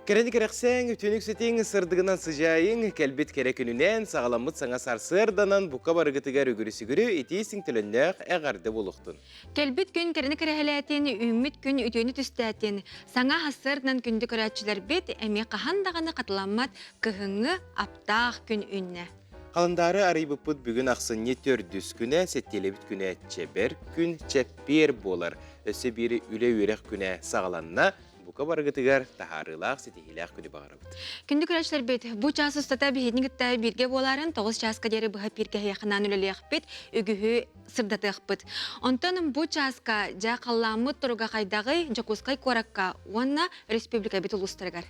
Кэрэни кэрэхсээҥ, үтүөнү үксэтиҥ, сырдыгынан сыдьаайыҥ, кэлбит кэрэ күнүнэн, саҕаламмыт саҥа сарсыарданан бука барыгытыгар үгүрү-сүгүрү итии төлөннөөх эҕэрдэ буолуохтун. Кэлбит күн кэрэни кэрэһэлээтин, үүммүт күн үтүөнү түстээтин, саҥа сарсыарданан күндү көрөөччүлэрбит эмиэ хаһан даҕаны хатыламмат кыһыҥҥы аптаах күн үүннэ. Халандаары арыйбыппыт бүгүн ахсынньы төрдүс күнэ, сэттиэлэбит күнэ чэбэр күн, чэппиэр буолар. Өссө биир үлэ-үөрэх күнэ саҕаланна. Бука барыгытыгар таһаарыылаах, ситиһиилээх күнү баҕарабыт. Күндү көрөөччүлэрбит, бу чаас устата биһигини кытта бииргэ буоларын 9 чааска диэри быһа пииргэһиэхинэн үлэлиэхпит, үгүһү сырдатыахпыт. Онтон бу чааска дьэ халлааммыт туруга хайдаҕый Дьокуускай куоракка уонна республикабыт улуустарыгар?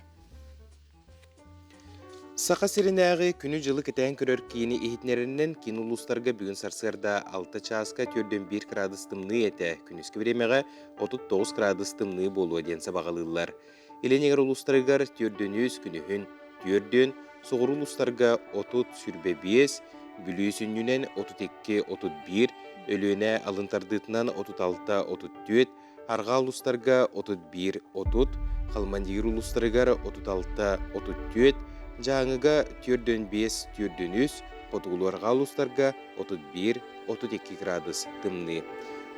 Саха сиринээҕи күнү-дьылы кэтээн көрөр киини иһитиннэрэринэн киин улуустарга бүгүн сарсыарда 6 чааска 41 кыраадыс тымныы этэ, күнүскү бириэмэҕэ 39 кыраадыс тымныы буолуо диэн сабаҕалыыллар. Илин эҥэр улуустарыгар 4-үс күнүһүн 4, соҕуруу улуустарга 30-25, Бүлүү сүнньүнэн 32-31, Өлүөнэ алын тардыытынан 36-34, Арҕаа улуустарга 31-30, Халмандиир улуустарыгар 36-34, Дьааҥыга 45-43, Хотугулуу-Арҕаа улуустарга 31-32 градус тымныы.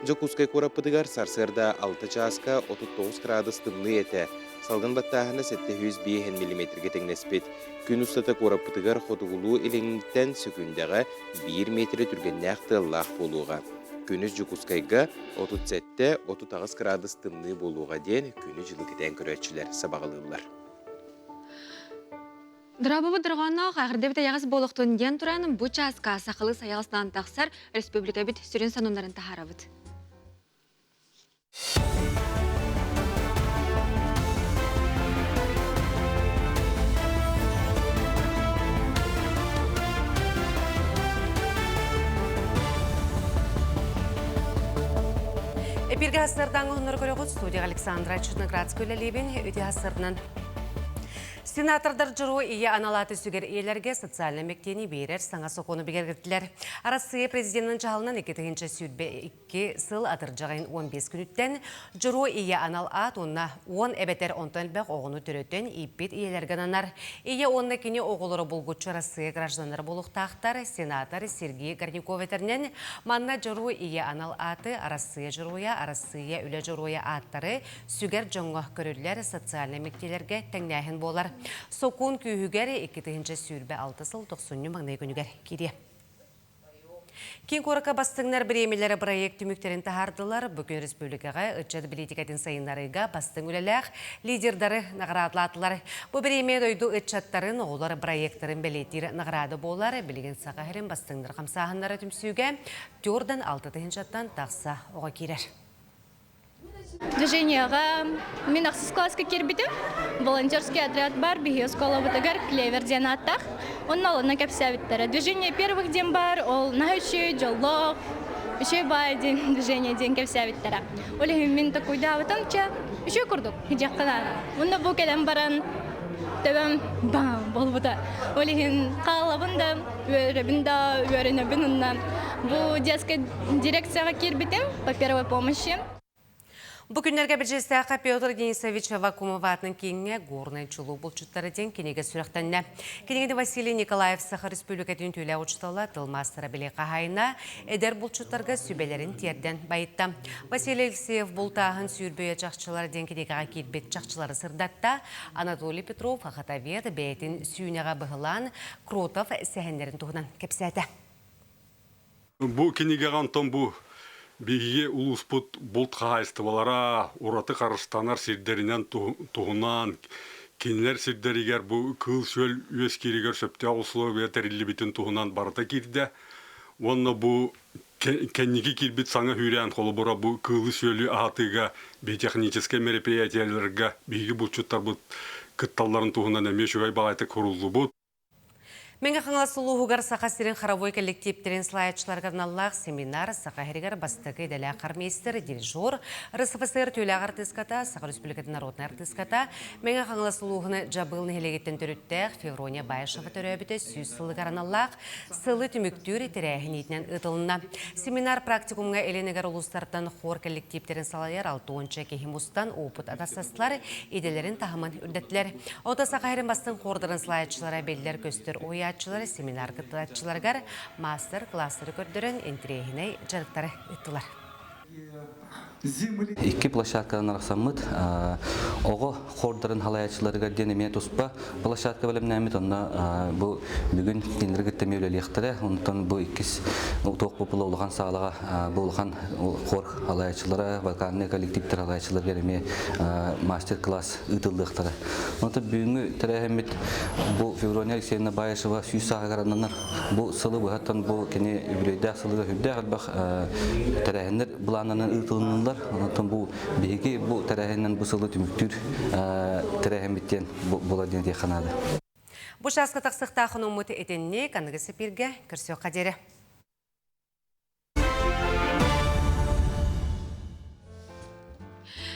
Дьокуускай куораппытыгар сарсыарда 6 чааска 39 градус тымныы этэ. Салгын баттааһына 705 миллиметргэ тэҥнэспит. Күн устата куораппытыгар хотугулуу-илиҥҥиттэн сөкүүндэҕэ 1 миэтэрэ түргэннээх тыаллаах буолуоҕа. Күнүс Дьокуускайга 37-38 кыраадыс тымныы буолуоҕа диэн күнү-дьылы кэтээн көрөөччүлэр сабаҕалыыллар. Дорообобут дорҕоонноох эҕэрдэбит эйэҕэс буолуохтун диэн туран бу чааска сахалыы сайаҕастаан тахсар республикабыт сүрүн сонуннарын таһаарабыт. Эпиргэ хастардаҥ уһуннары көрөҕүт студия Александра Черноградская үлэлиибин үтүө хастарынан Сенатордар дьоруой ийэ аналааты сүгэр ийэлэргэ социальнай мэктиэни биэрэр саҥа сокуону бигэргэттилэр. Арассыыйа президенин дьаһалынан 2022 Икки сыл атырдьаҕын 15 күнүттэн Дьоруой ийэ анал аат уонна уон эбэтэр онтон элбэх оҕону төрөтөн ииппит ийэлэргэ ананар. Ийэ уонна кини оҕолоро булгуччу Арассыыйа гражданнара буолуохтаахтар, сенатор Сергей Горняков этэринэн, манна Дьоруой ийэ анал ааты Арассыыйа Дьоруойа, Арассыыйа Үлэ Дьоруойа ааттары сүгэр дьоҥҥо көрүллэр социальнай мэктиэлэргэ тэҥнээһин буолар. Сокуон күүһүгэр 2026 сыл тохсунньу маҥнай күнүгэр киириэ. Киин куоракка бастыҥнар бириэмэлэрэ бырайыак түмүктэрин таһаардылар. Бу күн республикаҕа ыччат бэлиитикэтин сайыннарыыга бастыҥ үлэлээх лидердары наҕараадалаатылар. Бу бириэмэ дойду ыччаттарын, оҕолор бырайыактарын бэлиэтиир наҕараада буолар. Билигин Саха сирин бастыҥнар хамсааһыннара түмсүүгэ түөртэн алта тыһыынчаттан тахса оҕо киирэр. Движениеҕа мин ахсыс класска киирбитим. Волонтерский отряд бар, биһи оскуолабытыгар Клевер диэн ааттаах. Онно олонно кэпсээбиттэрэ. Движение первых диэн бар, ол наһаа үчүгэй, дьоллоох, үчүгэй баай диэн движение диэн кэпсээбиттэрэ. Ол иһин мин такуйдаабытым, чэ, үчүгэй курдук, дьиэххэ наада. Онно бу кэлэн баран төбөм бам буолбута. Ол иһин хаалабын да, үөрэбин да, үөрэнэбин онно. Бу детскай дирекцияҕа киирбитим по первой помощи. Бу күннэргэ бэдьиэстээххэ Петр Денисович Аввакумов аатын кииҥҥэ Горнай чулуу булчуттара диэн кинигэ сүрэхтэннэ. Кинигэни Василий Николаев Саха Республикатын үтүөлээх учуутала, тылмаастара били хаһаайына, эдэр булчуттарга сүбэлэрин тиэрдэн байытта. Василий Алексеев бултааһын сүүрбэйэ чахчылар диэн кинигэҕэ киирбит чахчылары сырдатта. Анатолий Петров хахатовед бэйэтин сүүнэҕэ быһылаан Кротов сэһэннэрин туһунан кэпсээтэ. Бу кинигэҕэ онтон бу биһиги улууспут булт хаһаайыстыбалара ураты харыстанар сирдэринэн туһунан кинилэр сирдэригэр бу кыыл-сүөл үөскииригэр сөптөөх условия тэриллибитин туһунан барыта киирдэ. Уонна бу кэнники киирбит саҥа сүүрээн холобура бу кыылы-сүөлү аһатыыга биотехническай мероприятиеларга биһиги булчуттарбыт кытталларын туһунан эмиэ үчүгэй баҕайытык суруллубут. Мэҥэ Хаҥалас улууһугар Саха сирин хоровой коллективтэрин салайааччыларыгар аналлаах семинар Саха сиригэр бастакы идэлээх хормейстер, дирижер, РСФСР түүлээх артыыската, Саха Республикатын народнай артыыската, Мэҥэ Хаҥалас улууһун Дьабыыл нэһилиэгиттэн төрүттээх Феврония Баишева төрөөбүтэ 100 сылыгар аналлаах сылы түмүктүүр тэрээһин иитинэн ыытылынна. Семинар практикумҥа Илин-Эгэр улуустартан хор коллективтэрин салайар 60 киһи мустан опыт атастастылар, идэлэрин таһымын үрдэттилэр. Ото Саха сирин бастыҥ хордарын салайааччылара биллэр-көстөр уһуйааччылар семинар кыттааччыларыгар мастер-класстары көрдөрөн интэриэһинэй дьарыктары ыыттылар. Икки площадканан арахсаммыт оҕо хордарын халайааччыларыгар диэн эмиэ туспа площадка бэлэмнээммит онно бу бүгүн кинилэри кытта эмиэ үлэлиэхтэрэ. Онтон бу иккис туох була улахан саалаҕа бу улахан хор халайааччылара, вокальный коллективтэр халайааччыларыгар эмиэ мастер-класс ыытыллыахтара. Онтон бүгүҥҥү тэрээһиммит бу Феврония Алексеевна Баишева 100 сааһыгар ананар. Бу сылы быһаттан бу кини үбүлүөйдээх сылыгар сүрдээх элбэх тэрээһиннэр былааннанан ыытылыннылар. Онтон бу биһиги бу тэрээһиннэн бу сылы түмүктүүр тэрээһиммит диэн буолар диэн этиэххэ наада. Бу чааска тахсыахтаах хонуммут итинник аныгы сипиргэ көрсүөххэ диэри.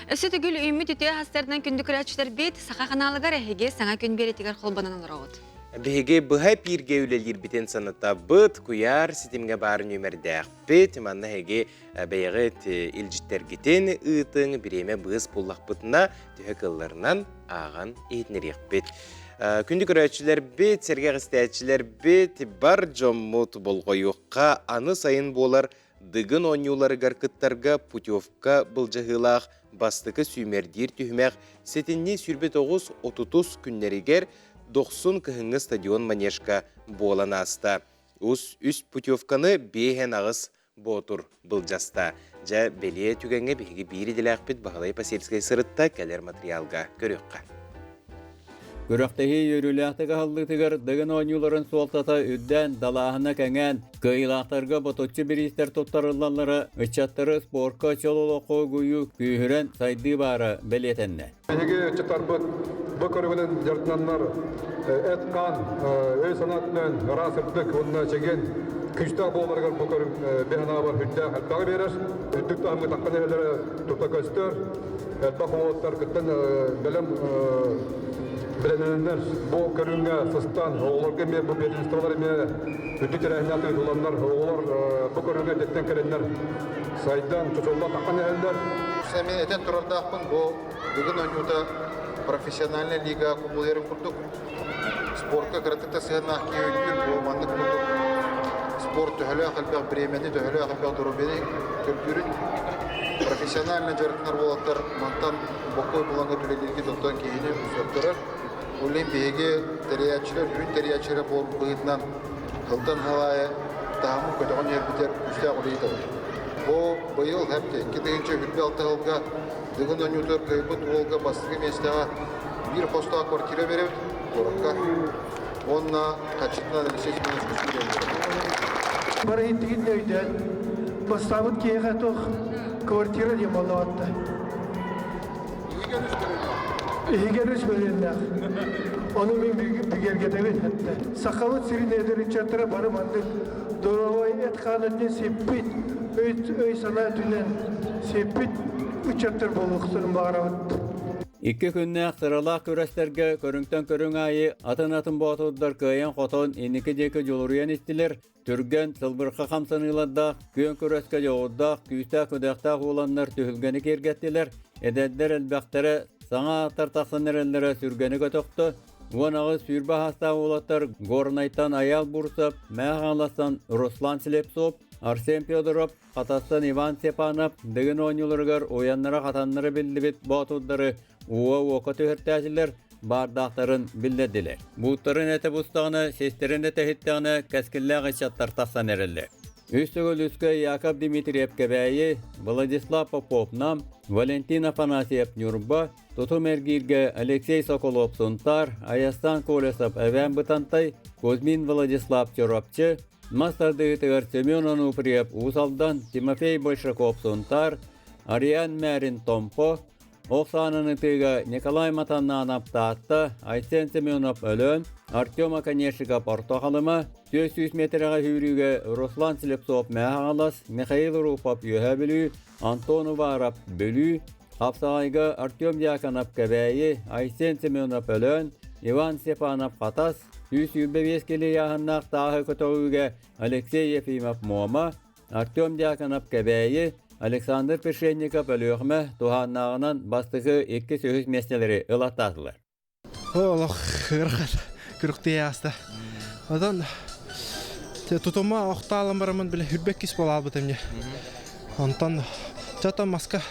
Өссө төгүл үүммүт үтүө хастарынан күндү көрөөччүлэрбит Саха ханаалыгар эһиги саҥа күн биэритигэр холбонон олороҕут. Биһиги быһа эпииргэ үлэлиирбитин санатабыт, куйаар ситимҥэ баар нүөмэрдээхпит. Манна эһиги бэйэҕит илдьиттэргитин ыытыҥ, бириэмэ быыс буллахпытына төһө кылларынан ааҕан иһитинэриэхпит. Күндү көрөөччүлэрбит, сэргэх истээччилэрбит, бар дьоммут болҕойуохха аны сайын буолар Дыгын оонньууларыгар кыттарга путевка былдьаһыылаах бастакы сүүмэрдиир түһүмэх сэтинньи 29-30 күннэригэр Дохсун кыһыҥҥы стадион манежка буолан ааста. Ус үс путевканы биэһэн аҕыс Боотур былдьаста. Дьэ, бэлиэ түгэҥҥэ биһиги биир идэлээхпит Баһылай Посельскай сырытта кэлэр матырыйаалга көрүөххэ. Күрэхтэһии үөрүүлээхтик аһыллыытыгар Дыгын оонньууларын суолтата үрдээн, далааһына кэҥээн, кыайыылаахтарга ботуччу бириистэр туттарыллаллара ыччаттары спорка чөл олоххо угуйуу күүһүрэн сайдыы баара бэлиэтэннэ. Биһиги ыччаттарбыт бу көрүҥүнэн дьарыктананнар эт-хаан, өй-санаа өттүнэн ыраас сырдык уонна чэгиэн күүстээх буоларыгар бу көрүҥ мин санаабар сүрдээх элбэҕи биэрэр. Үрдүк таһымҥа таххан иһэллэрэ тута көстөр. Элбэх уолаттар кыттан бэлэм бэлэмнэнэннэр бу көрүҥҥэ сыстан оҕолорго эмиэ бу первенстволар эмиэ үрдүк тэрээһиннээх ыытылланнар оҕолор бу көрүҥҥэ эрдэттэн кэлэннэр сайдан, чочуллан таххан иһэллэр. Мин этэн турардаахпын, бу бүгүн оонньуута профессиональная лига кубулуйарын курдук спортка кыратык да сыһыаннаах киһи өйдүүр, бу маннык курдук спорт төһөлөөх элбэх бириэмэни, төһөлөөх элбэх доруобуйаны көрдүүрүн профессионально дьарыктанар уолаттар мантан бокуой булаҥҥа үлэлииргит оттон киһини сөхтөрөр. Ол иһин биһиги тэрийээччилэр, сүрүн тэрийээччилэрэ буолбут быһыытынан сылтан сыл аайы таһымын көтөҕөн иһэрбитигэр күүстээх үлэ ыытабыт. Бу быйыл хэпти 2026 сылга Дыгын оонньуутугар кыайбыт уолга бастакы миэстэҕэ биир хостоох квартира биэрэбит куоракка уонна хаччытынан Алексей Семенович Кустук Бары иттигин да өйдөөн, бастаабыт киһиэхэ туох квартира диэн буоллаҕатта. Иһигэр үс мөлүйүөннээх. Ону мин бигэргэтэбин этте. Сахабыт сирин эдэр ыччаттара бары маннык доруобай эт-хаан өттүнэн сиппит, өй-санаа өттүнэн сиппит ыччаттар буолуохтарын баҕарабыт. Икки күннээх сыралаах күрэстэргэ көрүҥтэн көрүҥ аайы атын-атын боотурдар кыайан-хотон инники диэки дьулуруйан истилэр. Түргэн, сылбырха хамсаныылардаах, күөн күрэскэ дьоҕурдаах, күүстээх-күдэхтээх уоланнар түһүлгэни киэргэттилэр. Эдэрдэр элбэхтэрэ, саҥа ааттар тахсан эрэллэрэ сүргэни көтөхтө. 18 сүүрбэ саастаах уолаттар Горнайтан Айаал Бурцев, Мэҥэ Хаҥаластан Руслан Слепцов, Арсен Федоров, Хатастан Иван Степанов Дыгын оонньууларыгар уйаннара-хатаннара биллибит боотурдары уо-уокка түһэртээтилэр, баардаахтарын биллэрдилэр. Бууттарын этэ бустаҕына, систэрин этэ иһиттэҕинэ, кэскиллээх ыччаттар тахсан эрэллэр. Үс төгүл үскэ Яков Дмитриев Кэбээйи, Владислав Попов Нам, Валентин Афанасьев Ньурба, Тутум эргииргэ Алексей Соколов Сунтаар, Айастан Колесов Эбээн Бытантай, Кузьмин Владислав Чурапчы, Мас тардыһыытыгар Семен Онуфриев Уус Алдан, Тимофей Большаков Сунтаар, Ариан Мярин Томпо, ох саанан ытыыга Николай Матаннанов Таатта, Айсен Семенов Өлөөн, Артем Оконешников Орто Халыма, 400 метрэҕэ сүүрүүгэ Руслан Слепцов Мэҥэ Хаҥалас, Михаил Руфов Үөһээ Бүлүү, Антон Уваров Бүлүү, Хапсаҕайга Артем Дьяконов Кэбээйи, Айсен Семенов Өлөөн, Иван Степанов Хатас, 125 кило ыйааһыннаах тааһы көтөҕүүгэ Алексей Ефимов Муома, Артем Дьяконов Кэбээйи, Александр Пешенников Өлүөхүмэ туһааннааҕынан бастакы иккис-үһүс миэстэлэри ылаттаатылар. Олох ыарахан күрүктүй ааста. Одан тутума охтаалан барамын биле хүрбэккис буолаалбытым не. Онтон чатан маска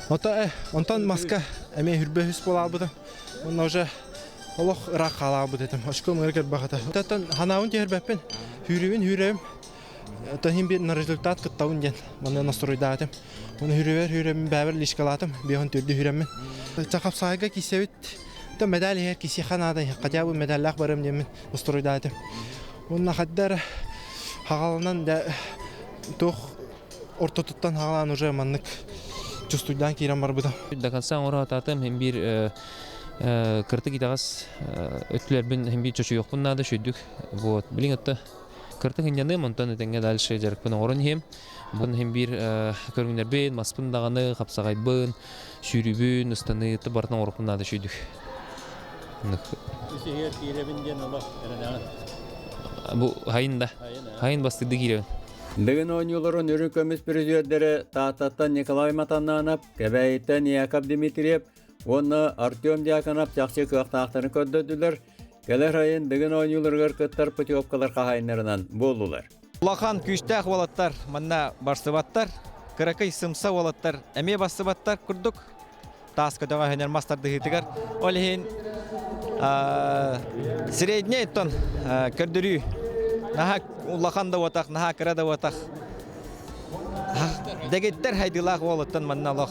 Ото онтон маска эмиэ хүрбэ үс буолаалбытым. Онно уже олох ыраах хаалаабыт этим. Очком ыры кэлбэхэтэ. Таттан ханаабын түһэрбэппин. Хүүрүбүн хүүрэбим. Оттон иһин на результат кыттабын диэн манна настроуйдаатым. Оны хүрүбэр хүрэммин бэбэр лишкалаатым. Биэһон төрдү хүрэммин. Чахапсаайга киисэбит. То медаль иһэр кисиэхэ наада. Хотя бы медаллаах барым диэммин настроуйдаатым. Уонна хаддар хагаланан да туох ортотуттан хагалаан уже маннык чувствуйдаан киирэн барбытым. До конца оҥоро сатаатым. Иһин биир кыртык итэҕэс өттүлэрбин иһин биир чочуйуохпун наада үчүйдүк. Вот. Билин отто Кыртык ынньаныым, онтон этэҥҥэ дальше дьарыкпын оҥорон иһиэм. Бу иһин биир көрүҥнэрбин, маспын даҕаны, хапсаҕайбын, сүүрүүбүн, ыстаныыты барытын оҥоруохпун наада үчүйдүк. Үс иһигэр киирэбин диэн олох эрэнэҕин. Бу хайын да. Хайын бастыырды киирэбин. Дыгын оонньууларын үрүҥ көмүс призердэрэ Тааттаттан Николай Матаннанов, Кэбээйиттэн Яков Дмитриев уонна Артем Дьяконов чахчы кыахтаахтарын көрдөрдүлэр. Кэлэр айын Дыгын оонньууларыгар кыттар путевкалар хаһаайыннарынан буоллулар. Улахан күүстээх уолаттар манна барсыбаттар, кыракый сымса уолаттар эмиэ барсыбаттар курдук таас көтөҕө өһөнөр мас тардыһыытыгар. Ол иһин средний оттон көрдөрүү наһаа улахан да уотах, наһаа кыра да уотах. Дэгиттэр хайдыылаах уолуттан манна олох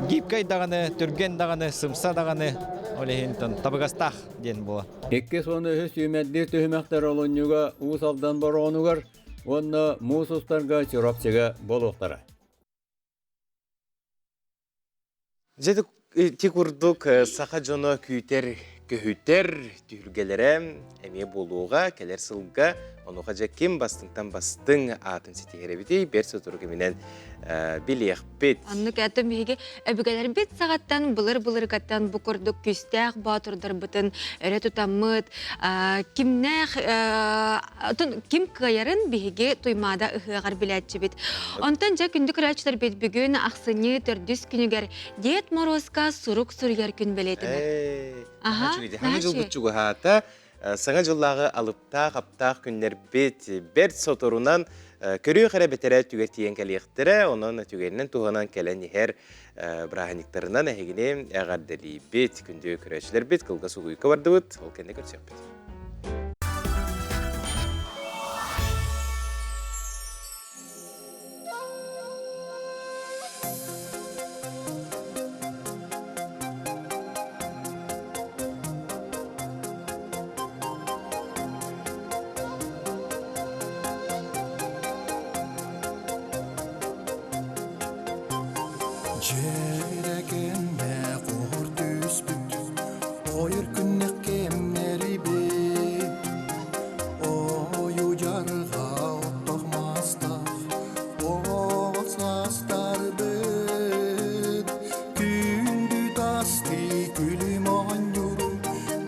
гибкай даҕаны, түргэн даҕаны, сымса даҕаны, ол иһин табыгастаах диэн буола. Иккис уонна үһүс сүүмэрдиир түһүмэхтэр олунньуга Уус Алдан Бороҕонугар уонна муус устарга Чурапчыга буолуохтара. Дьэ ити курдук саха дьоно күүтэр көһүтэр түһүлгэлэрэ эмиэ буолуоҕа кэлэр сылга онуоха дьэ ким бастыҥтан бастыҥ аатын ситиһэр эбитий бэрт сотору кэминэн билиэхпит. Оннук этим биһиги өбүгэлэрбит саҕаттан былыр-былыргаттан бу курдук күүстээх боотурдарбытын өрө тутаммыт кимнээх ким кыайарын биһиги Туймаада ыһыаҕар билээччибит. Онтон дьэ күндү көрөөччүлэрбит бүгүн ахсынньы төрдүс күнүгэр Дед Морозка сурук суруйар күн бэлиэтэнэр. Аха, Саҥа дьылбыт чугаһаата. Саҥа дьыллааҕы алыптаах, аптаах күннэрбит бэрт соторунан көрүөх эрэ бэтэрээ түгэр тиийэн кэлиэхтэрэ. Онон түгэнинэн туһанан кэлэн иһэр бырааһынньыктарынан эһигини эҕэрдэлиибит. Күндү көрөөччүлэрбит, кылгас угуйка бардыбыт. Ол кэннэ көрсүөхпүт. Дьиэрэкэннэ хоһор түспүт, ойор күннэх кэмнэрибит Ойу дьарҕа оттох мастах, оҕо саастарбыт Күндү тастыы күлүм оонньуур,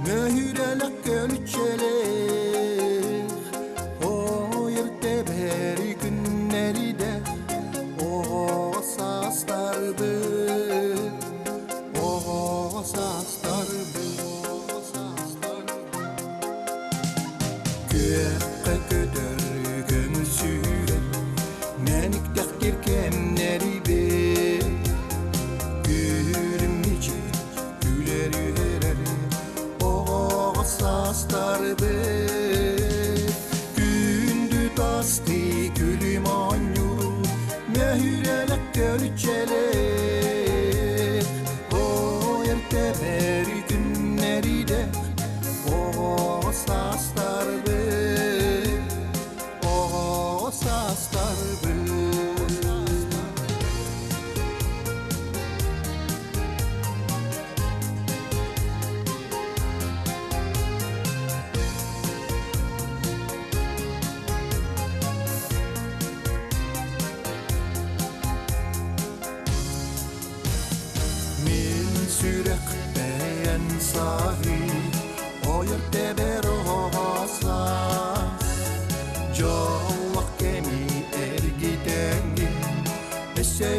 мөһүрэлэх көлүччэлээх Ойор тэбэри күннэри оҕо саастарбыт Оҕо саастарбыт Күөххэ көтөр көҥүл сүүрэр, мэниктэхтир кэмнэрибит. Күлүм мичик күлэр үөрэр, оҕоҕо саастарбыт. Күндү тастыы күлүм оонньуур, мөһүрэлэх көлүччэлээх. Ой, эртэбэр күннэриде оҕо саастарбыт, оҕо саастарбыт.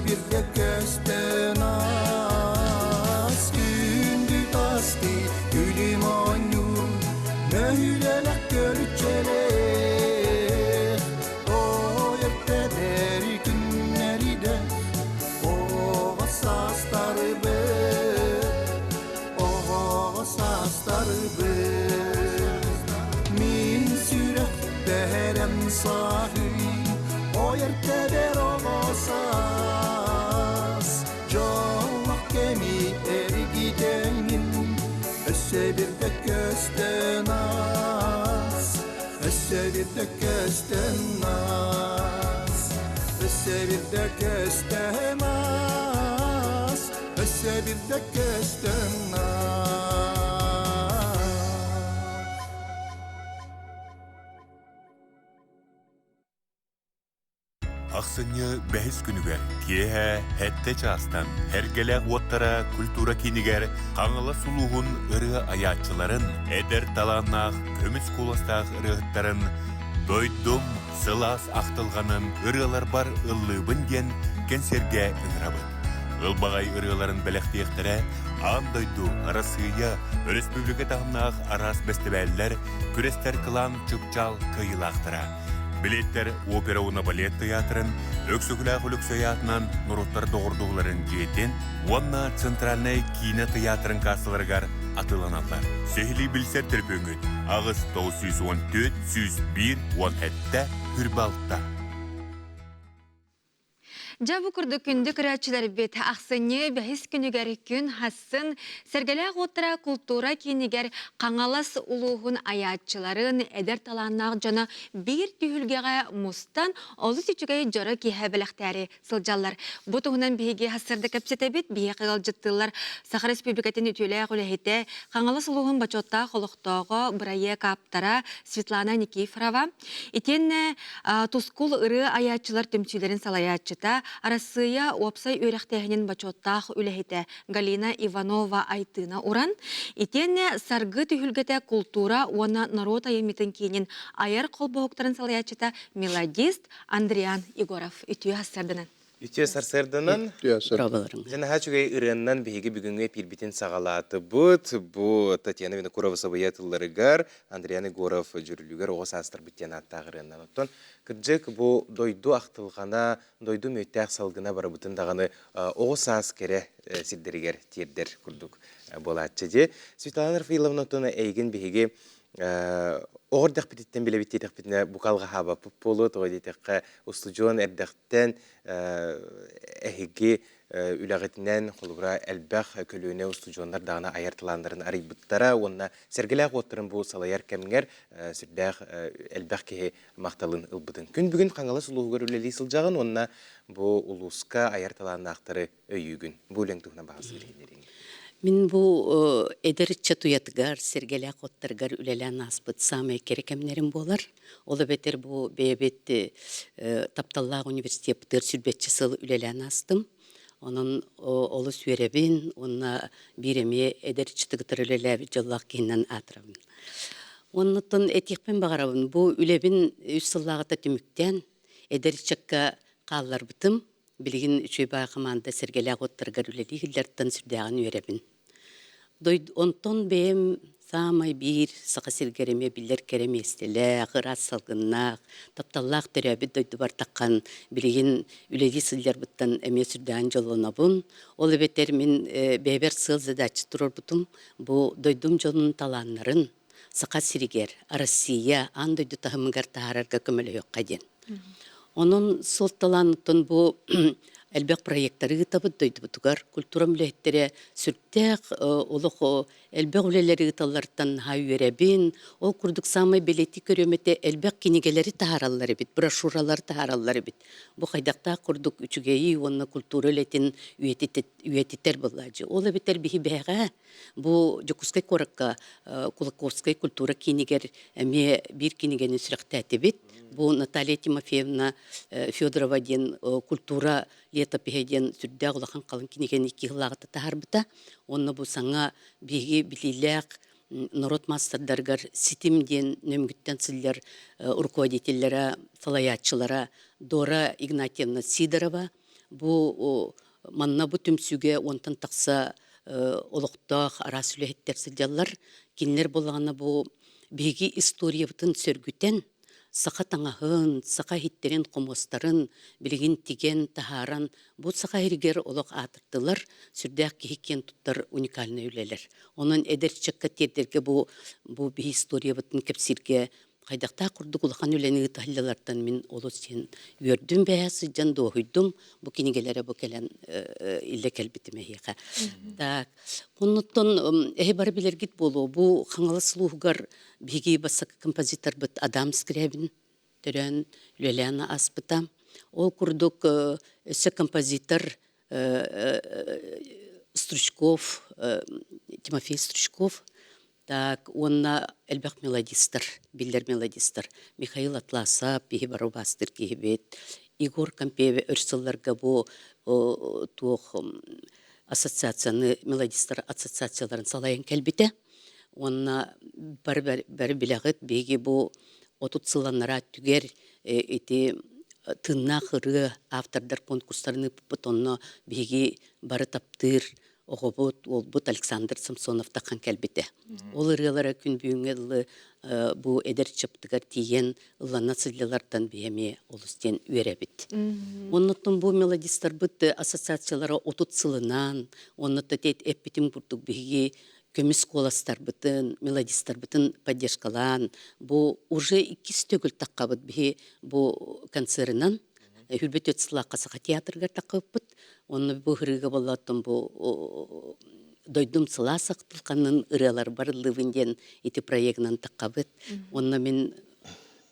birde көстөн ас Күндү тасты күлүм оонньуур Мөһүлэлэх көрүччэлээх Ой эртэлэри күннэриде Оҕо саастарыбыт Оҕо саастарыбыт Мин сүрэх бэһэрэм сааһый Ой эртэбэр оҕо саас Дьоллох кэми эргитэҥин Өссө бирдэ көстөн аас Өссө бирдэ көстөн аас Өссө бирдэ көстөн аас Өссө бирдэ көстөн аас Ахсынньы бэһис күнүгэр киэһэ сэттэ чаастан Эргэлээх уоттара культура киинигэр Хаҥалас улууһун ырыа айааччыларын, эдэр талааннаах көмүс куоластаах ырыаһыттарын «Дойдум сылаас ахтылҕанын ырыаларбар ыллыыбын» диэн кэнсиэргэ ыҥырабыт. Ылбаҕай ырыаларын бэлэхтиэхтэрэ аан дойду, Арассыыйа, өрөспүүбүлүкэ таһымнаах араас бэстибээллэр, күрэстэр кылаан чыпчаал кыайыылаахтара. Билиэттэр опера уонна балет тыйаатырын, Өксөкүлээх Өлөксөй аатынан норуоттар доҕордоһууларын дьиэтин уонна Центральнай киинэ тыйаатырын кассаларыгар атыыланаллар. Сиһилии билсэр төлөпүөҥҥүт 8 914 101 17 хүрбалта. Дьэ бу курдук күндү көрөөччүлэрбит ахсынньы бэһис күнүгэр күн хассын Сэргэлээх уоттара култуура киинигэр Хаҥалас улууһун айааччыларын эдэр талааннаах дьоно биир түһүлгэҕэ мустан олус үчүгэй дьоро киэһэ бэлэхтээри сылдьаллар. Бу туһунан биһиги хассарда кэпсэтэбит. Биһиэхэ ыалдьыттыыллар Саха Республикатын үтүөлээх үлэһитэ, Хаҥалас улууһун бочуоттаах олохтооҕо, бырайыак ааптара Светлана Никифорова. Итиэннэ Тускул ырыа айааччылар түмсүүлэрин салайааччыта, Арассыыйа уопсай үөрэхтээһинин бочуоттаах үлэһитэ Галина Иванова-Айтыына Уран, итиэннэ Саргы түһүлгэтэ култуура уонна норуот айымньытын киинин айар холбоһуктарын салайааччыта мелодист Андриан Егоров үтүө сарсыарданан. Үтүө сарсыарданан. Дьэ наһаа үчүгэй ырыаннан биһиги бүгүҥҥү эпиирбитин саҕалаатыбыт. Бу Татьяна Винокурова сабыйа тылларыгар, Андриан Егоров дьүрүлүгэр оҕо саастарбыт диэн ааттаах ырыаннан. Оттон кырдьык бу дойду ахтылҕана, дойду мүөттээх салгына барыбытын даҕаны оҕо саас кэрэ сирдэригэр тиэрдэр курдук буолааччы дии. Светлана Рафаиловна, оттон эйигин биһиги оҕо эрдэхпититтэн билэбит диэтэхпитинэ бука алҕаһаабаппыт буолуо, тоҕо диэтэххэ устудьуон эрдэхтэн эһиги үлэҕитинэн холобура элбэх көлүөнэ устудьуоннар даҕаны айар талааннарын арыйбыттара уонна сэргэлээх уоттарын бу салайар кэмҥэр сүрдээх элбэх киһи махталын ылбытын. Күн бүгүн Хаҥалас улууһугар үлэлии сылдьаҕын уонна бу улууска айар талааннаахтары өйүүгүн. Бу үлэҥ туһунан баҕас билиһиннэриҥ. Мин бу эдэр ыччат уйатыгар, сэргэлээх оттарыгар үлэлээн ааспыт саамай кэрэ кэмнэрим буолар. Ол эбэтэр бу бэйэбит тапталлаах университеппытыгар сүүрбэччэ сыл үлэлээн аастым. Онон олус үөрэбин уонна биир эмиэ эдэр ыччаты кытары үлэлээбит дьоллоох киһинэн аатырабын. Оннуттан этиэхпин баҕарабын, бу үлэбин үс сыллааҕыта түмүктээн эдэр ыччакка хаалларбытым. Билигин үчүгэй баҕа хамаанда сэргэлээх уоттарыгар үлэлии иһиллэртэн сүрдээҕин үөрэбин. Онтон бэйэм саамай биир Саха сиригэр эмиэ биллэр кэрэ миэстэлээх, ыраас салгыннаах, тапталлаах төрөөбүт дойдубар таххан билигин үлэлии сылдьарбыттан эмиэ сүрдээҕин дьоллонобун. Ол эбэтэр мин бэйэбэр сыал задача туруорбутум бу дойдум дьонун талааннарын Саха сиригэр, Россия аан дойду таһымыгар таһаарарга көмөлөһүөххэ диэн. Онон суолталаан оттон бу элбэх проектары ыытабыт дойдубутугар. Культура үлэһиттэрэ сүрдээх олох элбэх үлэлэри ыыталларыттан наһаа үөрэбин. Ол курдук саамай бэлиэтии көрүөм этэ элбэх кинигэлэри таһаараллар эбит, брошюралары таһаараллар эбит. Бу хайдахтаах курдук үчүгэйи уонна культура үлэтин үйэтитэр буоллааччы. Ол эбэтэр биһи бэйэҕэ Бу Дьокуускай куоракка Кулаковскай культура киинигэр эмиэ биир кинигэни сүрэхтээтибит. Бу Наталья Тимофеевна Федорова диэн культура летопиһэ диэн сүрдээх улахан халыҥ кинигэни икки сыллааҕыта таһаарбыта. Уонна бу саҥа биһиги билиилээх норуот маастардарыгар Ситим диэн нөмүгүттэн сылдьар руководителлэрэ, салайааччылара Дора Игнатьевна Сидорова. Бу манна бу түмсүүгэ уонтан тахса олохтоох араас үлэһиттэр сылдьаллар. Кинилэр буоллаҕына бу биһиги историябытын сөргүтэн, саха таҥаһын, саха иһиттэрин, хомуостарын билигин тигэн, таһааран, бу саха иһигэр олох аатырдылар, сүрдээх киһи киэн туттар уникальнай үлэлэр. Онон эдэр ыччакка тиэрдэргэ бу бу биһи историябытын кэпсииргэ хайдахтаах курдук улахан үлэни ыыталлалартан мин олус диэн үөрдүм бэйэ сылдьан дуоһуйдум бу кинигэлэрэ бу кэлэн иллэ кэлбитим эһиэхэ так оннуттан эһи бары билэргит буолуо бу Хаҥалас улууһугар биһиги бастакы композиторбыт Адам Скрябин төрөөн үлэлээн ааспыта ол курдук өссө композитор Стручков Тимофей Стручков Так, уонна элбэх мелодистар, биллэр мелодистар. Михаил Атласов, биһи бары убаастыыр киһибит. Егор Кампееве өр сылларга бу туох ассоциацияны, мелодистар ассоциацияларын салайан кэлбитэ. Уонна бары, бары билэҕит, биһиги бу 30 сылланнараа түгэр ити тыыннаах ырыа автордар конкурстарын ыыппыппыт, онно биһиги бары таптыыр оҕобут, уолбут Александр Самсонов таххан кэлбитэ. Ол ырыалара күн бүгүҥҥэ дылы бу эдэр чыптыгар тиийэн ыллана сылдьалартан биһи эмиэ олус диэн үөрэбит. Оннуттан бу мелодистарбыт ассоциациялара 30 сылынан, оннуттан эппитим курдук биһиги көмүс куоластарбытын, мелодистарбытын поддержкалаан, бу уже иккис төгүл таххабыт биһи бу концерынан Хүрбүт өт сылаахха Саха театрыгар таххыппыт. Онно бу ырыыга боллооттон бу дойдум сылаас ахтылханын ырыалар барыллыыбын диэн ити проегынан таххабыт. Онно мин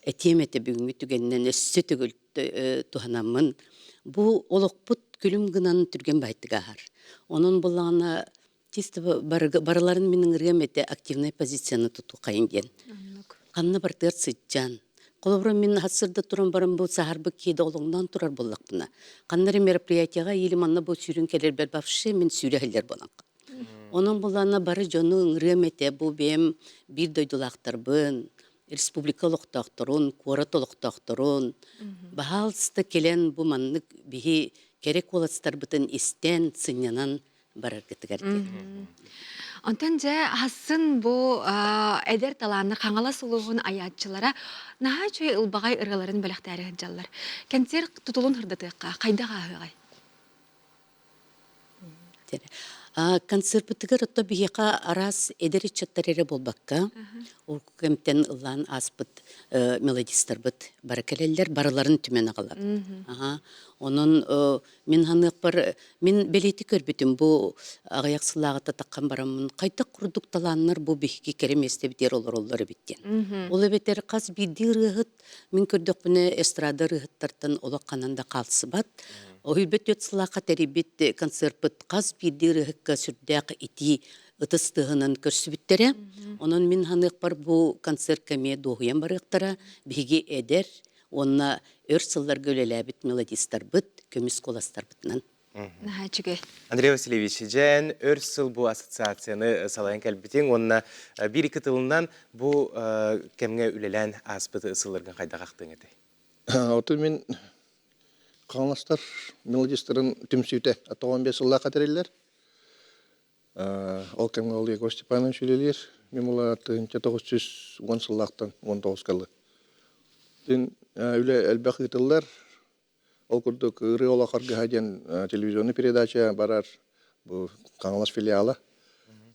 этиэм этэ бүгүҥҥү түгэнинэн өссө төгүл туһанаммын бу олохпут күлүм гынан түргэн байтык ааһар. Онон буллаҕына чисто барыларын мин ыҥырыам этэ активнай позицияны тутухайын диэн. Ханна бартыгар сыдьаан. Холобура мин сырда туран баран бу саһарбыт киэдэ олоҥноон турар буоллахпына, ханна эрэ мероприятияҕа или манна бу сүүрүн кэлэрбэр вообще мин сүүрэ иһиллэр буолан Онон булана бары дьону ыҥырыам этэ бу бэйэм биир дойдулаахтарбын, республика олохтоохторун, куорат олохтоохторун, баһаалыста кэлэн бу маннык биһи кэрэ куоластарбытын истэн, сынньанан бараргытыгар диэн. Онтон дьэ хасын бу эдэр талааннар Хаҥалас улууһун айааччылара наһаа үчүгэй ылбаҕай ырыаларын бэлэхтээри сылдьаллар. Кэнсиэр тутулун сырдатыахха хайдах ааһыаҕай? Концерпытыгар отто биһиэхэ араас эдэр ыччаттар эрэ буолбакка, ол кэмтэн ыллаан ааспыт мелодистарбыт бары кэлэллэр, барыларын түмэн аҕалабыт. Онон Мин ханыахпар, мин бэлиэтии көрбүтүм бу аҕыйах сыллааҕыта таххан бараммын хайдах курдук талааннар бу биһиги кэрэ миэстэбитигэр олороллор эбит диэн. Ол эбэтэр хас биирдии ырыаһыт мин көрдөхпүнэ эстрада ырыаһыттартан олох ханан да хаалсыбат. Оһүйбэт түөрт сыллаахха тэрийбит концерпыт хас биирдии ырыаһыкка сүрдээх итии ытыс тыаһынан көрсүбүттэрэ. Онон мин ханыахпар бу концертка эмиэ дуоһуйан барыахтара. Биһиги эдэр, уонна өр сылларга үлэлээбит мелодистарбыт, көмүс куоластарбытынан. Наһаа үчүгэй. Андрей Васильевич, дьээн өр сыл бу ассоциацияны салайан кэлбитиҥ уонна биир-икки тылынан бу кэмҥэ үлэлээн ааспыт сылларгын хайдах ахтыаҥ этэй? Оту мин Хаҥаластар мелодистарын түмсүүтэ 95 сыллаахха тэриллэр. Ол кэмҥэ ол Егор Степанович үлэлиир. Мин була 1910 сыллаахтан 19 ылы. Тин үлэ элбэх ыытыллар. Ол курдук Ырыа олох аргыһа диэн телевизионный передача барар бу Хаҥалас филиала.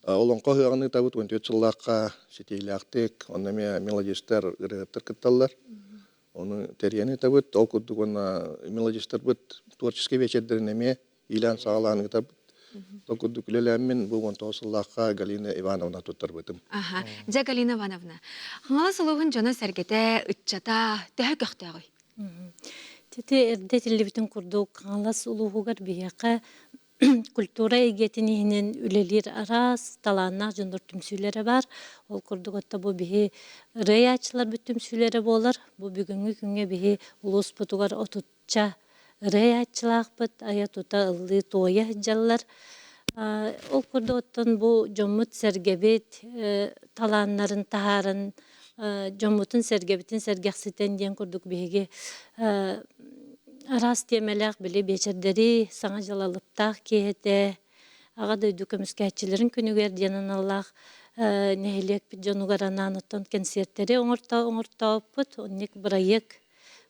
Олоҥхо ыһыаҕын ыытабыт 14 сыллаахха ситиилээхтик, онно эмиэ мелодистар, ырыаһыттар кытталлар. Ону тэрийэн ыытабыт. Ол курдук уонна мелодистарбыт творческий вечердэрин эмиэ иилээн-саҕалаан ыытабыт. Ол курдук үлэлээммин бу 19 сыллаахха Галина Ивановна туттарбытым. Аха. Дьэ, Галина Ивановна, Хаҥалас улууһун дьоно-сэргэтэ, ыччата төһө көхтөөҕүй? Тити эрдэ этиллибитин курдук, Хаҥалас улууһугар биһиэхэ культура эйгэтин иһинэн үлэлиир араас талааннаах дьоннор түмсүүлэрэ баар. Ол курдук отто бу биһи ырыаяччыларбыт түмсүүлэрэ буолар. Бу бүгүҥҥү күҥҥэ биһи улууспутугар 30-ча ырыаяччылаахпыт айа-тута ыллыы-туойа сылдьаллар. Ол курдук оттон бу дьоммут-сэргэбит талааннарын таһааран, дьоммутун-сэргэбитин сэргэхситэн диэн курдук биһиги Араас тиэмэлээх били биэчэрдэри саҥа дьыл алыптаах киэһэтэ, Аҕа дойду көмүскээччилэрин күнүгэр диэн аналлаах нэһилиэкпит дьонугар анаан оттон кэнсиэртэри оҥортообуппут. Оннук бырайыак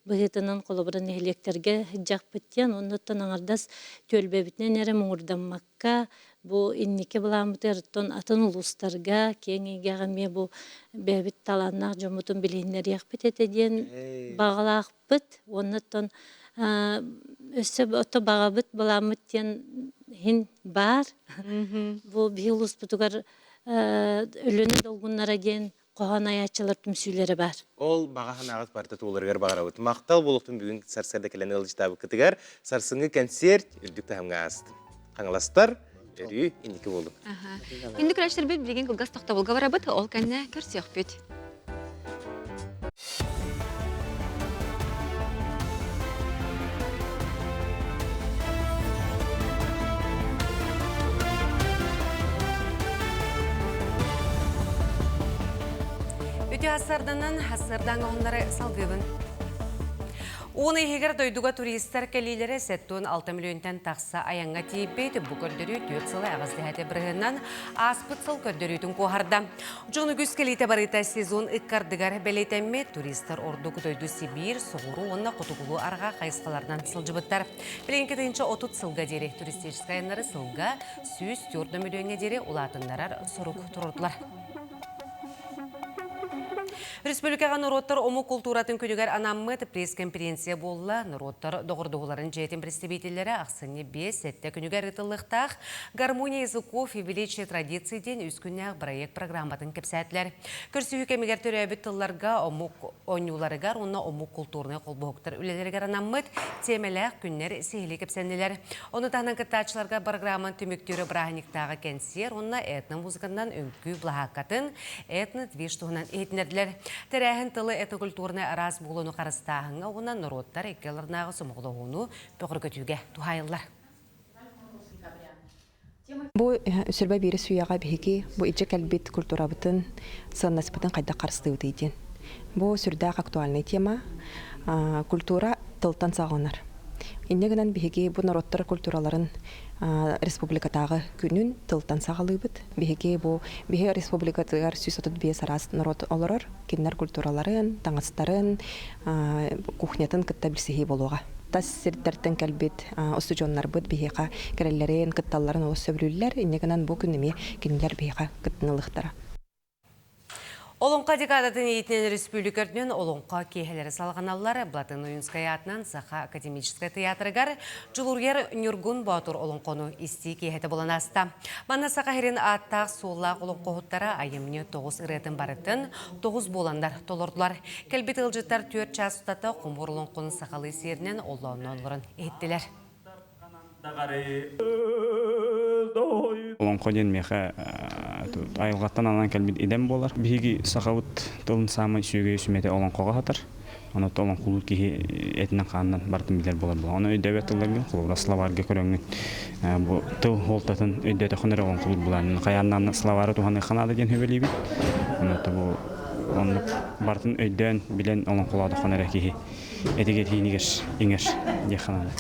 быһыытынан холобура нэһилиэктэргэ сылдьахпыт диэн оннуттан аҥардас түөлбэбитинэн эрэ муҥурдаммакка бу инники былааммытыгар оттон атын улуустарга киэҥ эйгэҕэ эмиэ бу бэйэбит талааннаах дьоммутун билиһиннэриэхпит этэ диэн баҕалаахпыт уонна оттон өссө ото баҕабыт былааммыт диэн иһин баар бу биһи улууспутугар Өлүөнэ долгуннара диэн хоһоон айааччылар түмсүүлэрэ баар. Ол баҕа санааҕыт барыта туоларыгар баҕарабыт. Махтал буолуохтун бүгүн сарсыарда кэлэн ыалдьытаабыккытыгар. Сарсыҥҥы кэнсиэрт үрдүк таһымҥа аастын. Хаҥаластар, өрүү инники буолуҥ. Күндү көрөөччүлэрбит билигин кылгас тохтобулга барабыт, ол кэннэ көрсүөхпүт. Үтүө ассарданан ассардаан оһуннары салгыыбын. Уон иһигэр дойдуга туристар кэлиилэрэ 76 миллионтан тахса айаҥҥа тиийбит. Бу көрдөрүү 4 сыл аҕыс бырыһынан ааспыт сыл көрдөрүүтүн куоһарда. Дьон үгүс кэлиитэ барыыта сезон ыккардыгар бэлиэтэммит туристар ордук дойду Сибиир, Соҕуруу уонна Хотугулуу арҕаа хайысхаларынан сылдьыбыттар. Билигин 30 сылга диэри туристическай айаннары сылга 104 мөлүйүөҥҥэ диэри улаатыннарар сорук туруордулар. Республикаҕа норуоттар омук култууратын күнүгэр анаммыт пресс-конференция буолла. Норуоттар доҕордоһууларын дьиэтин представителлэрэ ахсынньы 5-7 күнүгэр ыытыллыахтаах «Гармония языков и величие традиций» диэн үс күннээх бырайыак программатын кэпсээтилэр. Көрсүһүү кэмигэр төрөөбүт тылларга омук оонньууларыгар уонна омук култуурунай холбоһуктар үлэлэригэр анаммыт тиэмэлээх күннэр сиһилии кэпсэннилэр. Ону таһынан кыттааччыларга программаны түмүктүүр бырааһынньыктааҕы кэнсиэр уонна этно-музыканан үҥкүү былаһааккатын этно-движ туһунан иһитиннэрдилэр. Тэрээһин тылы этнокультурнай араас буолууну харыстааһыҥҥа уонна норуоттар икки аларнааҕы сомоҕолоһууну бөҕөргөтүүгэ туһаайыллар. Бу сүрбэ биир сүүйэҕэ биһиги бу илдьэ кэлбит культурабытын, сыаннаспытын хайдах харыстыыбытый диэн. Бу сүрдээх актуальный тема. Культура тылтан саҕаланар. Инньэ гынан биһиги бу норуоттар культураларын республикатааҕы күнүн тылтан саҕалыыбыт. Биһиги бу биһи республикатыгар 135 араас норуот олорор. Кинилэр культураларын, таҥастарын, кухнятын кытта билсиһии буолуоҕа. Тас сирдэртэн кэлбит устудьуоннарбыт биһиэхэ кэлэллэрин, кытталларын олус сөбүлүүллэр. Инньэ гынан бу күн эмиэ кинилэр биһиэхэ кыттыналыахтара. Олоҥхо декадатын иитинэн өрөспүүбүлүкэ үрдүнэн олоҥхо киэһэлэрэ салҕаналлар. Платон Ойуунскай аатынан Саха академическай тыйаатырыгар Дьулуруйар Ньургун Боотур олоҥхону истии киэһэтэ буолан ааста. Манна Саха сирин ааттаах-суоллаах олоҥхоһуттара айымньы тоҕус ырыатын барытын тоҕус буоланнар толордулар. Кэлбит ыалдьыттар түөрт чаас устата хомуур олоҥхону сахалыы сиэринэн оллоонноон олорон иһиттилэр. Олоҥхо диэн миэхэ айылҕаттан ананан кэлбит идэм буолар. Биһиги сахабыт тылын саамай сүөгэйэ сүмэтэ олоҥхоҕо сатар. Онон олоҥхолуур киһи этинэн-хаанынан барытын билэр буолар буолар. Ону өйдөөбөт тылларгын, холобура, словарга көрөҥҥүн бу тыл суолтатын өйдөөтөххүнэ эрэ олоҥхолуур буолаан хайаан словары туһаныахха наада диэн сүбэлиибин. Онон бу оннук барытын өйдөөн, билэн олоҥхолоотоххуна эрэ киһи этигэтиинигэр иҥэр диэххэ наада.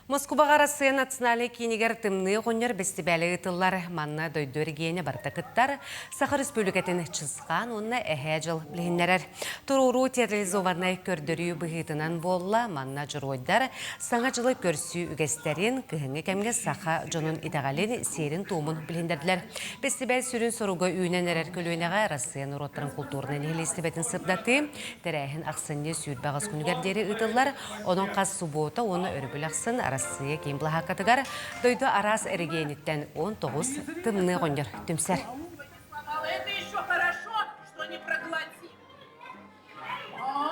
Москубаҕа Арассыыйа национальнай киинигэр Тымныы оҕонньор бэстибээлэ ыытыллар. Манна дойду эрэгийиэнэ барыта кыттар. Саха Өрөспүүбүлүкэтин Чысхаан уонна Эһээ Дьыл билиһиннэрэр. Туруоруу театрализованнай көрдөрүү быһыытынан буолла. Манна дьоруойдар Саҥа дьылы көрсүү үгэстэрин, кыһыҥҥы кэмҥэ саха дьонун итэҕэлин, сиэрин-туомун билиһиннэрдилэр. Бэстибээл сүрүн соруга үүнэн эрэр көлүөнэҕэ Арассыыйа норуоттарын култуурунай нэһилиэстибэтин сырдатыы, Тэрээһин ахсынньы 28 күнүгэр диэри ыытыллар. Онон хас субуота уонна өрөбүл ахсын Арассыыйа киин былаһааккатыгар дойду араас эрэгийиэниттэн 19 тымныы оҕонньор түмсэр.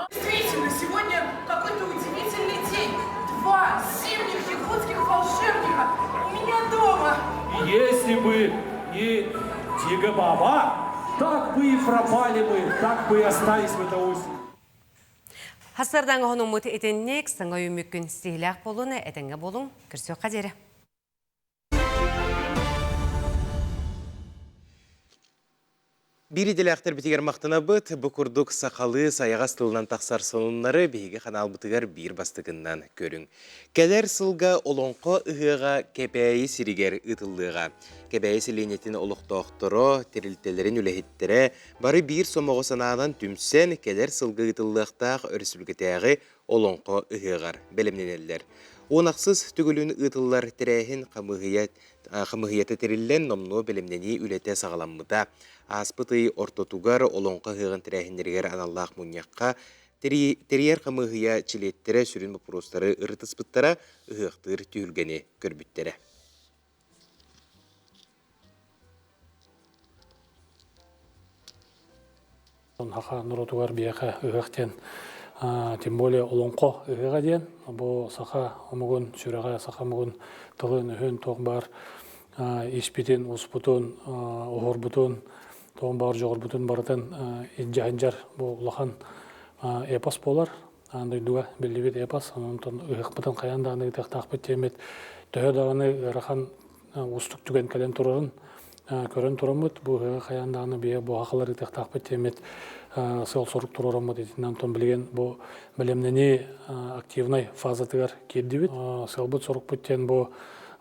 Действительно, сегодня какой-то удивительный день. Два зимних якутских волшебника у меня дома. Если бы не Тига-баба, так бы и пропали мы, так бы и остались в этой осени. Хасырдаҥ оһонуммут итинник саҥа үүммүккүн сиһилээх буолун, этэҥҥэ буолуҥ, көрсүөххэ диэри. Биир идэлээхтэрбитигэр махтанабыт. Бу курдук сахалыы сайаҕас тылынан тахсар сонуннары биһиги ханаалбытыгар биир бастакыннан көрүҥ. Кэлэр сылга Олоҥхо ыһыаҕа Кэбээйи сиригэр ыытыллыаҕа. Кэбээйи сэлиэнньэтин олохтоохторо, тэрилтэлэрин үлэһиттэрэ бары биир сомоҕо санаанан түмсэн, кэлэр сылга ыытыллыахтаах өрөспүүбүлүкэтээҕи Олоҥхо ыһыаҕар бэлэмнэнэллэр. Уон ахсыс төгүлүн ыытыллар тэрээһин хамыыһыйа хамыыһыйата тэриллэн, номнуо бэлэмнэнии үлэтэ саҕаламмыта. Ааспыт ый ортотугар Олоҥхо ыһыаҕын тэрээһиннэригэр аналлаах мунньахха тэрийэр хамыыһыйа чилиэттэрэ сүрүн боппуруостары ырытыспыттара, ыһыахтыыр түһүлгэни көрбүттэрэ. Саха норуотугар биһиэхэ ыһыах диэн, тем более олоҥхо ыһыаҕа диэн, бу саха омугун сүрэҕэ, саха омугун тылын-өһүн туох баар испитин, успутун, оһорбутун, туох баар дьоҕурбутун барытын илдьэ сылдьар бу улахан эпос буолар. Аан дойдуга биллибит эпос. Онтон ыһыахпытын хайаан даҕаны ыытыахтаахпыт диэммит төһө даҕаны ыарахан уустук түгэн кэлэн турарын көрөн тураммыт, бу ыһыаҕы хайаан даҕаны биһиги бу хахалар ыытыахтаахпыт диэммит сыал-сорук туруораммыт итинэн онтон билигин бу бэлэмнэнии активнай фазатыгар киирдибит. Сыалбыт-сорукпут диэн бу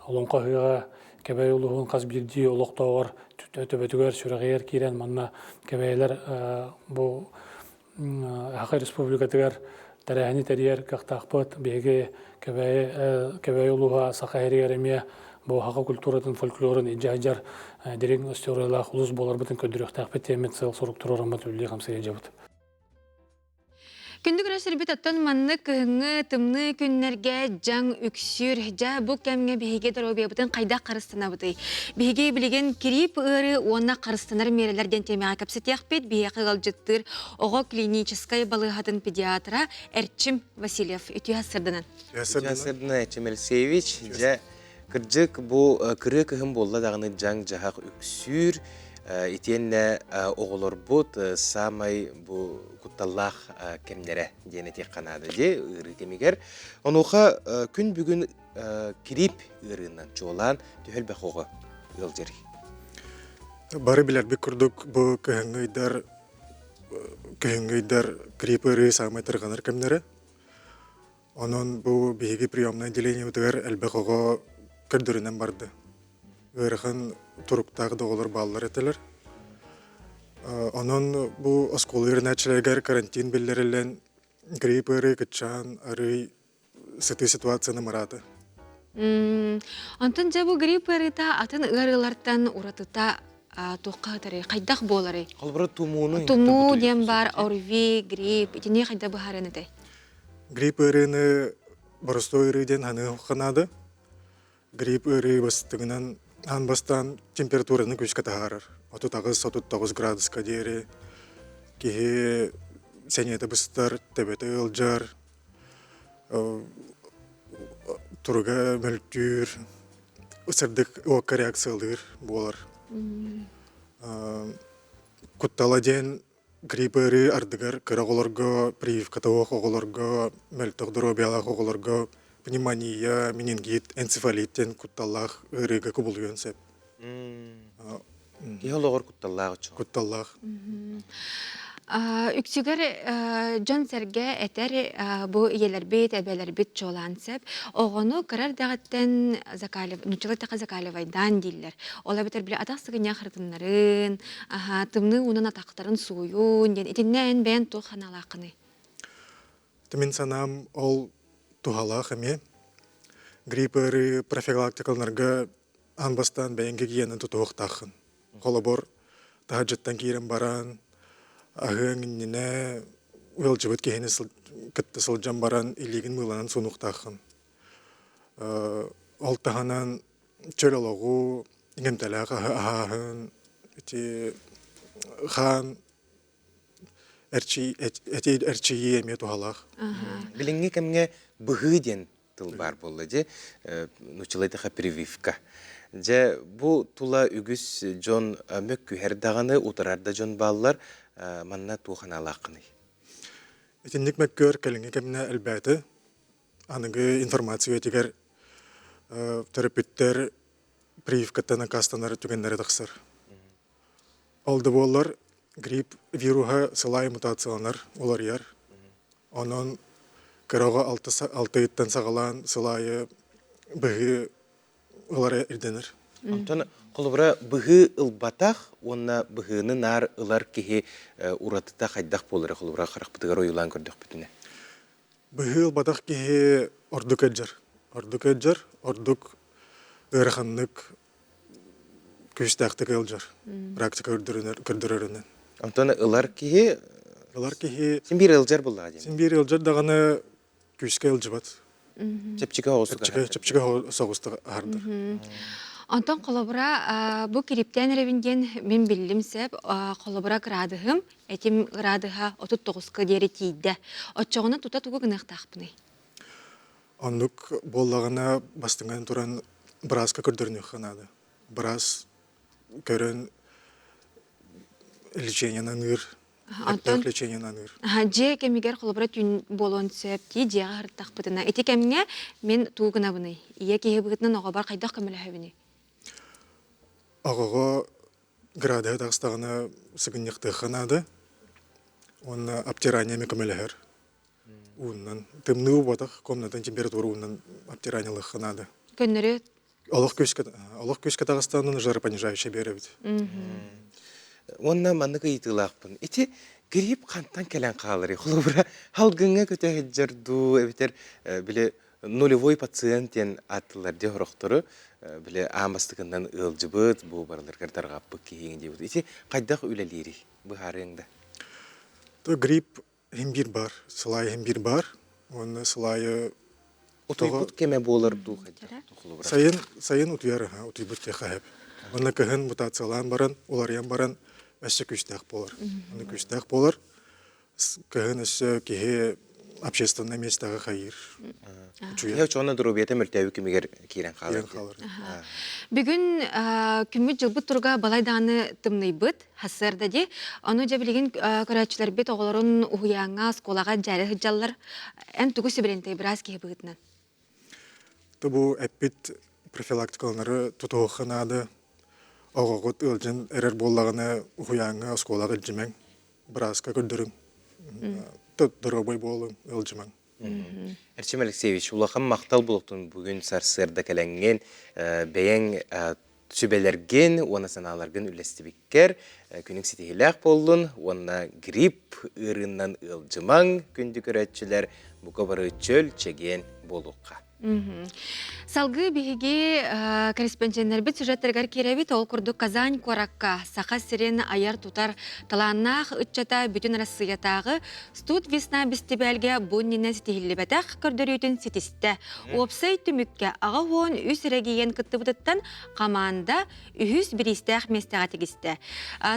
Олоҥхо ыһыаҕа Кэбээйи улууһун хас биирдии олохтооҕор төбөтүгэр, сүрэҕигэр киирэн манна кэбээйилэр бу Саха Республикатыгар тэрээһини тэрийэр кыахтаахпыт. Биһиги Кэбээйи Кэбээйи улууһа Саха сиригэр эмиэ бу саха культуратын, фольклорун илдьэ сылдьар дириҥ историялаах улуус буоларбытын көрдөрүөхтээхпит диэммит сыал-сорук туруораммыт үлэлии-хамсыы сылдьабыт. Күндү көрөсөрбүт оттон маннык кыһыҥҥы тымныы күннэргэ дьаҥ үксүүр. Дьэ, бу кэмҥэ биһиги доруобуйабытын хайдах харыстанабытый? Биһиги билигин кириип ыарыы уонна харыстанар миэрэлэр диэн тиэмэҕэ кэпсэтиэхпит. Биһиэхэ ыалдьыттыыр оҕо клиническай балыыһатын педиатра Эрчим Васильев. Үтүө сырдынан. Үтүө сырдынан, Эрчим Алексеевич. Дьэ, Кырдьык, бу кырыа кыһын буолла даҕаны дьаҥ-дьаһах үксүүр, итиэннэ оҕолорбут саамай бу кутталлаах кэмнэрэ диэн этиэххэ наада дии ыарыы кэмигэр. Онуоха күн бүгүн кириип ыарыынан чуолаан төһө элбэх оҕо ыалдьарый? Бары билэрбит курдук бу кыһыҥҥы ыйдар кыһыҥҥы ыйдар грипп ыарыы саамай тарҕанар кэмнэрэ. Онон бу биһиги приемнай отделениебытыгар элбэх оҕо көрдөрүнэн барда. Ыарахан туруктаах да оҕолор бааллар этилэр. Онон бу оскуола үөрэнээччилэригэр карантин биллэриллэн грипп ыарыы кыччаан арыый сытыы ситуацияны мараата. Онтон дьэ бу грипп ыарыыта атын ыарыылартан уратыта туохха ытарый, хайдах буоларый? Холобура тумууну Тумуу диэн баар ОРВИ, грипп, итини хайда быһааран этэй? Грипп ыарыыны боростуой ыарыы диэн ханыахха наада. Грипп ыарыы бастыҥынан аан бастаан температураны күүскэ таһаарар. 38-39 градуска диэри киһи сэниэтэ быстар, төбөтө ыалдьар, туруга мөлтүүр, сырдык уокка реакциялыыр буолар. Куттала диэн Грипп ыарыы ардыгар кыра оҕолорго, прививката суох оҕолорго, мөлтөх доруобуйалаах оҕолорго пневмония, менингит, энцефалит диэн кутталлаах ыарыыга кубулуйуон сөп. Киһи олоҕор кутталлаах оччоҕо. Кутталлаах. Үксүгэр дьон-сэргэ этэр бу ийэлэрбит, эбэлэрбит чуолаан сөп. Оҕону кыра эрдэҕиттэн нууччалыы эттэххэ закаливайдаан дииллэр. Ол эбэтэр били атах сыгынньах ырытыннарын, Аһаа, тымныы уунан атахтарын сууйун диэн итиннэ эн бэйэн туох санаалааххыный? Мин санаам ол туһалаах эмиэ. Грипп ыарыы профилактикаланарга аан бастаан бэйэҥ гигиенаны тутуһуохтааххын. Холобур, таһырдьаттан киирэн баран, аһыаҥ иннинэ ыалдьыбыт киһини кытта сылдьан баран илиигин мыыланан суунуохтааххын. Ол таһынан чөл олоҕу, иҥэмтэлээх аһы аһааһын, ити хаан эрчийии эмиэ туһалаах. Билиҥҥи кэмҥэ быһыы диэн тыл баар буолла дии, нууччалыы эттэххэ прививка. Дьэ, бу тула үгүс дьон мөккүһэр даҕаны, утарар да дьон бааллар. Манна туох аналааххыный? Итинник мөккүөр кэлиҥҥи кэмҥэ элбээтэ. Аныгы информация үйэтигэр төрөппүттэр прививкаттан аккаастанар түгэннэрэ тахсар. Ол да буоллар, Грипп вируһа сылай мутацияланар, уларыйар. Онон кыраҕа алтыйыттан саҕалаан сыл аайы быһыы ылара ирдэнэр. Онтон холобура быһыы ылбатах уонна быһыыны наар ылар киһи уратыта хайдах буолара холобура харахпытыгар ойуулаан көрдөхпүтүнэ? Быһыы ылбатах киһи ордук ыалдьар. Ордук ыалдьар, ордук ыараханнык күүстээхтик ыалдьар. Практика көрдөрөрүнэн. Онтон ылар киһи ылар киһи син биир ыалдьар буоллаҕа диэн. Син биир ыалдьар даҕаны күүскэ ыалдьыбат. Чэпчэки соҕустук Чэпчэки соҕустук аһардар. Онтон холобура бу кирииптээн эрэбин диэн мин биллим сөп. Холобура кыраадыһым, этим кыраадыһа 39-ка диэри тиийдэ. Оччоҕуна тута тугу гыныахтаахпыный? Оннук буоллаҕына бастыҥан туран бырааска көрдөрүнүөххэ наада. Быраас көрөн лечениены аныыр, Онтон лечениены аныыр. Дьиэ кэмигэр холобура түүн буолуон сөп дии дьиэҕэ сырыттахпытына ити кэмҥэ мин тугу гынабыный? Ийэ киһи быһыытынан оҕобор хайдах көмөлөһөбүнүй? Оҕоҕо градуһа таҕыстаҕына сыгынньахтыахха наада уонна обтирание эмиэ көмөлөһөр. Ууннан тымныы буолбатах комнатан температура уунан обтираниелыахха наада. Көннөрү Олох күүскэ олох күүскэ таҕыстаҕына жаропонижающий биэрэбит. Уонна маннык ыйытыылаахпын. Ити грипп хантан кэлэн хааларый? Холобура, халгыҥҥа көтө сылдьар дуу, эбэтэр били нулевой пациент диэн ааттыыллар дии сорохтору били аан бастакыннан ыалдьыбыт, бу барыларыгар тарҕаппыт киһиҥ диэбит. Ити хайдах үлэлиирий? Быһаарыаҥ да. То грипп иһин биир баар, сылаайы иһин биир баар. Уонна сылаайы Утуйбут кэмэ буолар дуу хайдах холобура? Сайын сайын утуйар аха утуйбут диэххэ сөп. Уонна кыһын мутациялаан баран, уларыйан баран өссө күүстээх буолар. Уонна күүстээх буолар. Кыһын өссө киһи общественное местоҕа хайыыр. Киһи очоҕуна доруобуйата мөлтөөбүт кэмигэр киирэн хаалар. Бүгүн күммүт-дьылбыт туруга балай даҕаны тымныйбыт, сарсыарда дии. Ону дьэ билигин көрөөччүлэрбит оҕолорун уһуйааҥҥа, оскуолаҕа дьээри сылдьаллар. Эн тугу сүбэлэнтэй быраас киһи быһыытынан? Бу эппит профилактикалары тутуһуохха наада. Оҕоҕут ыалдьан эрэр буоллаҕына уһуйааҥҥа, оскуолаҕа илдьимэҥ, бырааска көрдөрүҥ. Доруобай буолуҥ, ыалдьымаҥ. Эрчим Алексеевич, улахан махтал буолуохтун бүгүн сарсыарда кэлэҥҥин, бэйэҥ сүбэлэргин уонна санааларгын үллэстибиккэр күнүҥ ситиһиилээх буоллун уонна грипп ыарыыннан ыалдьымаҥ, күндү көрөөччүлэр, бука бары чөл, чэгиэн буолуохха. Салгыы биһиги корреспонденттэрбит сюжеттарыгар киирэбит. Ол курдук Казань куоракка Саха сирин айар-тутар талааннаах ыччата бүтүн Арассыыйатааҕы Студ весна бэстибээлгэ бу иннинэ ситиһиллибэтэх көрдөрүүтүн ситистэ. Уопсай түмүккэ 83 эрэгийиэн кыттыбытыттан хамаанда үһүс бириистээх миэстэҕэ тигистэ.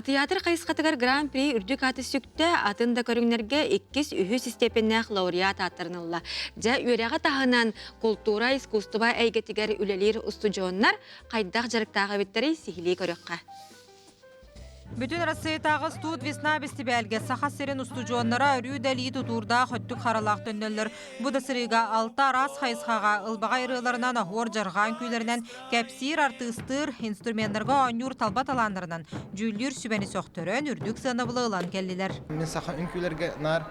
Театр хайысхатыгар Гран-при үрдүк ааты сүктэ, атын да көрүҥнэргэ иккис, үһүс истиэпэннээх лауреат ааттарын ылла. Дьэ, үөрэҕи таһынан култуура, искусство эйгэтигэр үлэлиир устудьуоннар хайдах дьарыктаах эбиттэрий сиһилии көрүөххэ. Бүтүн Арассыыйатааҕы Студ весна бэстибээлгэ Саха сирин устудьуоннара өрүү да илии тутуурдаах өттүк харалаах төннөллөр. Бу да сырыыга алта араас хайысхаҕа ылбаҕай ырыаларынан, оһуор-дьарҕаа үҥкүүлэринэн кэпсиир, артыыстыыр, инструменнарга оонньуур талба талааннарынан дьүүллүүр сүбэни сөхтөрөн, үрдүк сыанабылы ылан кэллилэр. Мин саха үҥкүүлэргэ наар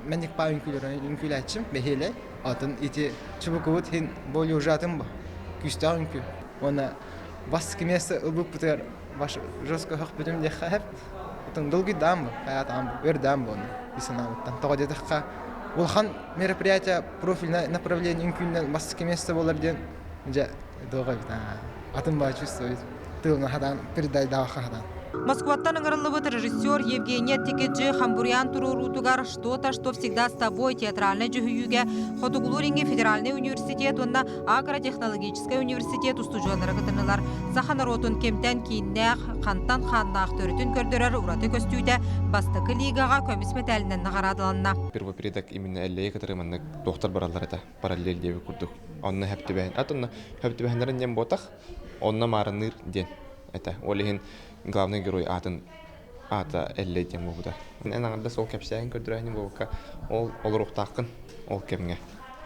Мэник паа үҥкүүлэрин үҥкүүлээччим бэһиэлэй. Атын ити чубукубут иһин более ужатым күүстээх үҥкүү. Уонна бастакы место ылбыппытыгар баш жестко өһөхпүтүм диэххэ сөп. Отон долгуйдаам бу, хайаатаам бу, өрдөөн бу онно дии санаабыттан. Тоҕо диэтэххэ, улахан мероприятие профильное направление үҥкүүннэн бастакы место буолар диэн дьэ дууга эбит атын баа чувствует тылына хатаан передайдаахха хатаан. Москваттан ыҥырыллыбыт режиссер Евгения Тикиджи Хамбурьян туруоруутугар «Что-то, что всегда с тобой» театральнай дьүһүйүүгэ Хотугулуу-Илиҥҥи федеральнай университет уонна агротехнологическай университет устудьуоннара кытыннылар. Саха норуотун кимтэн кииннээх, хантан хааннаах төрүтүн көрдөрөр ураты көстүүтэ бастакы лигаҕа көмүс мэтээлинэн наҕараадаланна. Первопредок именно Эллэйи кытары маннык туохтар бараллар этэ параллель диэбит курдук. Онно хөп түбэһин. Ат онно хөп түбэһиннэрин диэн буотах, онно маарынныыр диэн этэ. Ол иһин главный герой аатын аата Эллэй диэн буолбута. Эн аҥардас ол кэпсээһин көрдөрөөһүнү буолбакка, ол олоруохтааххын ол кэмҥэ.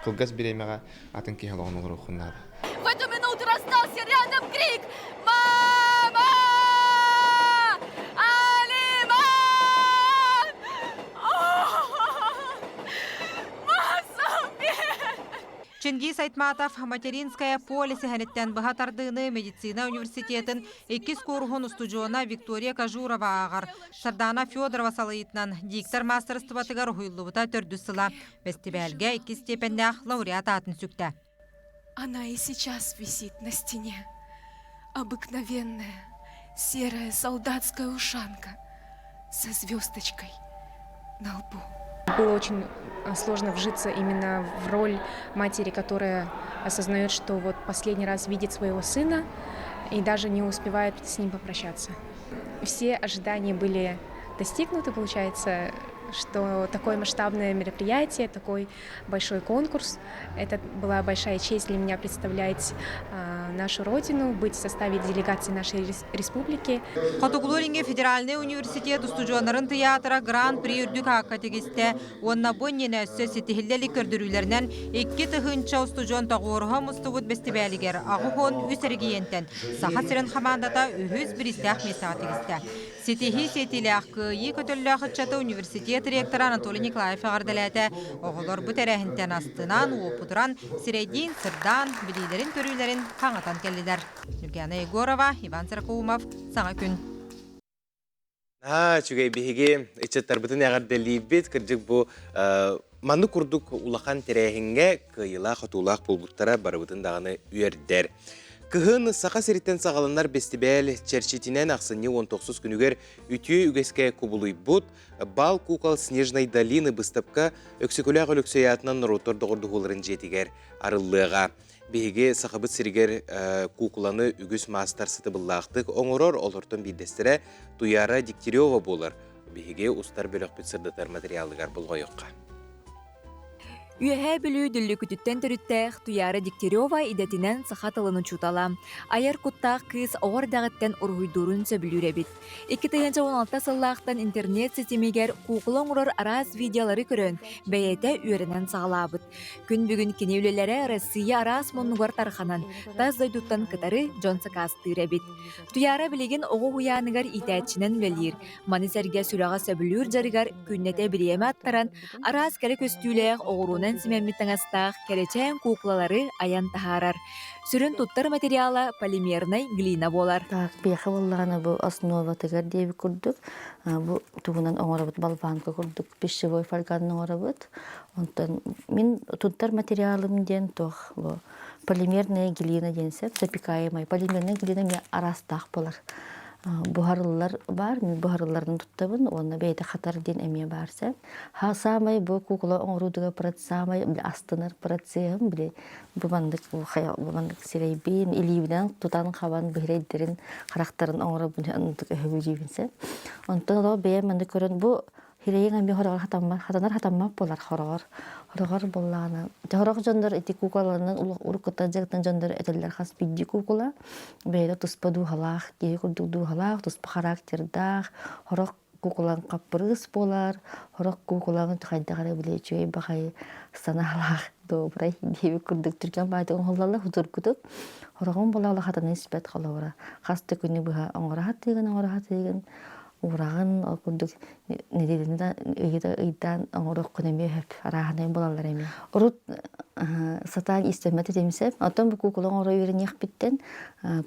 Кылгас бириэмэҕэ атын киһи олоҕун олоруоххун наада. В эту минуту раздался рядом крик «Мама! Алима!» Чингиз Айтматов Материнское поле сэһэниттэн быһа тардыыны медицина университетын иккис кууруһун устудьуона Виктория Кожурова ааҕар. Сардаана Федорова салайыытынан диктор маастарыстыбатыгар уһуйуллубута төрдүс сыла. Бэстибээлгэ иккис степеннээх лауреат аатын сүктэ. Она и сейчас висит на стене. Обыкновенная серая солдатская ушанка со звездочкой на лбу. Было очень сложно вжиться именно в роль матери, которая осознает, что вот последний раз видит своего сына и даже не успевает с ним попрощаться. Все ожидания были достигнуты, получается, что такое масштабное мероприятие, такой большой конкурс. Это была большая честь для меня представлять нашу родину, быть в составе делегации нашей республики. Хотугулуу-Илиҥҥи федеральнай университет устудьуоннарын тыйаатыра Гран-при үрдүк аакка тигистэ уонна бу иннинэ өссө ситиһиллэ илик көрдөрүүлэринэн 2 тыһыынча устудьуон тоҕуоруһа мустубут бэстибээлигэр 83 эрэгийиэнтэн Саха сирин хамаандата үһүс бириистээх миэстэҕэ тигистэ. Ситиһии сиэтиилээх кыайыы көтөллөөх ыччаты университет ректора Анатолий Николаев эҕэрдэлээтэ. Оҕолор бу тэрээһинтэн астынан, уопутуран, сирэйдиин сырдаан, билиилэрин-көрүүлэрин хаҥатан кэллилэр. Нюргана Егорова, Иван Сорокоумов, Саҥа күн. Аа, үчүгэй биһиги ыччаттарбытын эҕэрдэлиибит. Кырдьык бу маннык курдук улахан тэрээһиҥҥэ кыайыылаах-хотуулаах буолбуттара барыбытын даҕаны үөрдэр. Кыһын Саха сириттэн саҕаланар бэстибээл чэрчитинэн ахсынньы 19 күнүгэр үтүө үгэскэ кубулуйбут Бал кукол Снежной долины быыстапка Өксөкүлээх Өлөксөй аатынан норуоттар доҕордоһууларын дьиэтигэр арыллыаҕа. Биһиги Сахабыт сиригэр куукуланы үгүс маастар сытыбыллаахтык оҥорор, олортон биирдэстэрэ Туяра Дегтярева буолар. Биһиги устар бөлөхпүт сырдатар материалыгар болҕойуохха. Үөһээ Бүлүү Дүллүкүтүттэн төрүттээх Туяра Дегтярева идэтинэн саха тылын учуутала. Айар куттаах кыыс оҕо эрдэҕиттэн уруһуйдуурун сөбүлүүр эбит. 2016 сыллаахтан интернет ситимигэр куукула оҥорор араас видеолары көрөн, бэйэтэ үөрэнэн саҕалаабыт. Күн бүгүн кини үлэлэрэ Россия араас муннугар тарҕанан, тас дойдуттан кытары дьон сакаастыыр эбит. Туяра билигин оҕо уһуйааныгар иитээччинэн үлэлиир. Маны сэргэ сүрэҕэ сөбүлүүр дьарыгар күннэтэ бириэмэ аттаран, араас кэрэ көстүүлээх оҕуруонан симэммит таҥастаах кэрэчээн куукулалары айан таһаарар. Сүрүн туттар материала полимернай глина буолар. Так, биэхэ буоллаҕына бу основатыгар диэбит курдук, бу тугунан оҥоробут болванка курдук пищевой фольганан оҥоробут. Онтон мин туттар материалым диэн туох бу полимерная глина диэн сөп, запекаемая. Полимерная глина эмиэ араастаах буолар. Буһарыллар баар, мин буһарылларын туттабын уонна бэйэтэ хатар диэн эмиэ баар сөп. Ха саамай бу куукула оҥоруутугар саамай астынар процеһым били бу маннык бу маннык сирэйбин илиибинэн тутан хабан биһирэйдэрин харахтарын оҥоробун оннук өһөбүлүүбүн сөп. Онтон олох бэйэм маннык көрөн бу Хирэйиҥ эмиэ хороҕор хатаммат, хатанар хатаммат буолар хороҕор. Хороҕор буоллаҕына, сорох дьоннор ити куукулаларынан уруккуттан дьарыктан дьоннор этэллэр хас биирдии куукула бэйэтэ туспа дууһалаах, киһи курдук дууһалаах, туспа характердаах, сорох куукулаҥ хаппырыыс буолар, сорох куукулаҥ хайдах эрэ били үчүгэй баҕайы санаалаах добрай диэбит курдук түргэн баайдык оҥоһуллаллар судургутук. Сороҕун буолла хатана испэт холобура. Хас да күнү быһа оҥоро сатыыгын, оҥоро сатыыгын, уураҕын ол курдук нэдиэлэни да ыйы да ыйдаан оҥоруоххун эмиэ сөп арааһынай буолаллар эмиэ урут сатаан иистэммэт этим сөп оттон бу куукула оҥоро үөрэниэхпиттэн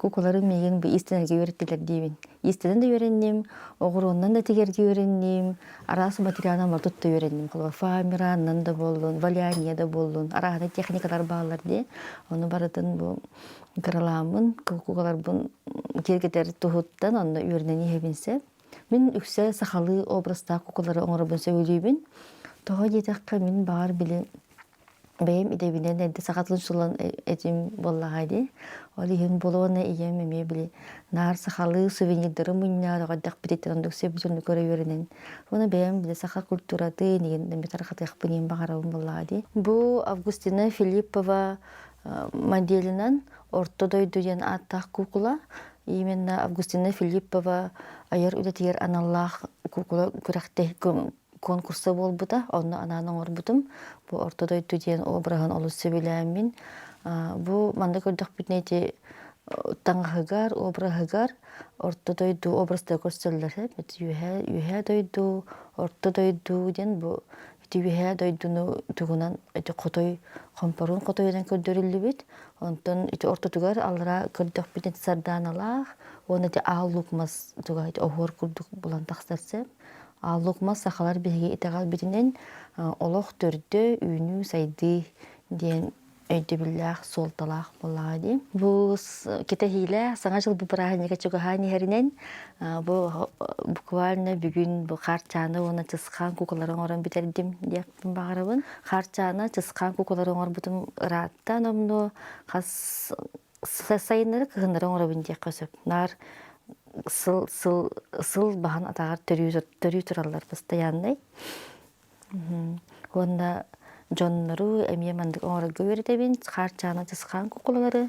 куукулары миигин бу иистэнэргэ үөрэттилэр диибин иистэнэн да үөрэнним оҕуруоннан да тигэргэ үөрэнним араас материалынан барытын тутта үөрэнним холобур фоамиранынан да буоллун валяние да буоллун арааһынай техникалар бааллар дии ону барытын бу кыралааммын куукуларбын киэргэтэр туһуттан онно үөрэнэн иһэбин сөп Мин үксэ сахалыы образтаах куукулары оҥоробун сөбүлүүбүн. Тоҕо диэтэххэ, мин баҕар били бэйэм идэбинэн эрдэ саха тылын сулан этим буоллаҕа дии. Ол иһин буолуона ийэм эмиэ били наар сахалыы сувенирдары мунньаар оҕордохпутуттан оннук сөбүлүүн көрө үөрэнэн. Уонна бэйэм били саха культуратын игин эмиэ тарҕатыахпын иһин баҕарабын буоллаҕа дии. Бу Августина Филиппова моделынан Орто дойду диэн ааттаах куукула именно Августина Филиппова айар үлэтигэр аналлаах куукула күрэхтэһ конкурса буолбута онно анаан оҥорбутум бу Орто дойду диэн обраһын олус сөбүлээммин бу манна көрдөхпүтүнэ ити таҥаһыгар обраһыгар Орто дойду образтара көрсөллөр үөһээ үөһээ дойду Орто дойду диэн бу Ити үөһээ дойдуну тугунан ити хотой хомпоруун хотойунан көрдөрүллүбүт. Онтон ити ортотугар аллара көрдөхпүт ити сардааналаах уонна ити аал лук мас туга ити оһуор курдук булан тахсар сөп. Аал лук мас сахалар биһиги итэҕэлбитинэн олох төрдө үүнүү сайдыы диэн өйдөбүллээх, суолталаах буоллаҕа дии. Бу кэтэһиилээх Саҥа дьыл бу бырааһынньыга чугаһаан иһэринэн бу буквально бүгүн бу хаарчааны уонна чысхаан куукулары оҥорон бүтэрдим диэхпин баҕарабын. Хаарчаана чысхаан куукулары оҥорбутум ыраатта номнуо хас сайыннары кыһыннары оҥоробун диэххэ сөп. Наар сыл сыл сыл баһан атаҕар төрүү төрүү тураллар постояннай. Уонна дьоннору эмиэ маннык оҥорорго үөрэтэбин, хаарчаана чысхаан кукулалары.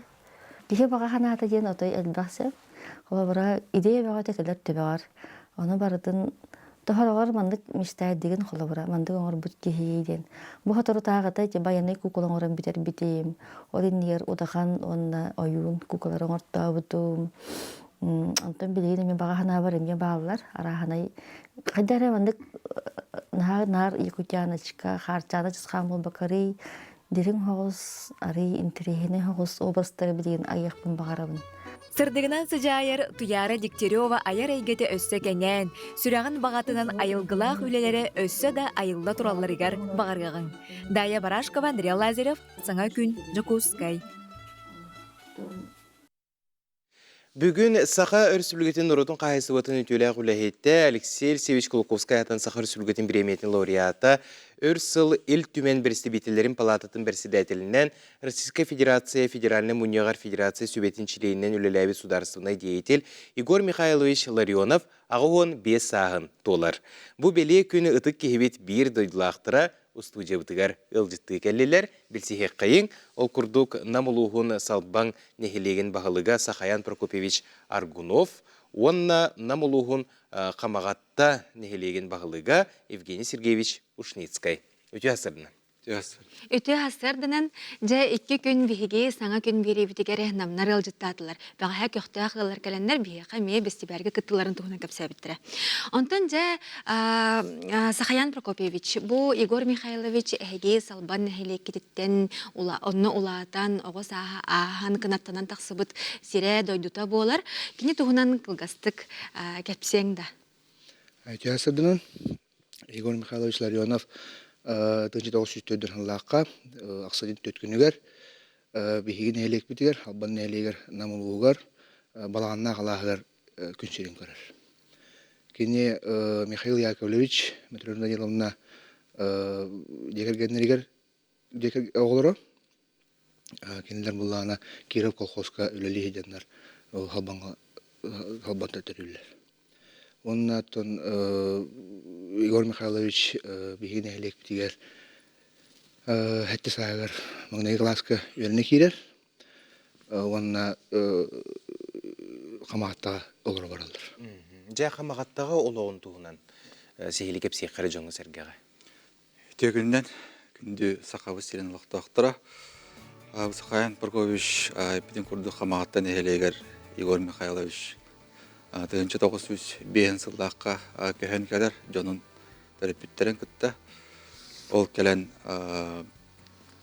Киһи баҕа санаата диэн отой элбэх сөп. Холобура, идея бөҕөтө кэлэр төбөҕөр. Ону барытын тоһороҕор маннык мечтайдыгын холобура, маннык оҥорбут киһи диэн. Бу соторутааҕыта ити байанай кукула оҥорон бүтэрбитим. Ол иннигэр удахан уонна ойуун кукулары оҥортообутум. Онтон билигин эмиэ баҕа санаабар эмиэ бааллар. Арааһынай хайда эрэ маннык наһаа наар якутяночка, хаарчаана чысхаан буолбакарый, дириҥ соҕус, арый интэриэһинэй соҕус образтары билигин айыахпын баҕарабын. Сырдыгынан сыдьаайар Туйаара Дегтярева айар эйгэтэ өссө кэҥээн, сүрэҕин баҕатынан айылгылаах үлэлэрэ өссө да айылла туралларыгар баҕарыаҕыҥ. Дая Барашкова, Андрей Лазарев, Саҥа күн, Дьокуускай. Бүгүн Саха Өрөспүүбүлүкэтин норуотун хаһаайыстыбатын үтүөлээх үлэһитэ Алексей Алексеевич Кулаковскай аатын Саха Өрөспүүбүлүкэтин бириэмийэтин лауреата, өр сыл Ил Түмэн бэрэстэбиитэллэрин палаататын бэрэссэдээтэлинэн Российскай Федерация Федеральнай Мунньаҕар Федерация Сүбэтин чилиэнинэн үлэлээбит судаарыстыбаннай деятель Егор Михайлович Ларионов 85 сааһын туолар. Бу бэлиэ күн ытык киһибит биир дойдулаахтара устуудьуйабытыгар ыалдьыттыы кэллилэр. Билсиһиэххэйиҥ. Ол курдук Нам улууһун Салбаҥ нэһилиэгин баһылыга Сахаян Прокопьевич Аргунов уонна Нам улууһун Хамаҕатта нэһилиэгин баһылыга Евгений Сергеевич Ушницкай. Үтүө сарсыарданан. Үтүө сарсыарданан, дьэ икки күн биһиги саҥа күн биэриибитигэр намнар ыалдьыттаатылар. Бэҕэһээ көхтөөх ыаллар кэлэннэр биһиэхэ эмиэ бэстибээлгэ кыттыыларын туһунан кэпсээбиттэрэ. Онтон дьэ Сахаян Прокопьевич, бу Егор Михайлович эһиги Салбан нэһилиэккититтэн онно улаатан, оҕо сааһа ааһан, кынаттанан тахсыбыт сирэ, дойдута буолар. Кини туһунан кылгастык кэпсиэҥ да. Үтүө сырдынан Егор Михайлович Ларионов 1904 сыллаахха ахсынньы төрт күнүгэр биһиги нэһилиэкпитигэр, Албан нэһилиэгэр Нам улууһугар Балаҕаннаах алааһыгар күн сирин көрөр. Кини Михаил Яковлевич Матрена Даниловна дьиэ кэргэннэригэр оҕолоро кинилэр былаана Киров колхозка үлэлии сылдьаннар Халбаҥҥа Халбанта төрүүллэр. Уонна оттон Егор Михайлович биһиги нэһилиэкпитигэр сэттэ сааһыгар маҥнайгы кылааска үөрэнэ киирэр уонна Хамаҕаттаҕа олоро бараллар. Дьэ, Хамаҕаттаҕа олоҕун туһунан сиһилии кэпсиэххэ эрэ дьоҥҥо-сэргэҕэ. Үтүө күнүнэн күндү Сахабыт сирин олохтоохторо. Сахаян Прокопьевич эппитин курдук Хамаҕатта нэһилиэгэр Егор Михайлович 1905 сыллаахха көһөн кэлэр дьонун төрөппүттэрин кытта. Ол кэлэн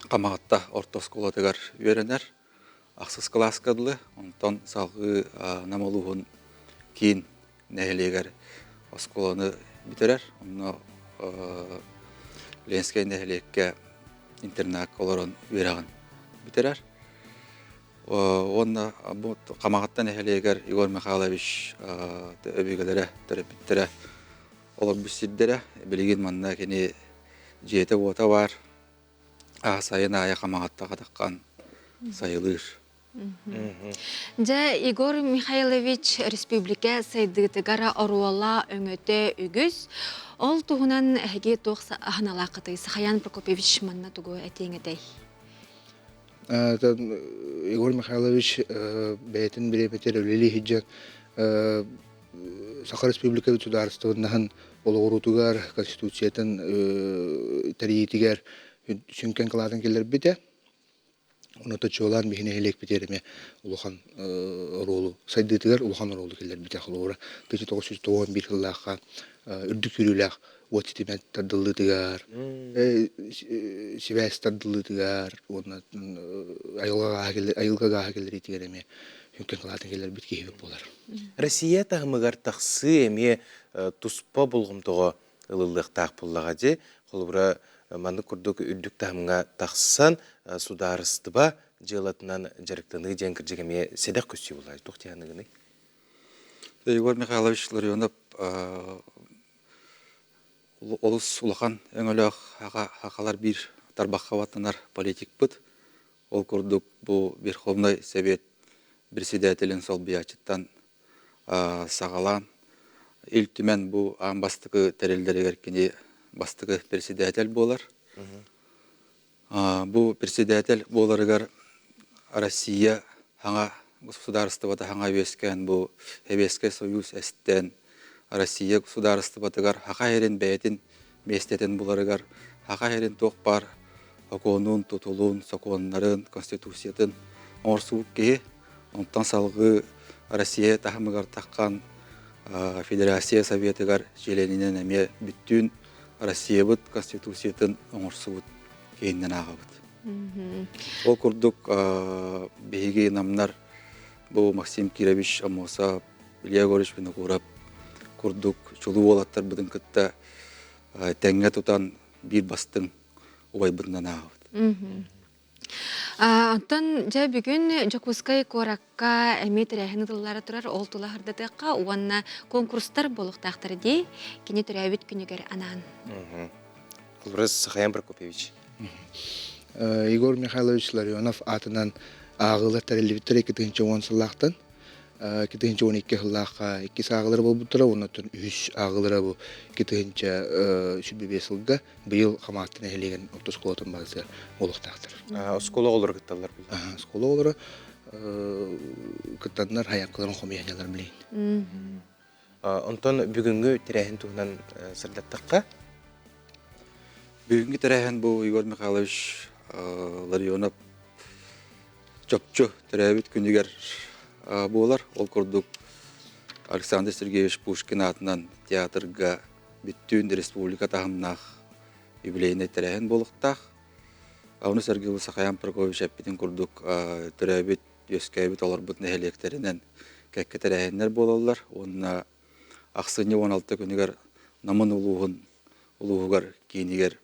Хамаҕатта орто оскуолатыгар үөрэнэр. Ахсыс кылааска дылы, онтон салгыы Нам улууһун киин нэһилиэгэр оскуоланы бүтэрэр. Онно Ленскэй нэһилиэккэ интернакка олорон үөрэҕин бүтэрэр. Уонна бу Хамаҕатта нэһилиэгэр Егор Михайлович өбүгэлэрэ, төрөппүттэрэ олорбут сирдэрэ. Билигин манна кини дьиэтэ-уота баар. Сайын аайы Хамаҕатта хатаххан сайылыыр. Дьэ, Егор Михайлович республика сайдыытыгар оруола өҥөтө үгүс. Ол туһунан эһиги туох аһыналааххытый? Сахаян Прокопьевич манна тугу этиэҥ этэй? Егор Михайлович бэйэтин бириэмэтигэр үлэлии сылдьан Саха Республикабыт судаарыстыбаннаһын олоҕуруутугар, Конституциятын тэрийиитигэр сүҥкэн кылаатын киллэрбитэ. Онон чуолаан биһи нэһилиэкпитигэр эмиэ улахан оруолу сайдыытыгар улахан оруолу киллэрбитэ. Холобура, 1991 сыллаахха үрдүк күүрүүлээх уот ситимэ тардыллыытыгар, сибээс тардыллыытыгар уонна айылҕа гааһа киллэриитигэр эмиэ сүҥкэн кылаатын киллэрбит киһибит буолар. Россия таһымыгар тахсыы эмиэ туспа болҕомтоҕо ылыллыахтаах буоллаҕа дии. Холобура, маннык курдук үрдүк таһымҥа тахсан судаарыстыба дьыалатынан дьарыктаныы диэн кырдьык эмиэ сэдэх көстүү буолла. Туох диэханыгыный? Егор Михайлович Ларионов олус улахан өҥөлөөх хахалар биир тарбахха баттанар политикпыт. Ол курдук бу Верховнай Совет председателин солбуйааччыттан саҕалаан Ил Түмэн бу аан бастакы тэриллэригэр кини бастакы председатель буолар. Бу председатель буоларыгар Россия хаҥа государствота хаҥа үөскээн бу Сэбиэскэй Союз эстэн Россия государствотыгар хаха сирин бэйэтин миэстэтин буларыгар хаха сирин туох баар сокуонун, тутулун, сокуоннарын, конституциятын оҥорсубут киһи. Онтон салгыы Россия таһымыгар таххан Федерация Советыгар чилиэнинэн эмиэ бүттүүн Россиябыт Конституциятын оҥорсубут киһиннэн ааҕабыт. Ол курдук биһиги намнар бу Максим Кирович Аммосов, Илья Егорович Винокуров курдук чулуу уолаттарбытын кытта тэҥҥэ тутан биир бастыҥ убайбытынан ааҕабыт. Оттон дьэ бүгүн Дьокуускай куоракка эмиэ тэрээһин ытыллара турар, ол тула сырдатыахха уонна конкурстар буолуохтаахтар дии, кини төрөөбүт күнүгэр анаан. Кулбурас Сахаян Прокопьевич. Егор Михайлович Ларионов аатынан ааҕыылар тэриллибиттэр 2010 сыллаахтан 2012 сыллаахха иккис ааҕыылара буолбуттара уонна үһүс ааҕыылара бу 2025 сылга быйыл Хамаатта нэһилиэгин орто оскуолатын баһысыгар буолуохтаахтар. Оскуола оҕолоро кытталлар Оскуола оҕолоро кыттаннар хайаккаларын хомуйанньалар билейин. Онтон бүгүҥҥү тэрээһин туһунан сырдаттахха? Бүгүҥҥү тэрээһин бу Егор Михайлович Ларионов чопчу төрөөбүт күнүгэр буолар. Ол курдук Александр Сергеевич Пушкин аатынан театрга бүттүүн республика таһымнаах юбилейнай тэрээһин буолуохтаах. Ону сэргэ Сахаян Прокопьевич эппитин курдук төрөөбүт, үөскээбит, олорбут нэһилиэктэринэн кэккэ тэрээһиннэр буолаллар уонна ахсынньы 16 күнүгэр Намын улууһун улууһугар киинигэр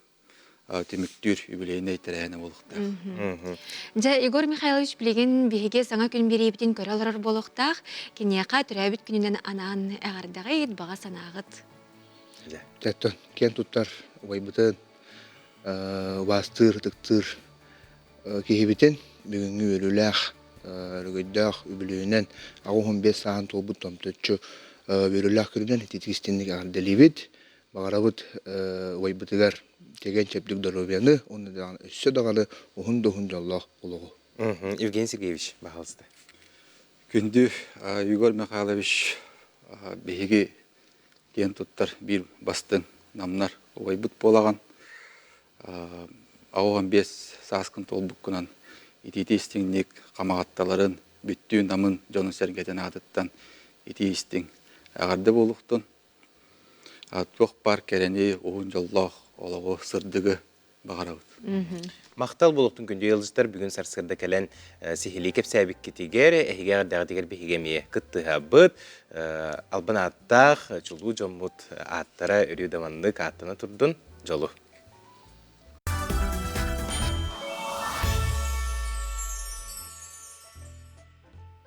түмүктүүр юбилейнай тэрээһинэ буолуохтаах. Дьэ, Егор Михайлович билигин биһиги саҥа күн биэриибитин көрө олорор буолуохтаах. Киниэхэ төрөөбүт күнүнэн анаан эҕэрдэҕит, баҕа санааҕыт. Тэттэн киэн туттар убайбытын, убаастыыр, ытыктыыр киһибитин бүгүҥҥү үөрүүлээх, өрөгөйдөөх үбүлүөйүнэн 85 сааһын туолбут томточчу үөрүүлээх күнүнэн ититик истинник эҕэрдэлиибит. Баҕарабыт убайбытыгар чэгиэн-чэбдик доруобуйаны уонна даҕаны өссө даҕаны уһун да уһун дьоллоох олоҕу. Евгений Сергеевич, баһаалыста. Күндү Егор Михайлович биһиги киэн туттар биир бастыҥ намнар убайбыт буолаҕын. 85 сааскын туолбуккунан итиити истиҥник хамаҕатталарын бүттүүн намын дьонун-сэргэтин аатыттан итии истиҥ эҕэрдэ буолуохтун. Туох баар кэрэни, уһун дьоллоох олоҕу, сырдыгы баҕарабыт. Махтал буолуохтун күндү ыалдьыттар бүгүн сарсыарда кэлэн сиһилии кэпсээбиккитигэр, эһиги эҕэрдэҕитигэр биһиги эмиэ кыттыһабыт. Албан ааттаах чулуу дьоммут ааттара өрүү да маннык ааттана турдун. Дьолу!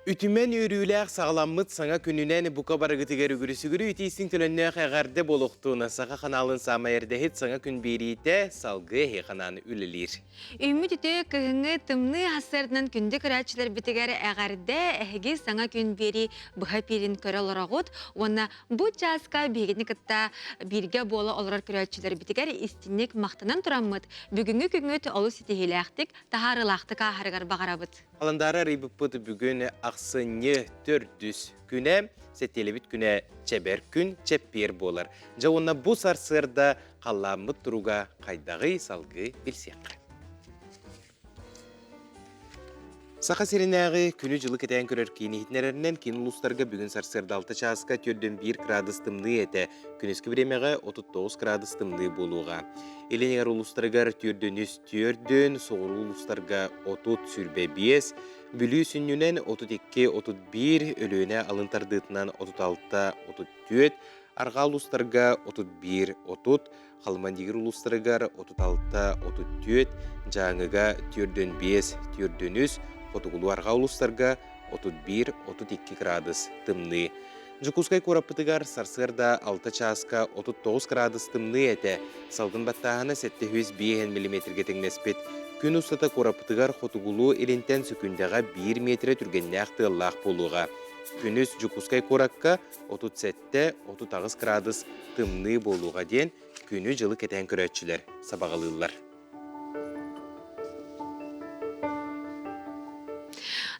Үтүмэн үөрүүлээх саҕаламмыт саҥа күнүнэн бука барыгытыгар үгүрү-сүгүрү итиистиҥ төлөннөөх эҕэрдэ буолуохтун Саха ханаалын саамай эрдэһит саҥа күн биэриитэ салгыы эһиэхэ анаан үлэлиир. Үүммүт үтүө кыһыҥҥы тымныы сарсыарданан күндү көрөөччүлэрбитигэр эҕэрдэ эһиги саҥа күн биэрии быһа эпиирин көрө олороҕут уонна бу чааска биһигини кытта бииргэ буола олорор көрөөччүлэрбитигэр истинник махтанан тураммыт бүгүҥҥү күҥҥүт олус ситиһиилээхтик таһаарыылаахтык ааһарыгар баҕарабыт. Халандаары арыйбыппыт бүгүн ахсынньы төрдүс күнэ, сэттиэлэбит күнэ чэбэр күн, чэппиэр буолар. Дьэ уонна бу сарсыарда халлааммыт туруга хайдаҕый салгыы билсиэххэ. Саха сиринээҕи күнү-дьылы кэтээн көрөр киин иһитиннэрэринэн киин улуустарга бүгүн сарсыарда 6 чааска 4,1 градус тымныы этэ. Күнүскү бириэмэҕэ 39 градус тымныы буолуоҕа. Илин эҥэр улуустарыгар 4-3 4, соҕуруу улуустарга 30-25, Бүлүү сүнньүнэн 32-31, Өлүөнэ алын тардыытынан 36-34, арҕаа улуустарга 31-30, Халымандигир улуустарыгар 36-34, Дьааҥыга 45-43, Хотугулуу-Арҕаа улуустарга 31-32 градус тымныы. Дьокуускай куораппытыгар сарсыарда 6 чааска 39 градус тымныы этэ. Салгын баттааһына 705 миллиметргэ тэҥнэспит. Күн устата куораппытыгар хотугулуу-илинтэн сөкүүндэҕэ 1 миэтэрэ түргэннээх тыаллаах буолуоҕа. Күнүс Дьокуускай куоракка 37-38 градус тымныы буолуоҕа диэн күнү-дьылы кэтээн көрөөччүлэр сабаҕалыыллар.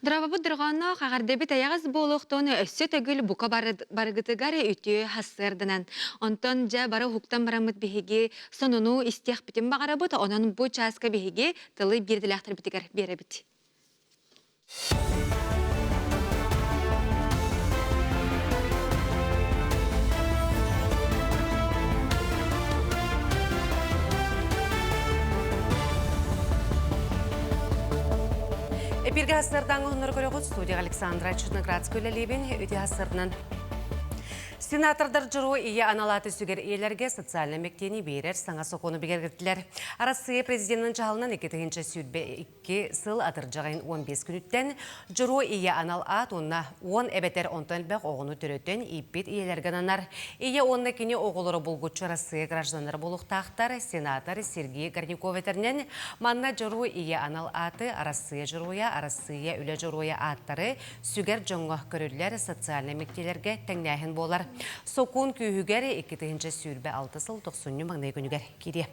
Дорообобут дорҕоонноох эҕэрдэбит эйэҕэс буолуохтун өссө төгүл бука барыгытыгар үтүө хассыарданан. Онтон дьэ бары уһуктан бараммыт биһиги сонуну истиэхпитин баҕарабыт, онон бу чааска биһиги тылы биирдилээхтэрбитигэр биэрэбит. Эпирге хастардан оһоннор көрөҕүт студия Александра Черноградская үлэлиибин үтү хастарынан Сенатордар дьоруой ийэ аналааты сүгэр ийэлэргэ социальнай мэктиэни биэрэр саҥа сокуону бигэргэттилэр. Арассыыйа президенин дьаһалынан 2022 2 сыл атырдьаҕын 15 күнүттэн Дьоруой ийэ анал аат уонна 10 эбэтэр онтон элбэх оҕону төрөтөн ииппит ийэлэргэ ананар. Ийэ уонна кини оҕолоро булгуччу Арассыыйа гражданнара буолуохтаахтар, сенатор Сергей Горняков этэринэн, манна Дьоруой ийэ анал ааты Арассыыйа Дьоруойа, Арассыыйа Үлэ Дьоруойа ааттары сүгэр дьоҥҥо көрүллэр социальнай мэктиэлэргэ тэҥнээһин буолар. Сокуон күүһүгэр 2026 сыл тохсунньу маҥнай күнүгэр киириэ.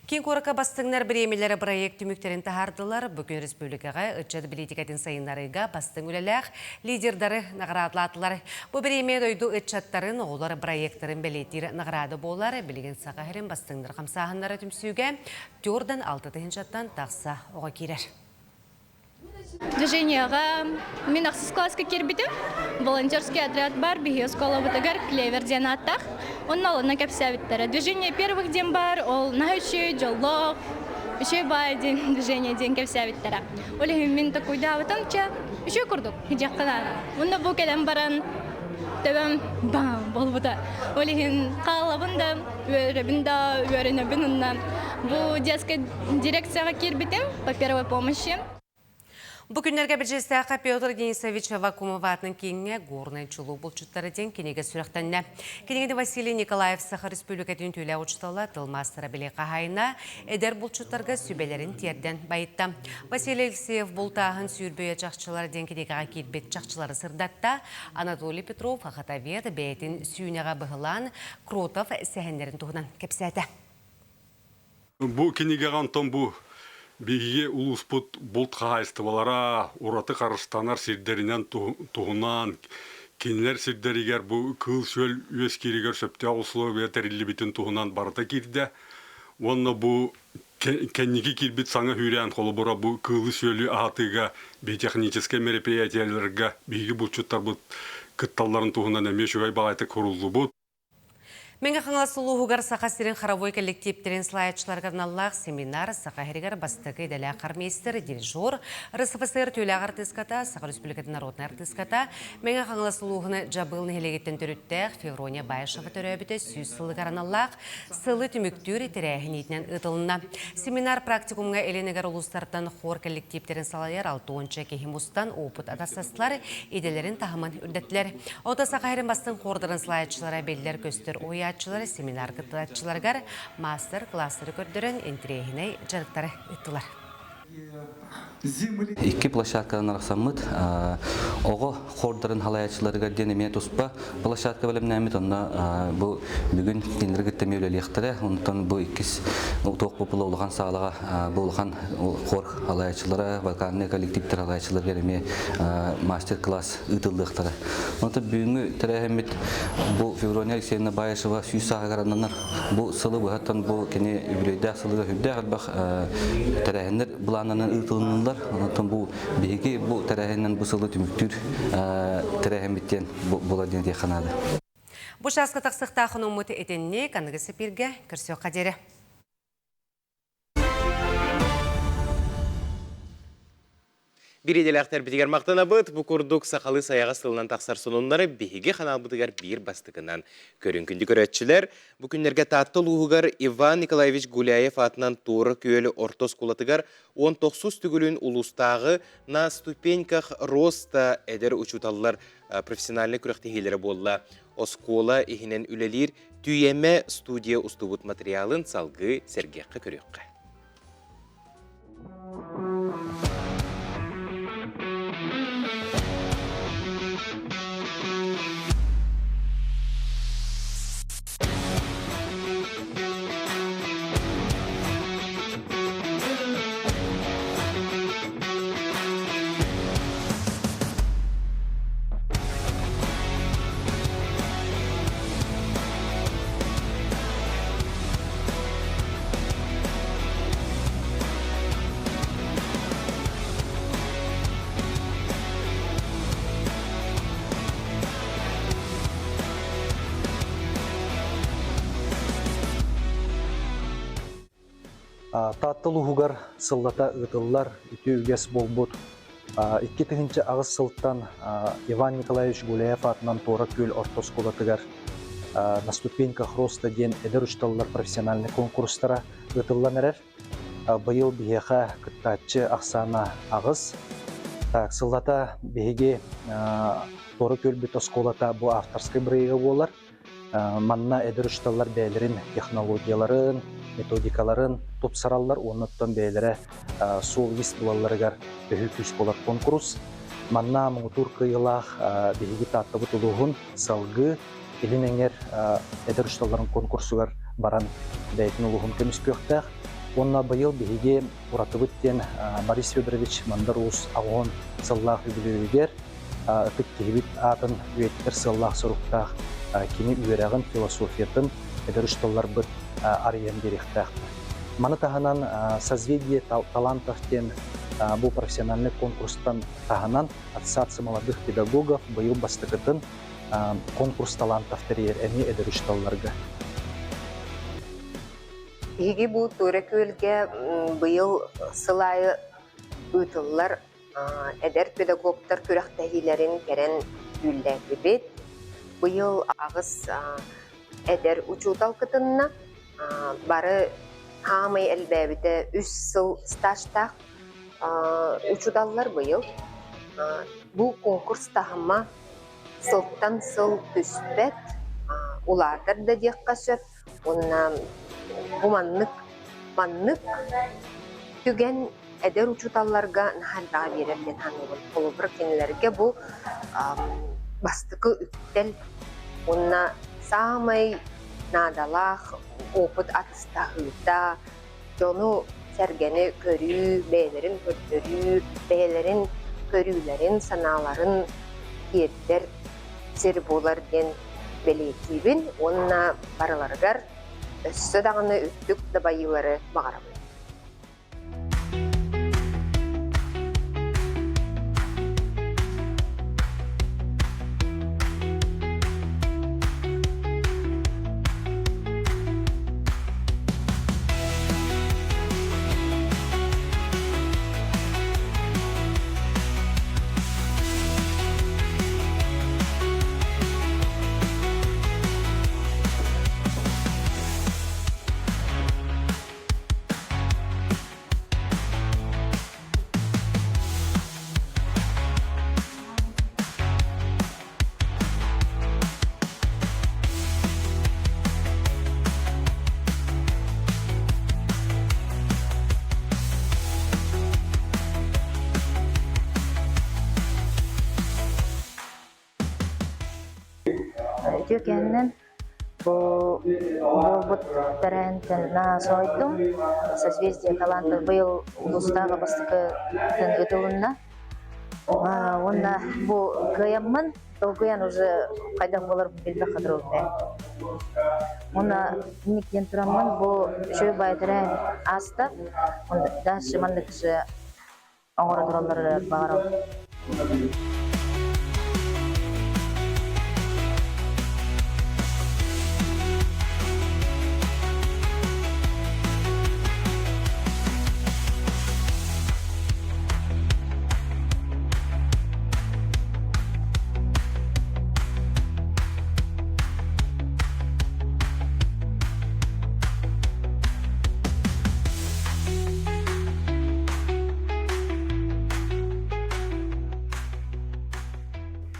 Киин куоракка бастыҥнар бириэмэлэрэ бырайыак түмүктэрин таһаардылар. Бу күн республикаҕа ыччат бэлиитикэтин сайыннарыыга бастыҥ үлэлээх лидердары наҕараадалаатылар. Бу бириэмэ дойду ыччаттарын, оҕолор бырайыактарын бэлиэтиир наҕараада буолар. Билигин Саха сирин бастыҥнар хамсааһыннара түмсүүгэ түөртэн алта тыһыынчаттан тахса оҕо киирэр. Движениеҕа мин ахсыс класска киирбитим. Волонтерский отряд бар, биһиги оскуолабытыгар Клевер диэн ааттаах. Онно олонно кэпсээбиттэрэ. Движение первых диэн бар, ол наһаа үчүгэй, дьоллоох, үчүгэй баай диэн движение диэн кэпсээбиттэрэ. Ол иһин мин такуйдаабытым, чэ, үчүгэй курдук, дьиэххэ наада. Онно бу кэлэн баран төбөм бам буолбута. Ол иһин хаалабын да, үөрэбин да, үөрэнэбин онно. Бу детскай дирекцияҕа киирбитим по первой помощи. Бу күннэргэ биржэстээххэ Петр Денисович Вакумов аатынан кииҥҥэ Горнай чулуу булчуттара диэн кинигэ сүрэхтэннэ. Кинигэни Василий Николаев Саха Республикатын түүлээх учуутала, тыл маастара били хаһаайына эдэр булчуттарга сүбэлэрин тиэрдэн байытта. Василий Алексеев бултааһын сүүрбөйө чахчылар диэн кинигэҕэ киирбит чахчылары сырдатта. Анатолий Петров хахатовед бэйэтин сүүнэҕэ быһылаан Кротов сэһэннэрин туһунан кэпсээтэ. Бу кинигэҕэ онтон бу биһиги улууспут булт хаһаайыстыбалара ураты харыстанар сирдэринэн туһунан кинилэр сирдэригэр бу кыыл-сүөл үөскииригэр сөптөөх условия тэриллибитин туһунан барыта киирдэ. Уонна бу кэнники киирбит саҥа сүүрээн холобура бу кыылы-сүөлү аһатыыга биотехническэй мероприятиеларга биһиги булчуттарбыт кытталларын туһунан эмиэ үчүгэй баҕайытык суруллубут. Мэҥэ Хаҥалас улууһугар Саха сирин хоровой коллективтэрин салайааччыларыгар аналлаах семинар Саха сиригэр бастакы идэлээх хормейстер, дирижер, РСФСР түүлээх артыыската, Саха Республикатын народнай артыыската, Мэҥэ Хаҥалас улууһун Дьабыыл нэһилиэгиттэн төрүттээх Феврония Баишева төрөөбүтэ 100 сылыгар аналлаах сылы түмүктүүр тэрээһин иитинэн ыытылынна. Семинар практикумҥа Илин-Эгэр улуустартан хор коллективтэрин салайар 60 киһи мустан опыт атастастылар, идэлэрин таһымын үрдэттилэр. Ото Саха сирин бастыҥ хордарын салайааччылара биллэр-көстөр уһуйааччылар семинар кыттааччыларыгар маастар-кылаастары көрдөрөн интэриэһинэй дьарыктары ыыттылар. Икки площадкадан арахсаммыт оҕо хордарын халайааччыларыгар диэн эмиэ туспа площадка бэлэмнээммит онно бу бүгүн кинилэри кытта эмиэ үлэлиэхтэрэ онтон бу иккис туох була улахан саалаҕа бу улахан хор халайааччылара вокальный коллективтэр халайааччыларыгар эмиэ мастер-класс ыытыллыахтара. Онтон бүгүҥҥү тэрээһиммит бу Феврония Алексеевна Баишева сүүс сааһыгар ананар. Бу сылы быһаттан бу кини үбүлүөйдээх сылыгар сүрдээх элбэх тэрээһиннэр былааннанан ыытылыннылар. ылыннылар. Онтон бу биһиги бу тэрээһиннэн бу сылы түмүктүүр тэрээһиммит диэн буолар диэн этиэххэ наада. Бу чааска тахсыахтаах хонуммут итинник аныгы сепиргэ көрсүөххэ диэри. Биир идэлээхтэрбитигэр махтанабыт. Бу курдук сахалыы сайаҕас тылынан тахсар сонуннары биһиги ханаалбытыгар биир бастакынан көрүҥ. Күндү көрөөччүлэр, бу күннэргэ Таатта улууһугар Иван Николаевич Гуляев аатынан Туора Күөл орто оскуолатыгар 19 төгүлүн улуустааҕы «На ступеньках роста» эдэр учууталлар профессиональнай күрэхтэһиилэрэ буолла. Оскуола иһинэн үлэлиир Түүйэмэ студия устубут материалын салгыы сэргиэххэ көрүөххэ. Таатта улууһугар сыллата ыытыллар үтүө үгэс буолбут 2008 сылтан Иван Николаевич Гуляев аатынан Туора Күөл орто оскуолатыгар «На ступеньках роста» диэн эдэр учууталлар профессиональнай куонкурустара ыытыллан эрэр. Быйыл биһиэхэ кыттааччы ахсаана аҕыс. Так, сыллата биһиги Туора Күөлбүт оскуолата бу авторскай бырайыага буолар. Манна эдэр учууталлар бэйэлэрин технологияларын, методикаларын тупсараллар уонна оттон бэйэлэрэ суол-иис булалларыгар төһүү күүс буолар куонкурус. Манна муҥутуур кыайыылаах биһиги Тааттабыт улууһун салгыы Илин Эҥэр эдэр учууталларын куонкурсугар баран бэйэтин улууһун көмүскүөхтээх. Уонна быйыл биһиги уратыбыт диэн Борис Федорович Мандар Уус 80 сыллаах үбүлүөйүгэр ытык киһибит аатын үйэтитэр сыаллаах-соруктаах кини үөрэҕин, философиятын эдэр учууталларбыт арыйан биэриэхтээхтэр. Маны таһынан «Созвездие талантов» диэн бу профессиональнай конкурстан таһынан Ассоциация молодых педагогов быйыл бастакытын конкурс талантов тэрийэр эмиэ эдэр учууталларга. Биһиги бу Туора Күөлгэ быйыл сыл аайы ыытыллар Эдэр педагогтар күрэхтэһиилэрин кэрэн дьүүллээтибит. Быйыл аҕыс эдэр учуутал кытынна. Бары хаамай элбээбитэ үс сыл стажтаах учууталлар быйыл. Бу конкурс таһыма сылтан сыл түспэт, улаатар да диэххэ сөп. Уонна бу маннык маннык түгэн эдэр учууталларга наһаа элбэҕи биэрэр диэн саныыбын. Холобура, кинилэргэ бу бастакы үктэл уонна саамай наадалаах опыт атастаһыыта, дьону-сэргэни көрүү, бэйэлэрин көрдөрүү, бэйэлэрин көрүүлэрин, санааларын тиэрдэр сир буолар диэн бэлиэтиибин уонна барыларыгар өссө даҕаны үрдүк дабайыылары баҕарабын. Үтүө кэннин бу буолбут тэрээһинтэн наһаа соһуйдум. Созвездие талантов быйыл улуустааҕы бастакытын ыытылынна. Уонна бу кыайаммын долгуйан уже хайдах буоларбын билбэххэ дылы Уонна инник диэн тураммын бу үчүгэй баай тэрээһин ааста. Дальше маннык же. оҥоро туралларыгар баҕарабын.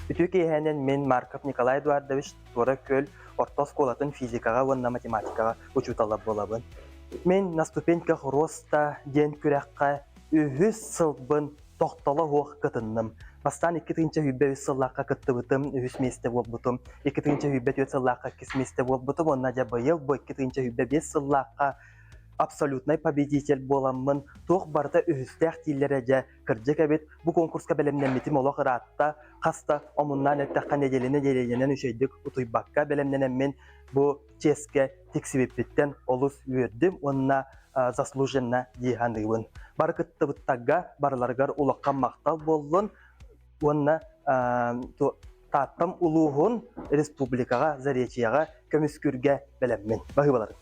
Үтүө киэһэнэн мин Марков Николай Эдуардович Туора Күөл орто оскуолатын физикаҕа уонна математикаҕа учуутала буолабын. Мин на ступеньках роста диэн күрэххэ үһүс сылбын тохтоло суох кытынным. Бастаан 2023 сыллаахха кыттыбытым, үһүс миэстэ буолбутум. 2024 сыллаахха иккис миэстэ буолбутум уонна дьэ быйыл бу 2025 сыллаахха абсолютнай победитель буоламмын, туох барыта үһүстээх дииллэрэ дьэ кырдьык эбит. Бу конкурска бэлэмнэммитим олох ыраатта. Хас да омуннаан эттэххэ нэдиэлэни нэдиэлэнэн үчүгэйдик утуйбакка бэлэмнэнэммин бу чиэскэ тиксибиппиттэн олус үөрдүм уонна заслуженно дии саныыбын. Бары кыттыбыттарга барыларыгар улахан махтал буоллун уонна Тааттам улууһун республикаҕа, Заречьеҕа көмүскүүргэ бэлэммин. Баһыыбаларын.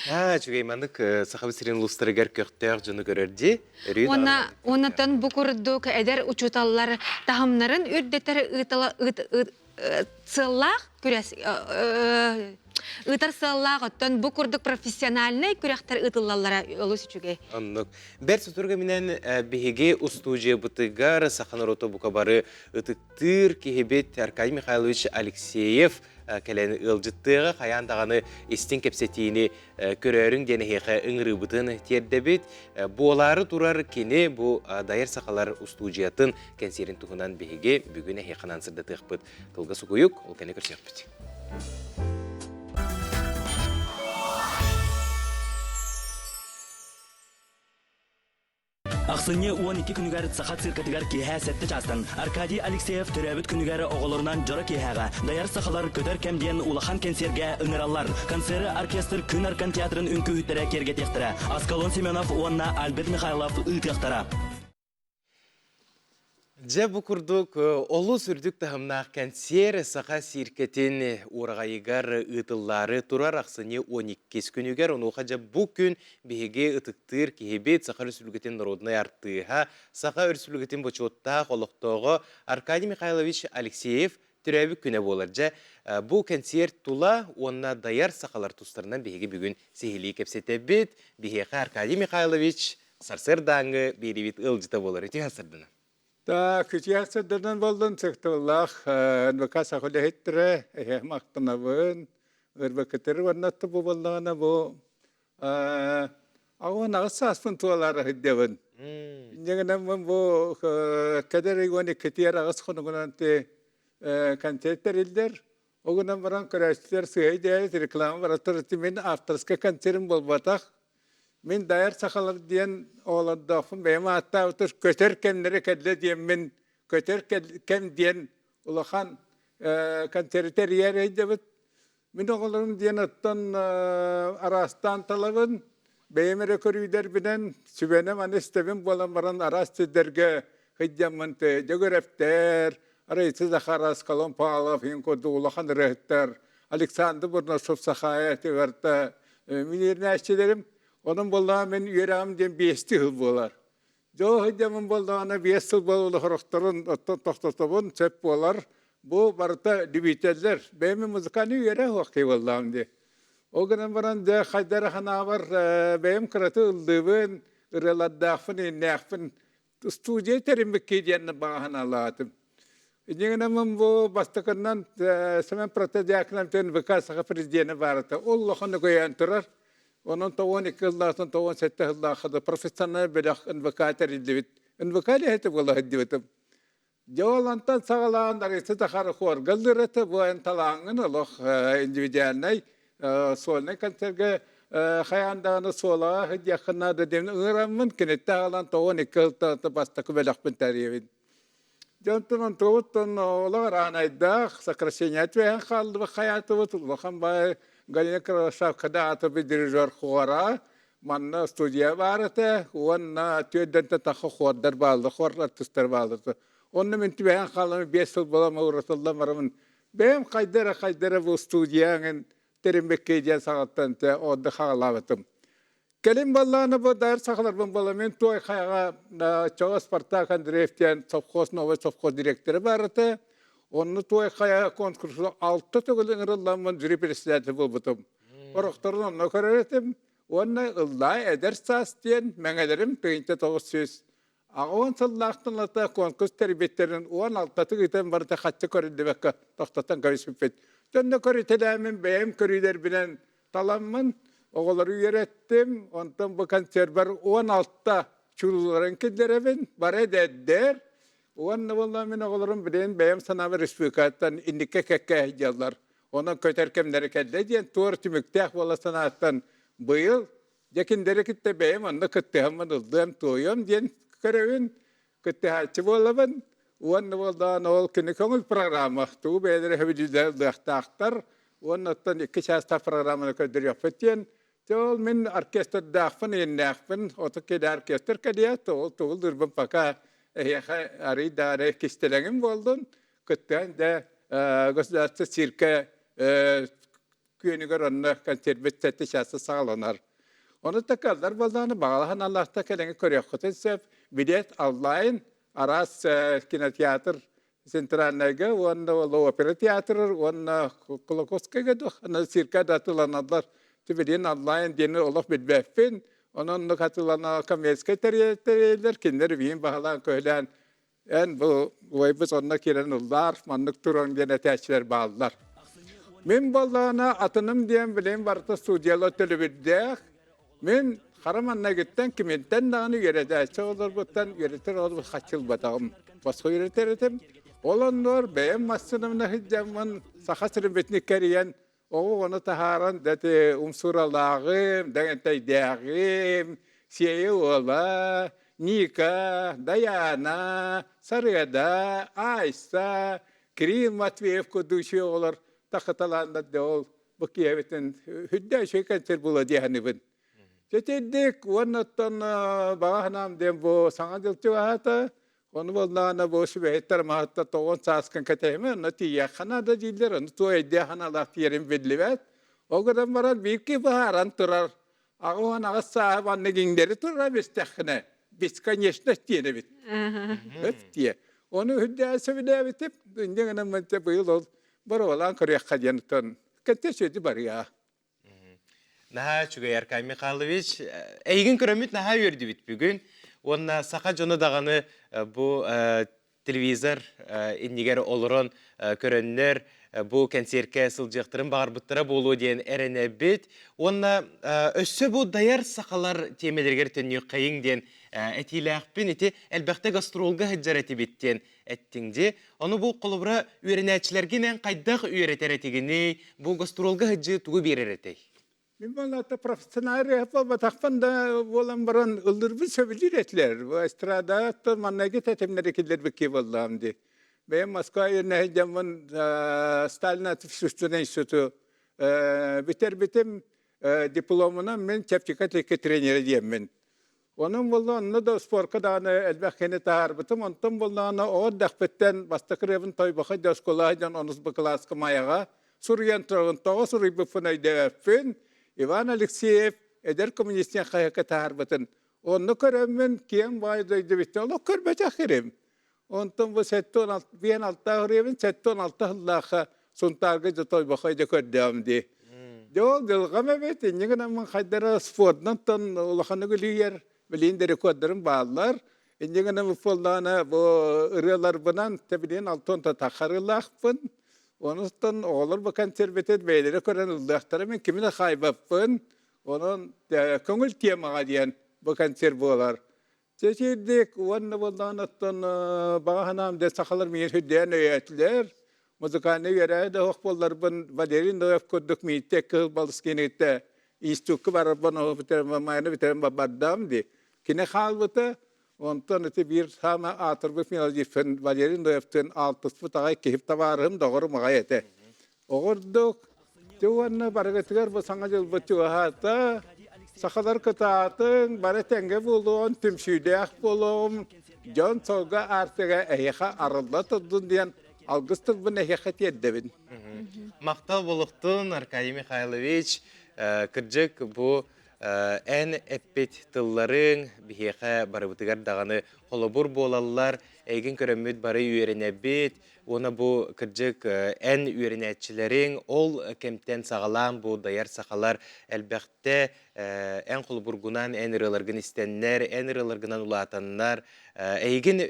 Аа, үчүгэй маннык Сахабыт сирин улуустарыгар көхтөөх дьону көрөр дии. Өрүү Уонна уоннаттан бу курдук эдэр учууталлар таһымнарын үрдэтэр ыытала сыаллаах күрэс ыытар сыаллаах оттон бу курдук профессиональнай күрэхтэр ыытыллаллара олус үчүгэй. Оннук. Бэрт сотору кэминэн биһиги устуудьуйабытыгар саха норуота бука бары ытыктыыр киһибит Аркадий Михайлович Алексеев кэлэн ыалдьыттыаҕа хайаан даҕаны истиҥ кэпсэтиини көрөөрүҥ диэн эһиэхэ ыҥырыыбытын тиэрдэбит. Буолаары турар кини бу Дайар сахалар устуудьуйатын кэнсиэрин туһунан биһиги бүгүн эһиэхэ сырдатыахпыт. Тылга сукуйук, ол кэннэ көрсүөхпүт. Ахсынньы 12 күнүгэр Саха циркатыгар киэһэ 7 чаастан Аркадий Алексеев төрөөбүт күнүгэр оҕолорунан дьоро киэһэҕэ Дайар сахалар көтөр кэм диэн улахан кэнсиэргэ ыҥыраллар. Концеры оркестр Күн Аркан театрын үҥкүүһүттэрэ киэргэтиэхтэрэ. Аскалон Семенов уонна Альберт Михайлов ыытыахтара. Дьэ бу курдук олус үрдүк таһымнаах кэнсиэр Саха цииркэтин уораҕайыгар ыытыллаары турар ахсынньы 12 күнүгэр. Онуоха дьэ бу күн биһиги ытыктыыр киһибит Саха Өрөспүүбүлүкэтин народнай артыыһа, Саха Өрөспүүбүлүкэтин бочуоттаах олохтооҕо Аркадий Михайлович Алексеев төрөөбүт күнэ буолар. Дьэ бу кэнсиэр тула уонна дайар сахалар тустарынан биһиги бүгүн сиһилии кэпсэтэбит. Биһиэхэ Аркадий Михайлович сарсыардааҥҥы биэриибит ыалдьыта буолар. Үтүө сарсыарданан. Так, үтүө сарсыарданан боллун сыктыллаах НВК саха үлэһиттэрэ эһэ махтанабын. Ырбакытыр уонна бу буоллаҕына бу 68 сааспын туолаары сылдьабын. Инньэ бу кэдэр уон иккитигэр аҕыс хонугунан концерт тэриллэр. Ол гынан баран көрөөччүлэр сыһай дээбит реклама баратар мин авторскай концерым буолбатах. Мин дайар сахалар диэн оҕолордоохпун бэйэм ааттаабытыр көтөр кэмнэрэ кэллэ диэммин көтөр кэм диэн улахан концерты тэрийэр өйдөбүт. Мин оҕолорум диэн оттон араастаан талабын, бэйэм эрэ көрүүдэрбинэн сүбэнэм аны истэбин буолан баран араас сирдэргэ сылдьаммын Дьөгүрэптэр, Раиса Захарова, Колон Павлов иһин курдук улахан ырыаһыттар, Александр Бурнашов Сахаайа тыгарта миниэрнээччилэрим. Онон буоллаҕа мин үөрэҕим диэн биэстии сыл буолар. Дьоо сылдьаммын буоллаҕына биэс сыл буолан сорохторун оттон тохтотобун сөп буолар. Бу барыта любителлэр. Бэйэм музыкальный үөрэх суох киһи буоллаҕым дии. Ол гынан баран дьэ хайда эрэ санаабар бэйэм кыраты ыллыыбын, ырыалардаахпын, ииннээхпин студия тэриммиккий диэн баҕа санаалаатым. Инньэ бу бастакынан Семен Протодьяконов диэн ВК Саха президенэ баарата. Ол улахан өкөйөөн турар. Онон 92 сыллаахтан 97 сыллаахха да профессиональный бөлөх НВК тэриллибит. НВК лэһэти буола сылдьыбытым. Дьэ ол онтон саҕалаан Раиса Захарова хуорга ыллыыр бу эн талааҥҥын олох индивидуальнай сольнай концерга хайаан даҕаны суолаҕа сылдьыаххын наада диэн ыҥыраммын киниттэн аҕалан 92 сылтан бастакы бөлөхпүн тэрийэбин. Дьэ онтон онтубуттан олох араанайдаах сокращение түһэн хааллыбыт хайаатыбыт улахан баай Галина Кривошапкада аатырбыт дирижер хуора. Манна студия баар этэ уонна түөрдэнтэн тахха хуордар бааллар, хуор артыыстар бааллар. Онно мин түбэһэн хаалан 5 сыл буолан уратыллан барамын бэйэм хайда эрэ хайда эрэ бу студияҥын тэриммиккэ диэн саҕаттан те онно хаалаабытым. Кэлин баллааны бу дайар сахаларбын буола мин туой хайаҕа Чоҕо Спартак Андреев диэн совхоз новый совхоз директора баар этэ. Онно туой хайа конкурсу алта төгүл ыҥырылламмын жюри председатель буолбутум. Орохторун онно көрөр этим. Уонна ыллаа эдэр саас диэн мэҥэлэрим 1980 сыллаахтан ылата конкурс тэрийбиттэрин 16-тык ыытан барыта хаччы көрүллүбэккэ тохтотон көрүспүппүт. Дьонно көрүтэлээмин бэйэм көрүүлэрбинэн таламмын оҕолору үөрэттим. Онтон бу концербар 16 чулууларын киллэрэбин. Бары эдэрдэр. Уонна буолла мин оҕолорум билигин бэйэм санаабар республикаттан инникке кэккэ дьаллар. Онон көтөр кэмнэрэ кэллэ диэн туор түмүктээх буола санааттан быйыл дьэ кинилэри кытта бэйэм онно кыттыһаммын ыллыам туойуом диэн көрөбүн. Кыттыһааччы буолабын. Уонна буоллаҕына ол күнү көҥүл программа тугу бэйэлэрэ сөбүлүүллэр ыллыахтаахтар. Уонна оттон икки чаастаах программаны көрдөрүөхпүт диэн Дьэ ол мин оркестрдаахпын, иэннээхпин, отут киилэ оркестр кэлиэ, ол тугу ыллыырбын пока эһиэхэ арый да арый кистэлэҥим буоллун. Кыттыһан дьэ государство циркэ күөнүгэр онно концербит сэттэ чааса саҕаланар. Ону такаллар буоллаҕына баҕалаһан Аллахта кэлэҥи көрүөххүтүн сөп. Билет онлайн араас кинотеатр Центральнайга уонна ол опера театрыр уонна Кулаковскайга дух аны цирка да атыыланаллар. Тибилин онлайн диэни олох билбэппин. Онон оннук атыылана коммерческай тэрийэллэр кинилэр биин баһылаан көһүлээн эн бу убайбыт онно киирэн ыллаар маннык туран диэн этээччилэр бааллар. Мин буоллаҕына атыным диэн билин барыта студияла төлөбүрдээх Мин хара маннагыттан киминтэн даҕаны үөрэтээччи оҕолорбуттан үөрэтэр оҕолорбут хаччылбатаҕым. Босхо үөрэтэр этим. Ол оннугар бэйэм массыынабына сылдьаммын Саха сирин бүтүн кэрийэн оҕо-оҕону таһааран дэти умсуралааҕым, дэгэнтэйдээҕим, Сиэйэ уола, Ника, Дайаана, Сарыада, Айса, Кирилл Матвеев курдук үчүгэй оҕолор тахыталааннар да ол бу киэбитин үрдэ үчүгэй концерт буолуо диэхэнибин. Ситирдик уонна оттон баҕа санаам диэн бу саҥа дьыл чугаһаата. Ону буоллаҕына бу сүбэһиттэр маһатта тоҕон сааскын кэтэһимэ, онно тиийиэххэ наада дииллэр, ону туох өйдөөх санаалаах тиийэрин биллибэт. Ол гынан баран биир киһи быһааран турар, 88 сааһы маннык иҥнэри турар истэххинэ, бесконечность диэн эбит. Өт диэ. Ону үрдээн сөбүлээбитим, инньэ гынан быйыл ол боруобалаан көрүөххэ диэн оттон кэтте сүөдү барыа. Наһаа үчүгэй Аркадий Михайлович. Эйигин көрөммүт наһаа үөрдүбүт бүгүн. Уонна саха дьоно даҕаны бу телевизор иннигэр олорон көрөннөр бу кэнсиэркэ сылдьыахтарын баҕарбыттара буолуо диэн эрэнэбит. Уонна өссө бу дайар сахалар тиэмэлэригэр төннүөххэйиҥ диэн этиилээхпин. Ити элбэхтэ гастролга сылдьар этибит диэн эттиҥ дии. Ону бу холобура үөрэнээччилэргин эн хайдах үөрэтэр этигиний? Бу гастролга сылдьыы тугу биэрэр этэй? Мин балата профессиональный буолбатахпын да буолан баран ыллырбын сөбүлүүр этилэр. Бу эстрадаттан манныгы тэтимнэри киллэрбикки буоллаҕым дии. Бэйэм Москва үөрэнэ сылдьаммын Сталин искусственный институту бүтэрбитим дипломунан мин чэпчэки атлетика тренерэ диэммин. Онон буолла онно да спорка даҕаны элбэх киһини таһаарбытым. Онтон буоллаҕына оҕо эрдэхпиттэн бастакы ырыабын Тойбохой да оскуолаҕа дьон онус бу кылааска Майаҕа суруйан турабын. Тоҕо суруйбуппун өйдөөбөппүн. Иван Алексеев эдэр коммунист диэн хаһыакка таһаарбытын. Онно көрөммүн киэҥ баай дойду олох көрбөтөх ирим. Онтон бу 76 ырыабын 76 сыллаахха Сунтаарга дьэ Тойбохой дьэ көрдөҕүм дии. Дьэ ол дьылҕам эбит, инньэ гынаммын хайдара спордунан улаханнык үлүйэр, билигин да рекордарым бааллар. Инньэ гынан буоллаҕына бу ырыаларбынан тэбилиин алтан тахарыылаахпын. Онуттан оҕолор бу концербитин бэйэлэрэ көрөн ыллыахтара мин кими да хаайбаппын. Онон көҥүл темаҕа диэн бу концерт буолар. Чэчирдик уонна буоллаҕына оттон баҕа санаам дьэ сахалар миигин сүрдээн өйөөтүлэр. Музыкальнай үөрээ да суох буолларбын Валерий Ноев курдук мииттэ кыһыл балыс киниттэ институкка барарбын майаны бүтэрэн бардам дии. Кини хаалбыта, онтон ити биир саама аатырбыт мелодистын Валерий Ноевтыын алтыспыт аҕай киһи табаарыһым доҕорум аҕай этэ. Оҕордук, дьэ уонна барыгытыгар бу саҥа дьылбыт чугаһаата. Сахалар кытаатыҥ, бары тэҥҥэ буолуоҕун, түмсүүлээх буолуоҕум, дьон сылга аартыга эһиэхэ арылла турдун диэн алгыс тылбын эһиэхэ тиэрдэбин. Махтал буолуохтун, Аркадий Михайлович. Кырдьык, бу эн эппит тылларыҥ биһиэхэ барыбытыгар даҕаны холобур буолаллар, эйигин көрөммүт бары үөрэнэбит, Уонна бу кырдьык эн үөрэнээччилэриҥ ол кэмтэн саҕалаан бу дайар сахалар элбэхтэ эн холобургунан эн ырыаларгын истэннэр, эн ырыаларгынан улаатаннар, эйигин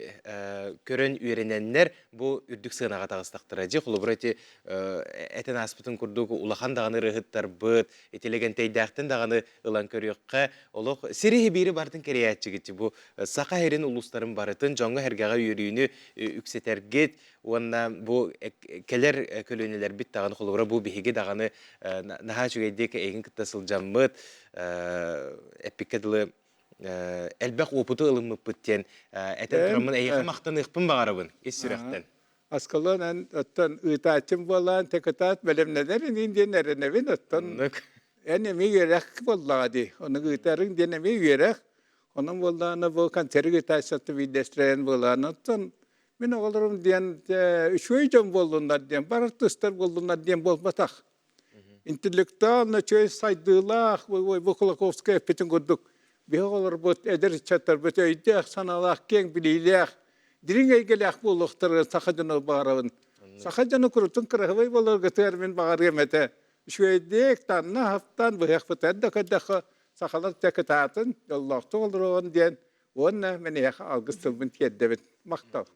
көрөн үөрэнэннэр бу үрдүк сыанаҕа таҕыстахтара. Дьи холобура ити этэн ааспытын курдук улахан даҕаны ырыаһыттарбыт, ити Лэгэнтэйдээхтэн даҕаны ылан көрүөххэ, олох сири биири барытын кэрийээччигит бу саха сирин улуустарын барытын дьоҥҥо-сэргэҕэ үөрүүнү үксэтэргит уонна бу кэлэр көлүөнэлэрбит даҕаны холобура бу биһиги даҕаны наһаа үчүгэйдик эйигин кытта сылдьаммыт эппиккэ дылы элбэх уопуту ылыммыппыт диэн этэн тураммын эйиэхэ махтаныахпын баҕарабын ис сүрэхтэн. Аскалон эн оттон ыытааччым буолаан тэкытаат бэлэмнэнэр иниин диэн эрэнэбин оттон эн эмиэ үөрэх буоллаҕа дии ону ыытарыҥ диэн эмиэ үөрэх Онон буоллаҕына бу концерт ыытааччыта биирдэстэрин буолаан оттон мин оҕолорум диэн үчүгэй дьон буоллуннар диэн бар артыыстар буоллуннар диэн буолбатах. Интеллектуально үчүгэй сайдыылаах бу Кулаковскай эппитин курдук биһи оҕолорбут эдэр ыччаттарбыт өйдөөх санаалаах киэҥ билиилээх дириҥ эйгэлээх буолуохтарыгар саха дьоно баҕарабын. Саха дьоно курутун кыраһыбай буоларгытыгар мин баҕарыам этэ. Үчүгэйдик танна хаптан быһыахпытын да көрдөххө сахалар дьэ кытаатын, дьоллоохтук олоруоҕун диэн уонна мин эйиэхэ алгыс тылбын тиэрдэбин. Махтал.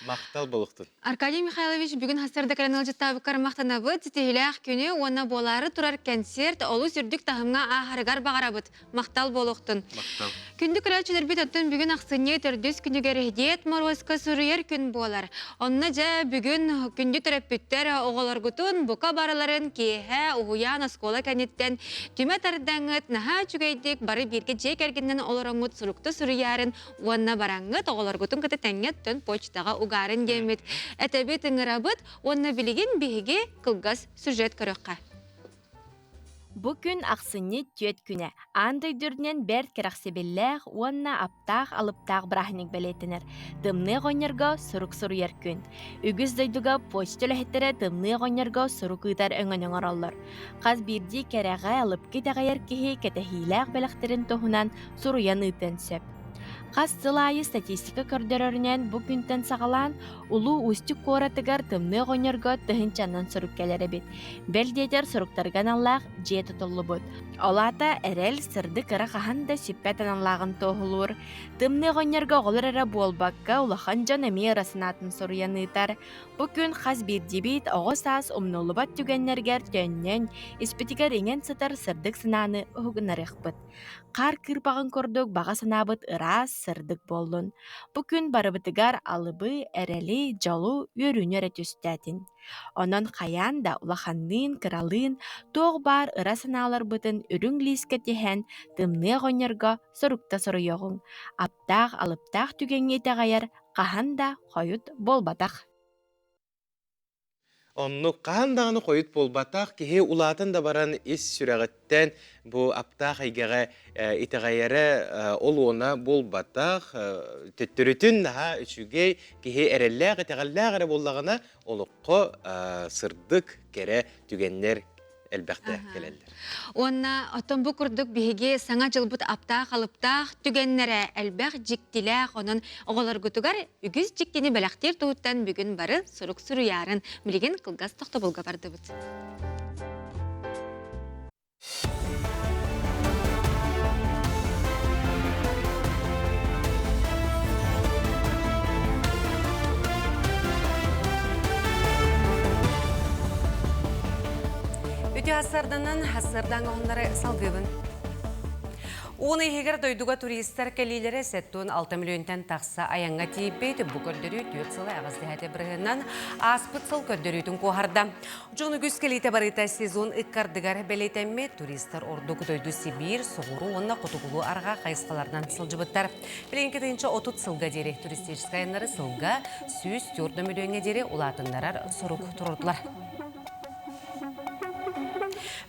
Махтал буолуохтун. Аркадий Михайлович бүгүн хастарда кэлэн ыалдьыттаабыккар махтанабыт. Ситиһиилээх күнү уонна буолаары турар кэнсиэрт олус үрдүк таһымҥа ааһарыгар баҕарабыт. Махтал буолуохтун. Махтал. Күндү көрөөччүлэрбит оттон бүгүн ахсынньы төрдүс күнүгэр Дед Моруоска суруйар күн буолар. Онно дьэ бүгүн күндү төрөппүттэр оҕолоргутун бука барыларын киэһэ уһуйаан оскуола кэнниттэн түмэ тардаҥҥыт наһаа үчүгэйдик бары бииргэ дьиэ кэргэнинэн олороҥҥут сурукта суруйаарын уонна бараҥҥыт оҕолоргутун кытта тэҥҥэ төн почтаҕа угаарын диэммит этэбит ыҥырабыт уонна билигин биһиги кылгас сюжет көрүөххэ. Бу күн ахсынньы түөрт күнэ аан дойду үрдүнэн бэрт кэрэхсэбиллээх уонна аптаах-алыптаах бырааһынньык бэлиэтэнэр. Тымныы оҕонньорго сурук суруйар күн. Үгүс дойдуга почта үлэһиттэрэ тымныы оҕонньорго сурук ыытар өҥөнү оҥороллор. Хас биирдии кэрэҕэ алыпка итэҕэйэр киһи кэтэһиилээх бэлэхтэрин туһунан суруйан ыытыан сөп. Хас сыл аайы статистика көрдөрөрүнэн бу күнтэн саҕалаан Улуу Устюг куоратыгар тымныы оҕонньорго тыһыынчанан сурук кэлэр эбит. Бэл диэтэр суруктарга аналлаах дьиэ тутуллубут. Ол аата эрэл, сырдык ыра хаһан да сүппэт аналлааҕын туоһулуур. Тымныы оҕонньорго оҕолор эрэ буолбакка, улахан дьон эмиэ ыра санаатын суруйан ыытар. Бу күн хас биирдиибит оҕо саас умнуллубат түгэннэригэр төннөн, испитигэр иҥэн сытар сырдык санааны уһугуннарыахпыт. Хаар кыырпаҕын курдук баҕа санаабыт ыраас, сырдык буоллун. Бу күн барыбытыгар алыбы, эрэли, дьолу, үөрүүнү эрэ түстээтин. Онон хайаан да улаханныын, кыралыын туох баар ыра санааларбытын үрүҥ лиискэ тиһэн, тымныы оҕонньорго сурукта суруйуоҕуҥ. Аптаах, алыптаах түгэҥҥэ итэҕэйэр хаһан да хойут буолбатах. Оннук хаһан даҕаны хойут буолбатах киһи улаатан да баран ис сүрэҕиттэн бу аптаах эйгэҕэ итэҕэйэрэ ол уона буолбатах төттөрүтүн наһаа үчүгэй киһи эрэллээх итэҕэллээх эрэ буоллаҕына олоххо сырдык кэрэ түгэннэр элбэхтэ кэлэллэр. Уонна оттон бу курдук биһиги саҥа дьылбыт аптаах-алыптаах түгэннэрэ элбэх дьиктилээх, онон оҕолоргутугар үгүс дьиктини бэлэхтиир туһуттан бүгүн бары сурук суруйаарын билигин кылгас тохтобулга бардыбыт. Үтүө ассарданан ассардаҥ оһуннары салгыыбын. Уон иһигэр дойдуга туристар кэлиилэрэ 76 миллионтан тахса айаҥҥа тиийбит. Бу көрдөрүү 4 сыла аҕыс дэһэти бырыһынан ааспыт сыл көрдөрүүтүн куоһарда. Дьон үгүс кэлиитэ барыыта сезон ыккардыгар бэлиэтэммит. Туристар ордук дойду Сибиир, Соҕуруу уонна Хотугулуу арҕаа хайысхаларынан сылдьыбыттар. Билигин 1030 сылга диэри туристическай айаннары сылга 104 миллиоҥҥа диэри улаатыннарар сорук туруордулар.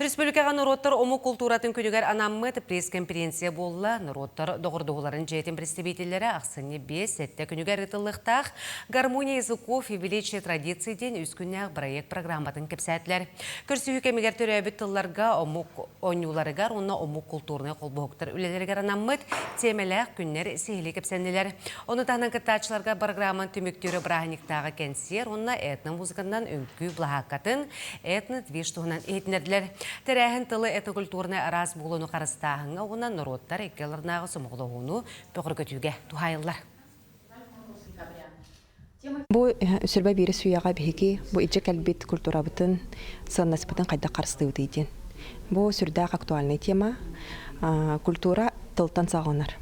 Республикаҕа норуоттар омук култууратын күнүгэр анаммыт пресс-конференция буолла. Норуоттар доҕордоһууларын дьиэтин представителлэрэ ахсынньы 5-7 күнүгэр ыытыллыахтаах «Гармония языков и величие традиций» диэн үс күннээх бырайыак программатын кэпсээтилэр. Көрсүһүү кэмигэр төрөөбүт тылларга омук оонньууларыгар уонна омук култуурунай холбоһуктар үлэлэригэр анаммыт тиэмэлээх күннэр сиһилии кэпсэннилэр. Ону таһынан кыттааччыларга программаны түмүктүүр бырааһынньыктааҕы кэнсиэр уонна этно-музыканан үҥкүү былаһааккатын этно-движ туһунан иһитиннэрдилэр. Тэрээһин тылы этнокультурнай араас буолууну харыстааһыҥҥа уонна норуоттар икки ардыларынааҕы сомоҕолоһууну бөҕөргөтүүгэ туһаайыллар. Бу сүрбэ биир сүүйэҕэ биһиги бу илдьэ кэлбит культурабытын, сыаннаспытын хайдах харыстыыбытый диэн. Бу сүрдээх актуальнай тема. Культура тылтан саҕаланар.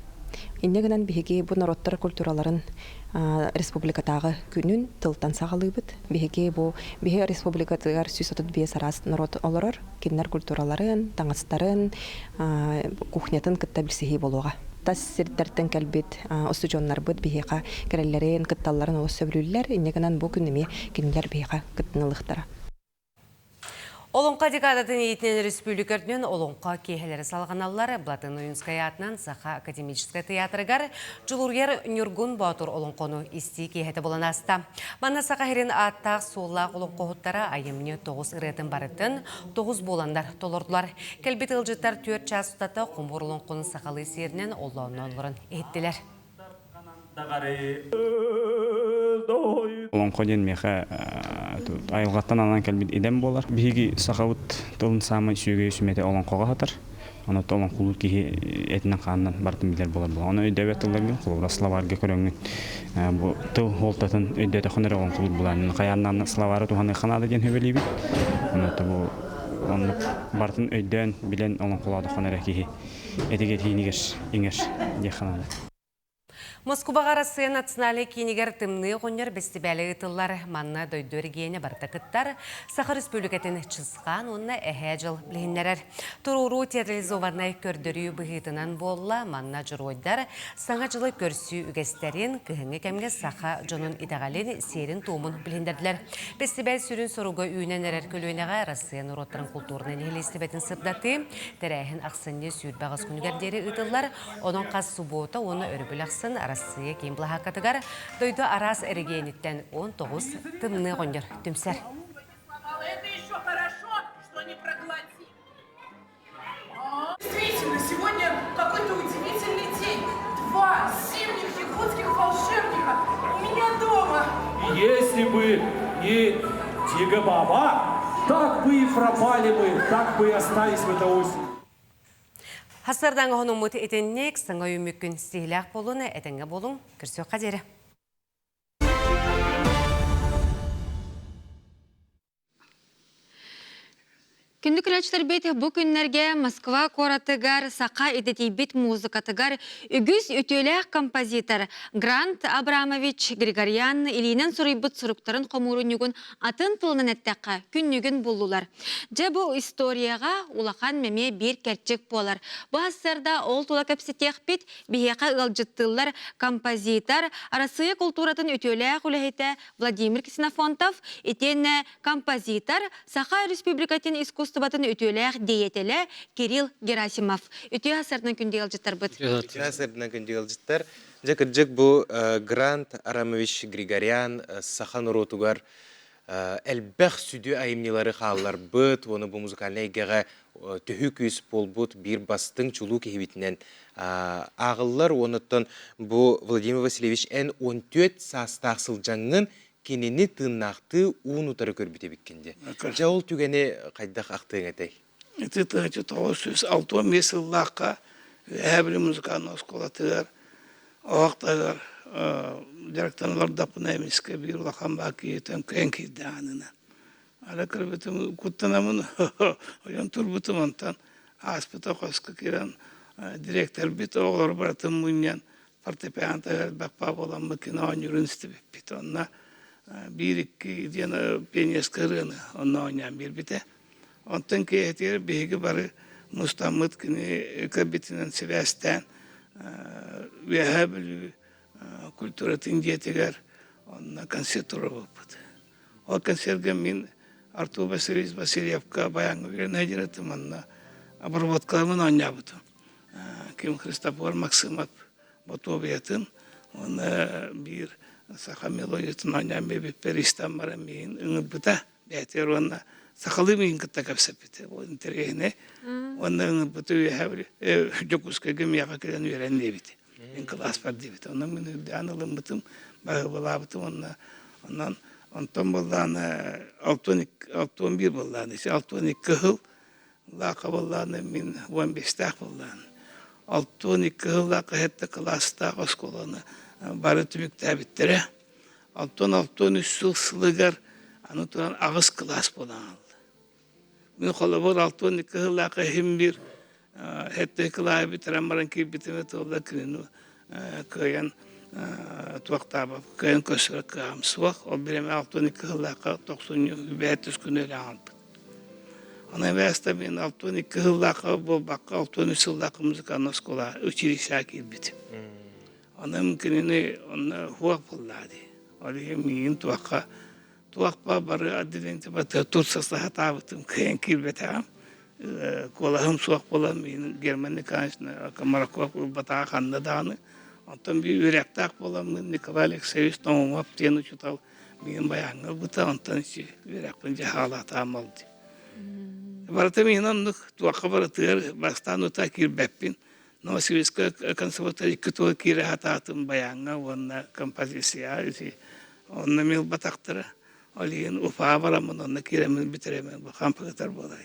Инньэ гынан биһиги бу норуоттар культураларын республикатааҕы күнүн тылтан саҕалыыбыт. Биһиги бу биһи республикатыгар 135 араас норуот олорор. Кинилэр культураларын, таҥастарын, кухнятын кытта билсиһии буолуоҕа. Тас сирдэртэн кэлбит устудьуоннарбыт биһиэхэ кэлэллэрин, кытталларын олус сөбүлүүллэр. Инньэ гынан бу күн эмиэ кинилэр биһиэхэ кыттыналыахтара. Олоҥхо декадатын иитинэн республика үрдүнэн олоҥхо киэһэлэрэ салҕаналлар. Платон Ойуунскай аатынан Саха академическай тыйаатырыгар Дьулуруйар Ньургун Боотур олоҥхону истии киэһэтэ буолан ааста. Манна Саха сирин ааттаах-суоллаах олоҥхоһуттара айымньы тоҕус ырыатын барытын тоҕус буоланнар толордулар. Кэлбит ыалдьыттар түөрт чаас устата хомуур олоҥхону сахалыы сиэринэн оллоонноон олорон иһиттилэр. Олоҥхо диэн миэхэ айылҕаттан ананан кэлбит идэм буолар. Биһиги сахабыт тылын саамай сүөгэйэ сүмэтэ олоҥхоҕо сытар. Онон олоҥхолуур киһи этинэн-хаанынан барытын билэр буолар буолар. Ону өйдөөбөт тылларгын, холобура, словарга көрөҥҥүн бу тыл суолтатын өйдөөтөххүнэ эрэ олоҥхолуур буолаан. Хайаан словары туһаныахха наада диэн сөбүлүүбүн. Онон бу оннук барытын өйдөөн, билэн олоҥхолоотоххуна эрэ киһи этигэр-иинигэр иҥэр диэххэ наада. Москубаҕа Арассыыйа национальнай киинигэр Тымныы оҕонньор бэстибээлэ ыытыллар. Манна дойду эрэгийиэнэ барыта кыттар. Саха Өрөспүүбүлүкэтин Чысхаан уонна Эһээ Дьыл билиһиннэрэр. Туруоруу театрализованнай көрдөрүү быһыытынан буолла. Манна дьоруойдар Саҥа дьылы көрсүү үгэстэрин, кыһыҥҥы кэмҥэ саха дьонун итэҕэлин, сиэрин-туомун билиһиннэрдилэр. Бэстибээл сүрүн соруга үүнэн эрэр көлүөнэҕэ Арассыыйа норуоттарын култуурунай нэһилиэстибэтин сырдатыы. Тэрээһин ахсынньы 28 күнүгэр диэри ыытыллар. Онон хас субуота уонна өрөбүл ахсын Арассыыйа киин былаһааккатыгар дойду араас эрэгийиэниттэн 19 тымныы оҕонньор түмсэр. Действительно, сегодня какой-то удивительный день. Два зимних якутских волшебника у меня дома. Если бы не Тига-баба, так бы и пропали мы, так бы и остались в этой осени. Хасырдан оһонуммут итинник саҥа үүммүккүн сиһилээх буолуна этэҥҥэ буолуҥ көрсүөххэ диэри. Күндү көрөөччүлэрбит бу күннэргэ Москва куоратыгар саха идэтийбит музыкатыгар үгүс үтүөлээх композитор Грант Абрамович Григорян илиинэн суруйбут суруктарын хомуурунньугун атын тылынан эттэххэ күннүгүн буллулар. Дьэ бу историяҕа улахан эмиэ биир кэрчик буолар. Бу сарсыарда ол тула кэпсэтиэхпит, биһиэхэ ыалдьыттыыллар композитор, Арассыыйа култууратын үтүөлээх үлэһитэ Владимир Ксенофонтов, итиэннэ композитор, Саха Республикатын искусствотын үтүөлээх деятелэ Кирилл Герасимов. Үтүө сарсыарданан күндү ыалдьыттарбыт. Үтүө сарсыарданан күндү ыалдьыттар. Дьэ кырдьык бу Грант Арамович Григорян саха норуотугар элбэх сүдү айымньылары хаалларбыт уонна бу музыкальнай эйгэҕэ төһүү күүс буолбут биир бастыҥ чулуу киһибитинэн ааҕыллар. Уонуттан бу Владимир Васильевич эн 14 саастаах сылдьаҥҥын кинини тыыннаахтыы уун-утары көрбүт эбиккин диye. Дьэ ол түгэни хайдах ахтыаҥ этэй? Ити 1965 сыллаахха Үөһээ Бүлүү музыкальнай оскуолатыгар оһох таһыгар дьарыктана олордохпуна эмискэ биир улахан баа киһи төҥкөйөн киирдэ аанынан. Ара көрбүтүм куттанамын ойон турбутум онтон ааспыта хоско киирэн директорбит оҕолору барытын мунньан фортепиано таһыгар элбэх баа буоламмыт кино оонньуурун истибиппит. Онно биир-икки диэн пионерскай ырыаны онно оонньоон биэрбитэ. Онтон киэһэтигэр биһиги бары мустаммыт кини көрбүтүнэн сибээстээн Үөһээ Бүлүү культуратын дьиэтигэр онно концерт туруорбуппут. Ол концерга мин Артур Васильевич Васильевка баяҥҥа үөрэнэ дьарытым манна обработкаламын оонньообутум. Ким Христофор Максимов Ботуобуйатын уонна биир саха мелодиятын оонньоон биэрбиппэр истэн баран миигин ыҥырбыта. Бэйэтигэр уонна сахалыы миигин кытта кэпсэппитэ. Ол интэриэһинэй. Уонна ыҥырбыта үөһэ Дьокуускайга миэхэ кэлэн үөрэн диэбит. Мин кылааспар диэбит. Онон мин үрдээн ылыммытым, баһыыбалаабытым уонна онон онтон былаана 61 былаан, 62 сыл Лаака буоллаҕына мин 15-тээх буоллаҕына. 62 сыллаахха сэттэ кылаастаах оскуоланы бары түмүктээбиттэрэ. Оттон 63 сыл сылыгар аны туран аҕыс кылаас буолан хаалла. Мин холобур 62 сыллаахха иһим биир сэттэ кылааһы бүтэрэн баран киирбитим туолла кинини кыайан туохтаабап кыайан көрсөр кыаҕым суох. Ол бириэмэ 62 сыллаахха тохсунньу бэйэтис күнү өлөн хаалбыт. Аны эбээстэ мин 62 сыллаахха буолбакка 63 сыллаахха музыкальнай оскуола училищеҕа киирбитим. Онон кинини онно хуох буоллаа дии. Ол иһин миигин туохха туохпа бары отделение батыа турса сатаабытым кыайан киирбэтэҕим. Куолаһым суох буолан миигин Герман Николаевич Комараков ылбатаҕа ханна даҕаны. Онтон биир үөрэхтээх буоламмын Николай Алексеевич Тоҥумов диэн учуутал Миигин байааҥҥа ылбыта, онтон үөрэхпин дьаһаалаатаҕым ол дии. Барыта миигин оннук туохха барытыгар бастаан утаа киирбэппин. Новосибирскай консерватория икки тула киирэ сатаатым байааҥҥа уонна композицияҕа ити онно эмиэ ылбатахтара. Ол иһин Уфаҕа бараммын онно киирэммин бүтэрэммин бу компьютер буолар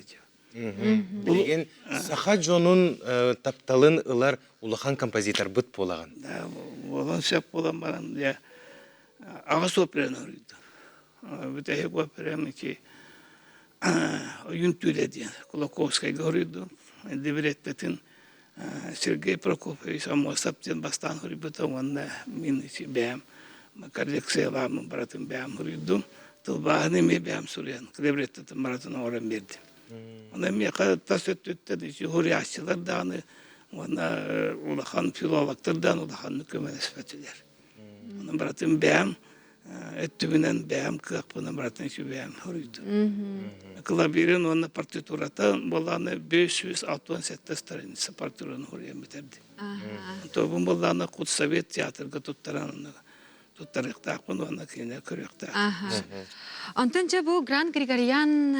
Билигин саха дьонун тапталын ылар улахан композиторбыт буолаҕын. Да, буолан сөп буолан баран дьэ аҕыс операны суруйдум. Бүтэһик операм ити Ойуун түүлэ диэн Кулаковскайга суруйдум. Либреттотын Сергей Прокофьевич Аммосов диэн бастаан суруйбута уонна мин ити бэйэм коллекциялааммын барытын бэйэм суруйдум. Тылбааһын эмиэ бэйэм суруйан либреттотын барытын оҥорон биэрдим. Онон миэхэ тас өттүттэн ити суруйааччылар даҕаны уонна улахан филологтар даҕаны улаханнык көмөлөспөтүлэр. Онон барытын бэйэм өттүбүнэн бэйэм кыахпынан барытын үчүгэйэм суруйдум. Клавирын уонна партитурата буоллаҕына 567 страница партитураны суруйан бүтэрдим. Тобун буоллаҕына худсовет театрга туттаран туттарыахтаахпын уонна кинилэр көрүөхтээх. Онтон дьэ бу Грант Григорьян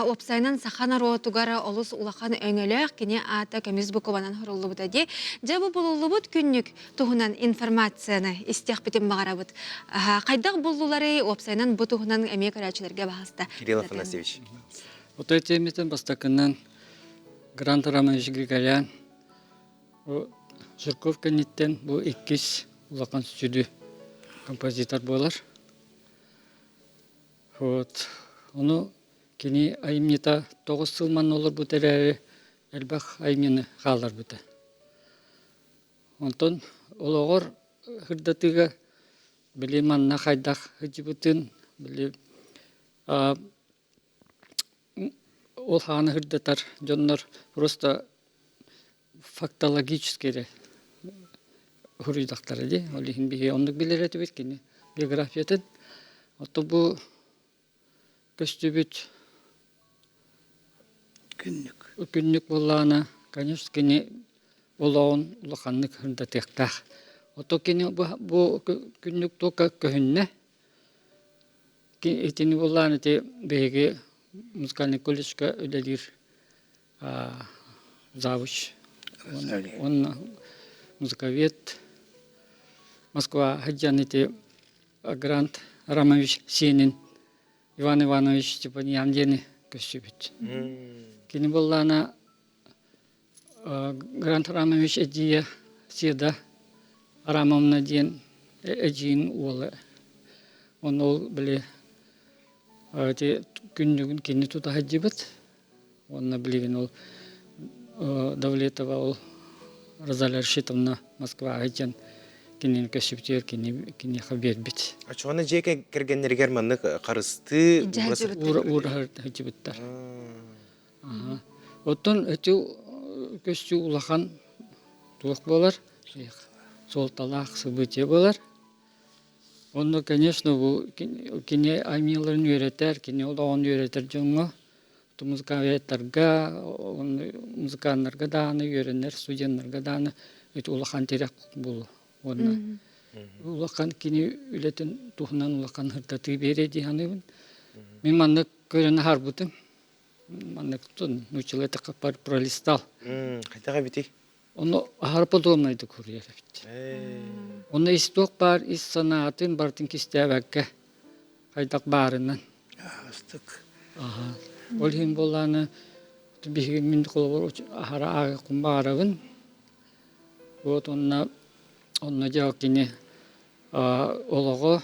уопсайынан саха норуотугар олус улахан өҥөлөөх кини аата көмүс букубанан суруллубута дии. Дьэ бу булуллубут күннүк туһунан информацияны истиэхпитин баҕарабыт. Хайдах буллуларый уопсайынан бу туһунан эмиэ көрөөччүлэргэ баһаста. Кирилл Афанасьевич. Отой темитин бастакынан Грант Романович Григорян Жирков кэнниттэн бу иккис улахан сүдү композитор буолар. Вот. Ону кини айымньыта тоҕус сыл манна олорбут эрээри элбэх айымньыны хаалларбыта. Онтон олоҕор сырдатыыга били манна хайдах сылдьыбытын, били ол хааны сырдатар дьоннор просто фактологически эрэ суруйдахтара дии. Ол иһин биһиги оннук билэр этибит кини биографиятын. Оттон бу көстүбүт күннүк күннүк буоллаҕына конечно кини олоҕун улаханнык сырдатыахтаах ото кини бу күннүк тука көһүннэ итини буоллаҕына ити биһиги музыкальный колледжка үлэлиир завуч уонна музыковед Москва сылдьан ити Грант Романович сиэнин Иван Иванович Степаньян диэни көрсүбүт. Кини буоллаана Грант Романович эдьиийэ Седа Рамовна диэн эдьиийин уола. Онно ол били ити күннүгүн кини тута сылдьыбыт. Уонна билигин ол Давлетова ол Розалия Рашитовна Москваҕа сылдьан кинини көссүбүтүгэр кини киниэхэ биэрбит. Оччоҕуна дьиэ кэргэннэригэр маннык харыстыы уураһар сылдьыбыттар. Оттон ити көстүү улахан туох буолар? Суолталаах событие буолар. Онно, конечно, бу кини аймыыларын үөрэтэр, кини олоҕун үөрэтэр дьоҥҥо, музыканттарга, музыканнарга даҕаны үөрэнэр, студеннарга даҕаны ити улахан тирэх буолуо. Уонна улахан кини үлэтин туһунан улахан сырдатыы биэриэ дии саныыбын. Мин маннык көрөн аһарбытым. Маннык нууччалыы эттэххэ пролистал. Хайдах эбитий? Ону аһара подробнайдык суруйар эбит. Онно ис туох баар ис санаатын барытын кистээбэккэ хайдах баарынан. Астык. Аха. Ол иһин буоллааны биһиги мин холобур аһара ааҕыахпын баҕарабын. Вот онно онно дьэ кини олоҕо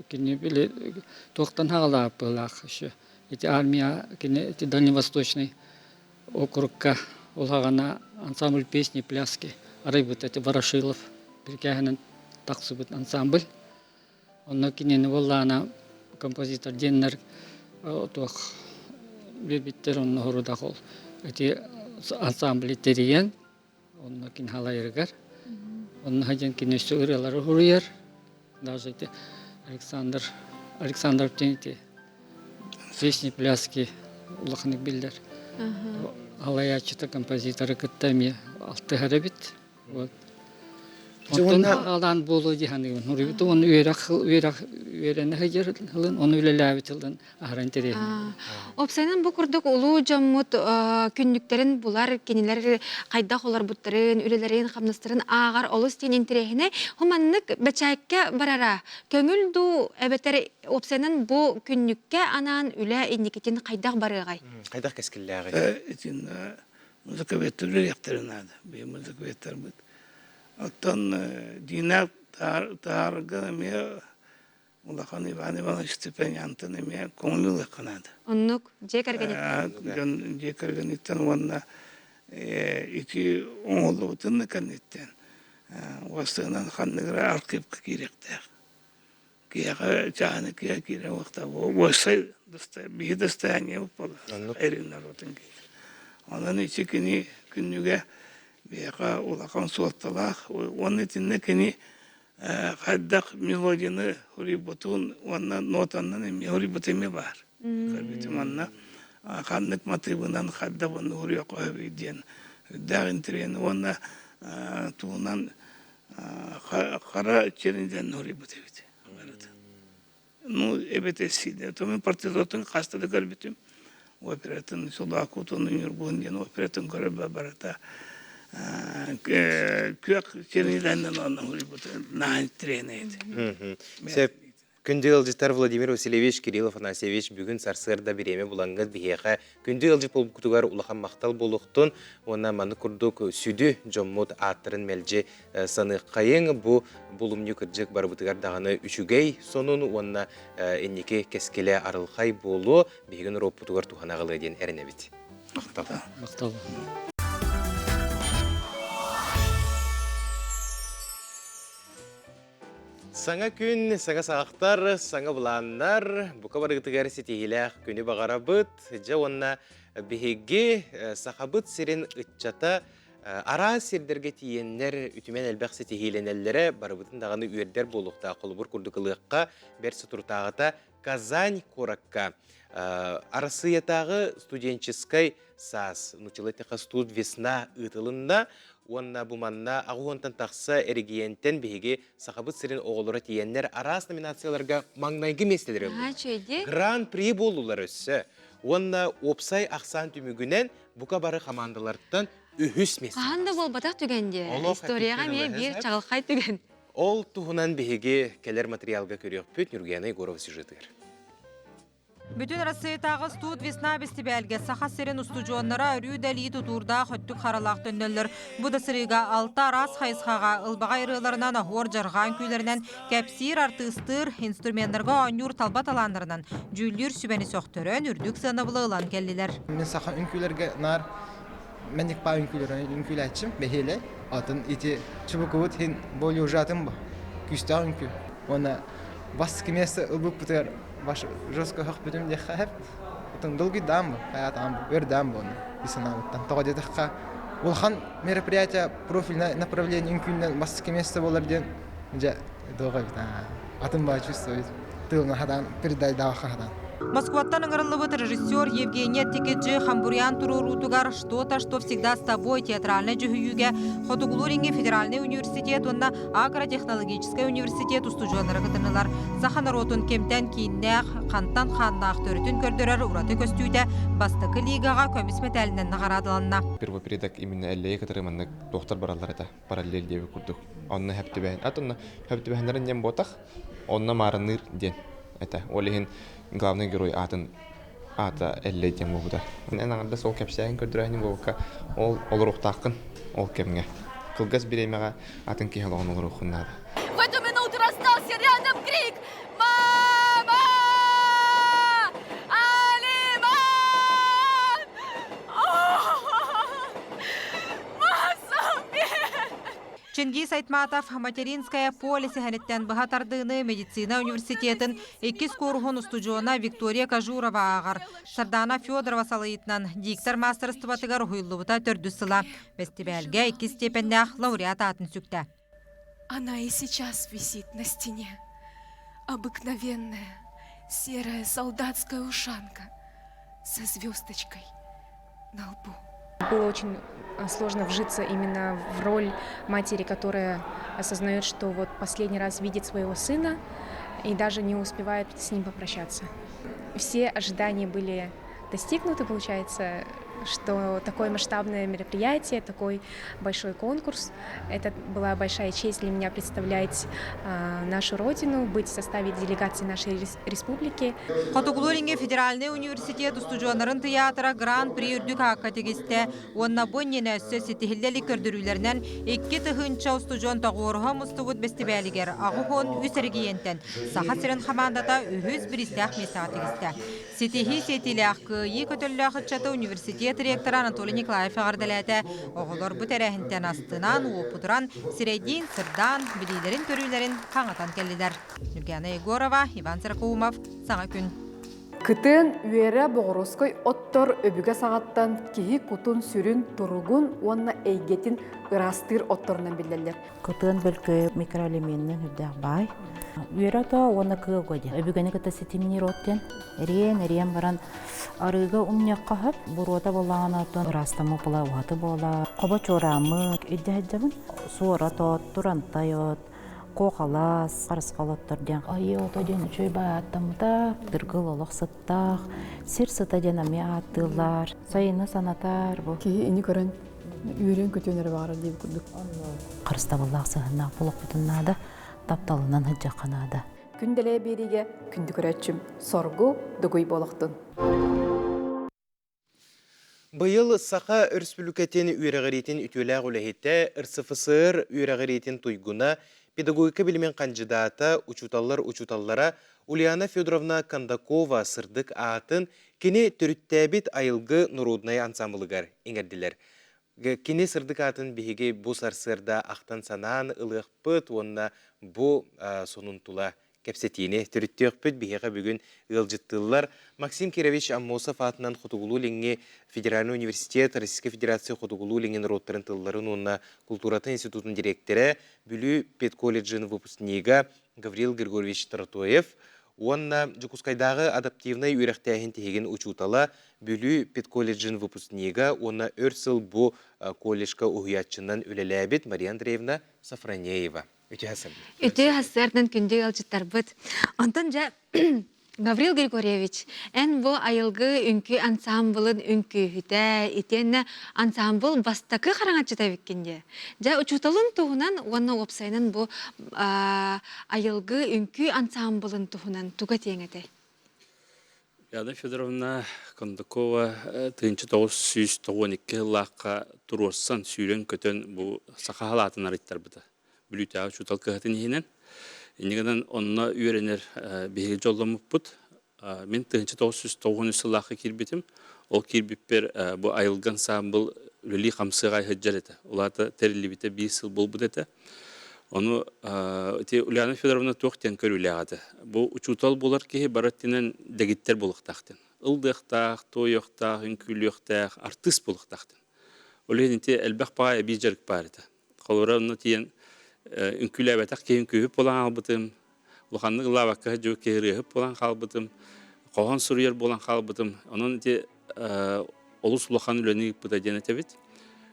Кини били туохтан хаалаабыт быһыылаах еще ити армия кини ити дальневосточный округка улаҕана ансамбль песни пляски арыйбыт эти Ворошилов бирикээһинэн тахсыбыт ансамбль. Онно кинини буоллаана композитор диэннэр туох биэрбиттэр онно хорудах ол ити ансамблы тэрийэн Онно кини халайарыгар. Онно диэн кини өссө ырыалары суруйар. Даже ити Александр Александров диэн ити песни пляски улаханнык биллэр. Алайааччыта композиторы кытта эмиэ алтыһар эбит. Вот. Онтон аалаан буолуо дии саныыбын. Уруйбут уонна үөрэх үөрэх үөрэнэ сылдьар ылын, ону үлэлээбит ылын аһара интэриэһинэй. Уопсайынан бу курдук улуу дьоммут күннүктэрин булар, кинилэр хайдах олорбуттарын, үлэлэрин, хамнастарын ааҕар олус диэн интэриэһинэй. Ху маннык бэчээккэ барара көҥүл дуу эбэтэр уопсайынан бу күннүккэ анаан үлэ инникитин хайдах барыаҕай? Хайдах кэскиллээҕий? Итиннэ музыковедтар үлэлиэхтэрин наада. Биһи музыковедтарбыт. Оттон Дина таарга эмиэ Улахан Иван Иванович Степанянтан эмиэ көҥүл ылыахха наада. Оннук дьиэ кэргэниттэн. Дьон дьиэ кэргэниттэн уонна ити оҥоһуллубутун да кэнниттэн уостугунан ханнык эрэ архивка киириэхтээх. Киһиэхэ чааһына киһи киирэн уохтаах. Уоссай биһи достояние буолар. Эрин народун киһи. Онон ити кини күннүгэ биһиэхэ улахан суолталаах. Уонна итиннэ кини хайдах мелодияны суруйбутун уонна нотанан эмиэ суруйбут эмиэ баар. Көрбүтүм онно ханнык матыыбынан хайдах уонна суруйуохха сөбүй диэн үрдээх интэриэһин уонна тугунан хара чернилэн суруйбут эбит. Ну, эбэтэр сиидэ. То мин партизатын хаста да көрбүтүм. Оператын Сулаакутун Ньургуһун диэн оператын көрөр барыта күөх чернилэнэн онно суруйбут наһаа интэриэһинэй этэ. Сөп. Күндү ыалдьыттар Владимир Васильевич, Кирилл Афанасьевич бүгүн сарсыарда бириэмэ булаҥҥыт биһиэхэ күндү ыалдьыт буолбуккутугар улахан махтал буолуохтун уонна маннык курдук сүдү дьоммут ааттарын мэлдьи саныаххайыҥ бу булумньу кырдьык барыбытыгар даҕаны үчүгэй сонун уонна инники кэскилэ арылхай буолуо биһиги норуоппутугар туһана аҕалыа диэн эрэнэбит. Махтал. Махтал. Саҥа күн, саҥа саҕахтар, саҥа былааннар, бука барыгытыгар ситиһиилээх күнү баҕарабыт. Дьэ уонна биһиги Сахабыт сирин ыччата Араас сирдэргэ тиийэннэр үтүмэн элбэх ситиһиилэнэллэрэ барыбытын даҕаны үөрдэр буолуохтаах. Холобур курдук ылыахха, бэрт соторутааҕыта Казань куоракка Арассыыйатааҕы студенческай саас, нууччалыы эттэххэ студ весна ыытылынна уонна бу манна аҕыс тахса эрэгийиэнтэн биһиги Сахабыт сирин оҕолоро тиийэннэр араас номинацияларга маҥнайгы миэстэлэри ыллылар. Гран-при буоллулар өссө. Уонна уопсай ахсаан түмүгүнэн бука бары хамаандалартан үһүс миэстэ. Хаһан да буолбатах түгэн дии. Историяҕа эмиэ биир чаҕылхай түгэн. Ол туһунан биһиги кэлэр материалга көрүөхпүт Нюргена Егорова сюжетыгар. Бүтүн Арассыыйатааҕы Студ весна бэстибээлгэ Саха сирин устудьуоннара өрүү да илии тутуурдаах өттүк харалаах төннөллөр. Бу да сырыыга алта араас хайысхаҕа ылбаҕай ырыаларынан, оһуор дьарҕаан күүлэринэн, кэпсиир, артыыстыыр, инструменнарга оонньуур талба талааннарынан дьүүллүүр сүбэни сөхтөрөн, үрдүк сыанабылы ылан кэллилэр. Мин саха үҥкүүлэргэ наар Мэникпаа үҥкүүлэрин үҥкүүлээччим бэһиэлэй. Атын ити чубукубут иһин более ужатым бу. Күүстээх үҥкүү. Уонна бастакы место ылбыппытыгар баш жестко өһөхпүтүм диэххэ сөп. Отон долгуйдаам бу, хайаатаам бу, өрдөөн бу ону дии санаабыттан. Тоҕо диэтэххэ, улахан мероприятие профильное направление үҥкүүннэн бастакы место буолар диэн дьэ дууга эбит. Атын баа чувствует. Тылына хадан передайдаах хадан. Москваттан ыҥырыллыбыт режиссер Евгения Тикиджи Хамбурьян туруоруутугар «Что-то, что всегда с тобой» театральнай дьүһүйүүгэ Хотугулуу-Илиҥҥи федеральнай университет уонна Агротехнологическай университет устудьуоннара кытыннылар. Саха норуотун кимтэн кииннээх, хантан хааннаах төрүтүн көрдөрөр ураты көстүүтэ бастакы лигаҕа көмүс мэтээлинэн наҕараадаланна. Первопередок именно Эллэйи кытары маннык туохтар бараллар этэ, параллель диэбит курдук. Онно хөптүбэһин, ат онно хөптүбэһиннэрин диэн буотах, онно маарынныыр диэн этэ. Ол иһин главный герой аатын аата Эллэй диэн буолбута. Эн аҥардас ол кэпсээһин көрдөрөөһүнү буолбакка, ол олоруохтааххын ол кэмҥэ. Кылгас бириэмэҕэ атын киһи олоҕун олоруоххун наада. В эту минуту раздался рядом крик «Мама! Алиман!» Чингиз Айтматов Материнское поле сэһэниттэн быһа тардыыны медицина университетын иккис кууруһун устудьуона Виктория Кожурова ааҕар. Сардаана Федорова салайыытынан диктор маастарыстыбатыгар уһуйуллубута төрдүс сыла. Бэстибээлгэ иккис степеннээх лауреат аатын сүктэ. Она и сейчас висит на стене. Обыкновенная серая солдатская ушанка со звездочкой на лбу. Было очень сложно вжиться именно в роль матери, которая осознает, что вот последний раз видит своего сына и даже не успевает с ним попрощаться. Все ожидания были достигнуты, получается, что такое масштабное мероприятие, такой большой конкурс. Это была большая честь для меня представлять нашу родину, быть в составе делегации нашей республики. Хотугулуу-Илиҥҥи федеральнай университет устудьуоннарын тыйаатыра Гран-при үрдүк аакка тигистэ уонна бу иннинэ өссө ситиһиллэ илик көрдөрүүлэринэн 2000 устудьуон тоҕуоруһа мустубут бэстибээлигэр 83 эрэгийиэнтэн Саха сирин хамаандата үһүс бириистээх миэстэҕэ тигистэ. Ситиһии сиэтиилээх кыайыы көтөллөөх ыччаты университет ректора Анатолий Николаев эҕэрдэлээтэ. Оҕолор бу тэрээһинтэн астынан, уопутуран, сирэйдиин сырдаан, билиилэрин-көрүүлэрин хаҥатан кэллилэр. Нюргана Егорова, Иван Сорокоумов, Саҥа күн. Кытын үөрэ боҕуруоскай оттор өбүгэ саҕаттан киһи кутун-сүрүн туругун уонна эйгэтин ыраастыыр отторунан биллэллэр. Кытыан бөлкөйө микроэлеменинэн үрдээх баай. Үөрэ ото уонна кыа диэн. Өбүгэни кытта ситимниир от диэн. Эриэн, эриэн баран арыыга умньахха хөп, буруота буоллаҕына оттон ыраастаммыт була уһаты буола. Хобо чуорааммыт илдьэ сылдьабын. Суора от, турантай от, куохалас, харысхал оттор диэн. Айыы ото диэн үчүгэй баай ааттаммыта. Тыргыл олох сыттаах, сир сыта диэн эмиэ ааттыыллар. Сайыны санатар бу. Киһи ини көрөн үөрүөн-көтүөн эрэ баҕарар диэбит курдук. Харыстабыллаах сыһыннаах буолуохпутун наада, тапталынан сылдьыахха наада. Күн дэлэйэ биэриигэ күндү көрөөччүм соргу дугуй буолуохтун. Быйыл Саха Өрөспүүбүлүкэтин үөрэҕириитин үтүөлээх үлэһитэ, РСФСР үөрэҕириитин туйгуна, педагогика билимин хандьыдаата, учууталлар учууталлара Ульяна Федоровна Кондакова сырдык аатын кини төрүттээбит Айылгы норуодунай ансамблыгар иҥэрдилэр. Кини сырдык аатын биһиги бу сарсыарда ахтан-санаан ылыахпыт уонна бу сонун тула кэпсэтиини төрүттүөхпүт. Биһиэхэ бүгүн ыалдьыттыыллар Максим Кирович Аммосов аатынан Хотугулуу-Илиҥҥи федеральный университет Российскай Федерация Хотугулуу-Илиҥҥи норуоттарын тылларын уонна култууратын институтун дириэктэрэ, Бүлүү педколледжын выпускнига Гаврил Григорьевич Таратоев уонна Дьокуускайдааҕы адаптивнай үөрэхтээһин тиһигин учуутала, Бүлүү педколледжын выпускнига уонна өр сыл бу колледжка уһуйааччынан үлэлээбит Мария Андреевна Софронеева. Үтүө хасыр. Үтүө хасырдан күндү ыалдьыттарбыт. Онтон дьэ Гаврил Григорьевич, эн бу айылгы үҥкүү ансаамбылын үҥкүүһүтэ, итиэннэ ансаамбыл бастакы хараҥаччыта эбиккин дии. Дьэ, учууталын туһунан уонна уопсайынан бу айылгы үҥкүү ансаамбылын туһунан тугу этиэҥ этэй? Яна Федоровна Кондакова 1992 сыллаахха туруорсан, сүүрэн-көтөн бу саха халаатын арыйтарбыта. Бүлүүтээҕи учуутал кыһатын иһинэн. Инньэ гынан онно үөрэнэр биһиги дьолломмуппут. Мин 1993 сыллаахха киирбитим. Ол киирбиппэр бу айылгы ансаамбыл үлэлии-хамсыы сылдьар этэ. Ол аата тэриллибитэ биир сыл буолбут этэ. Ону ити Ульяна Федоровна туох диэн көрүүлээх этэ. Бу учуутал буолар киһи бары өттүнэн дэгиттэр буолуохтаах диэн. Ылдыахтаах, туойуохтаах, үҥкүүлүөхтээх, артыыс буолуохтаах диэн. Ол иһин ити элбэх баҕа эбии дьарык баар этэ. Холобура, онно тиийэн үҥкүүлээбэтэх киһи үҥкүүһүт буолан хаалбытым. Улаханнык ыллаабакка сылдьыбыт киһи ырыаһыт буолан хаалбытым, хоһоон суруйар буолан хаалбытым. Онон ити олус улахан үлэни ыыппыта диэн этэбит.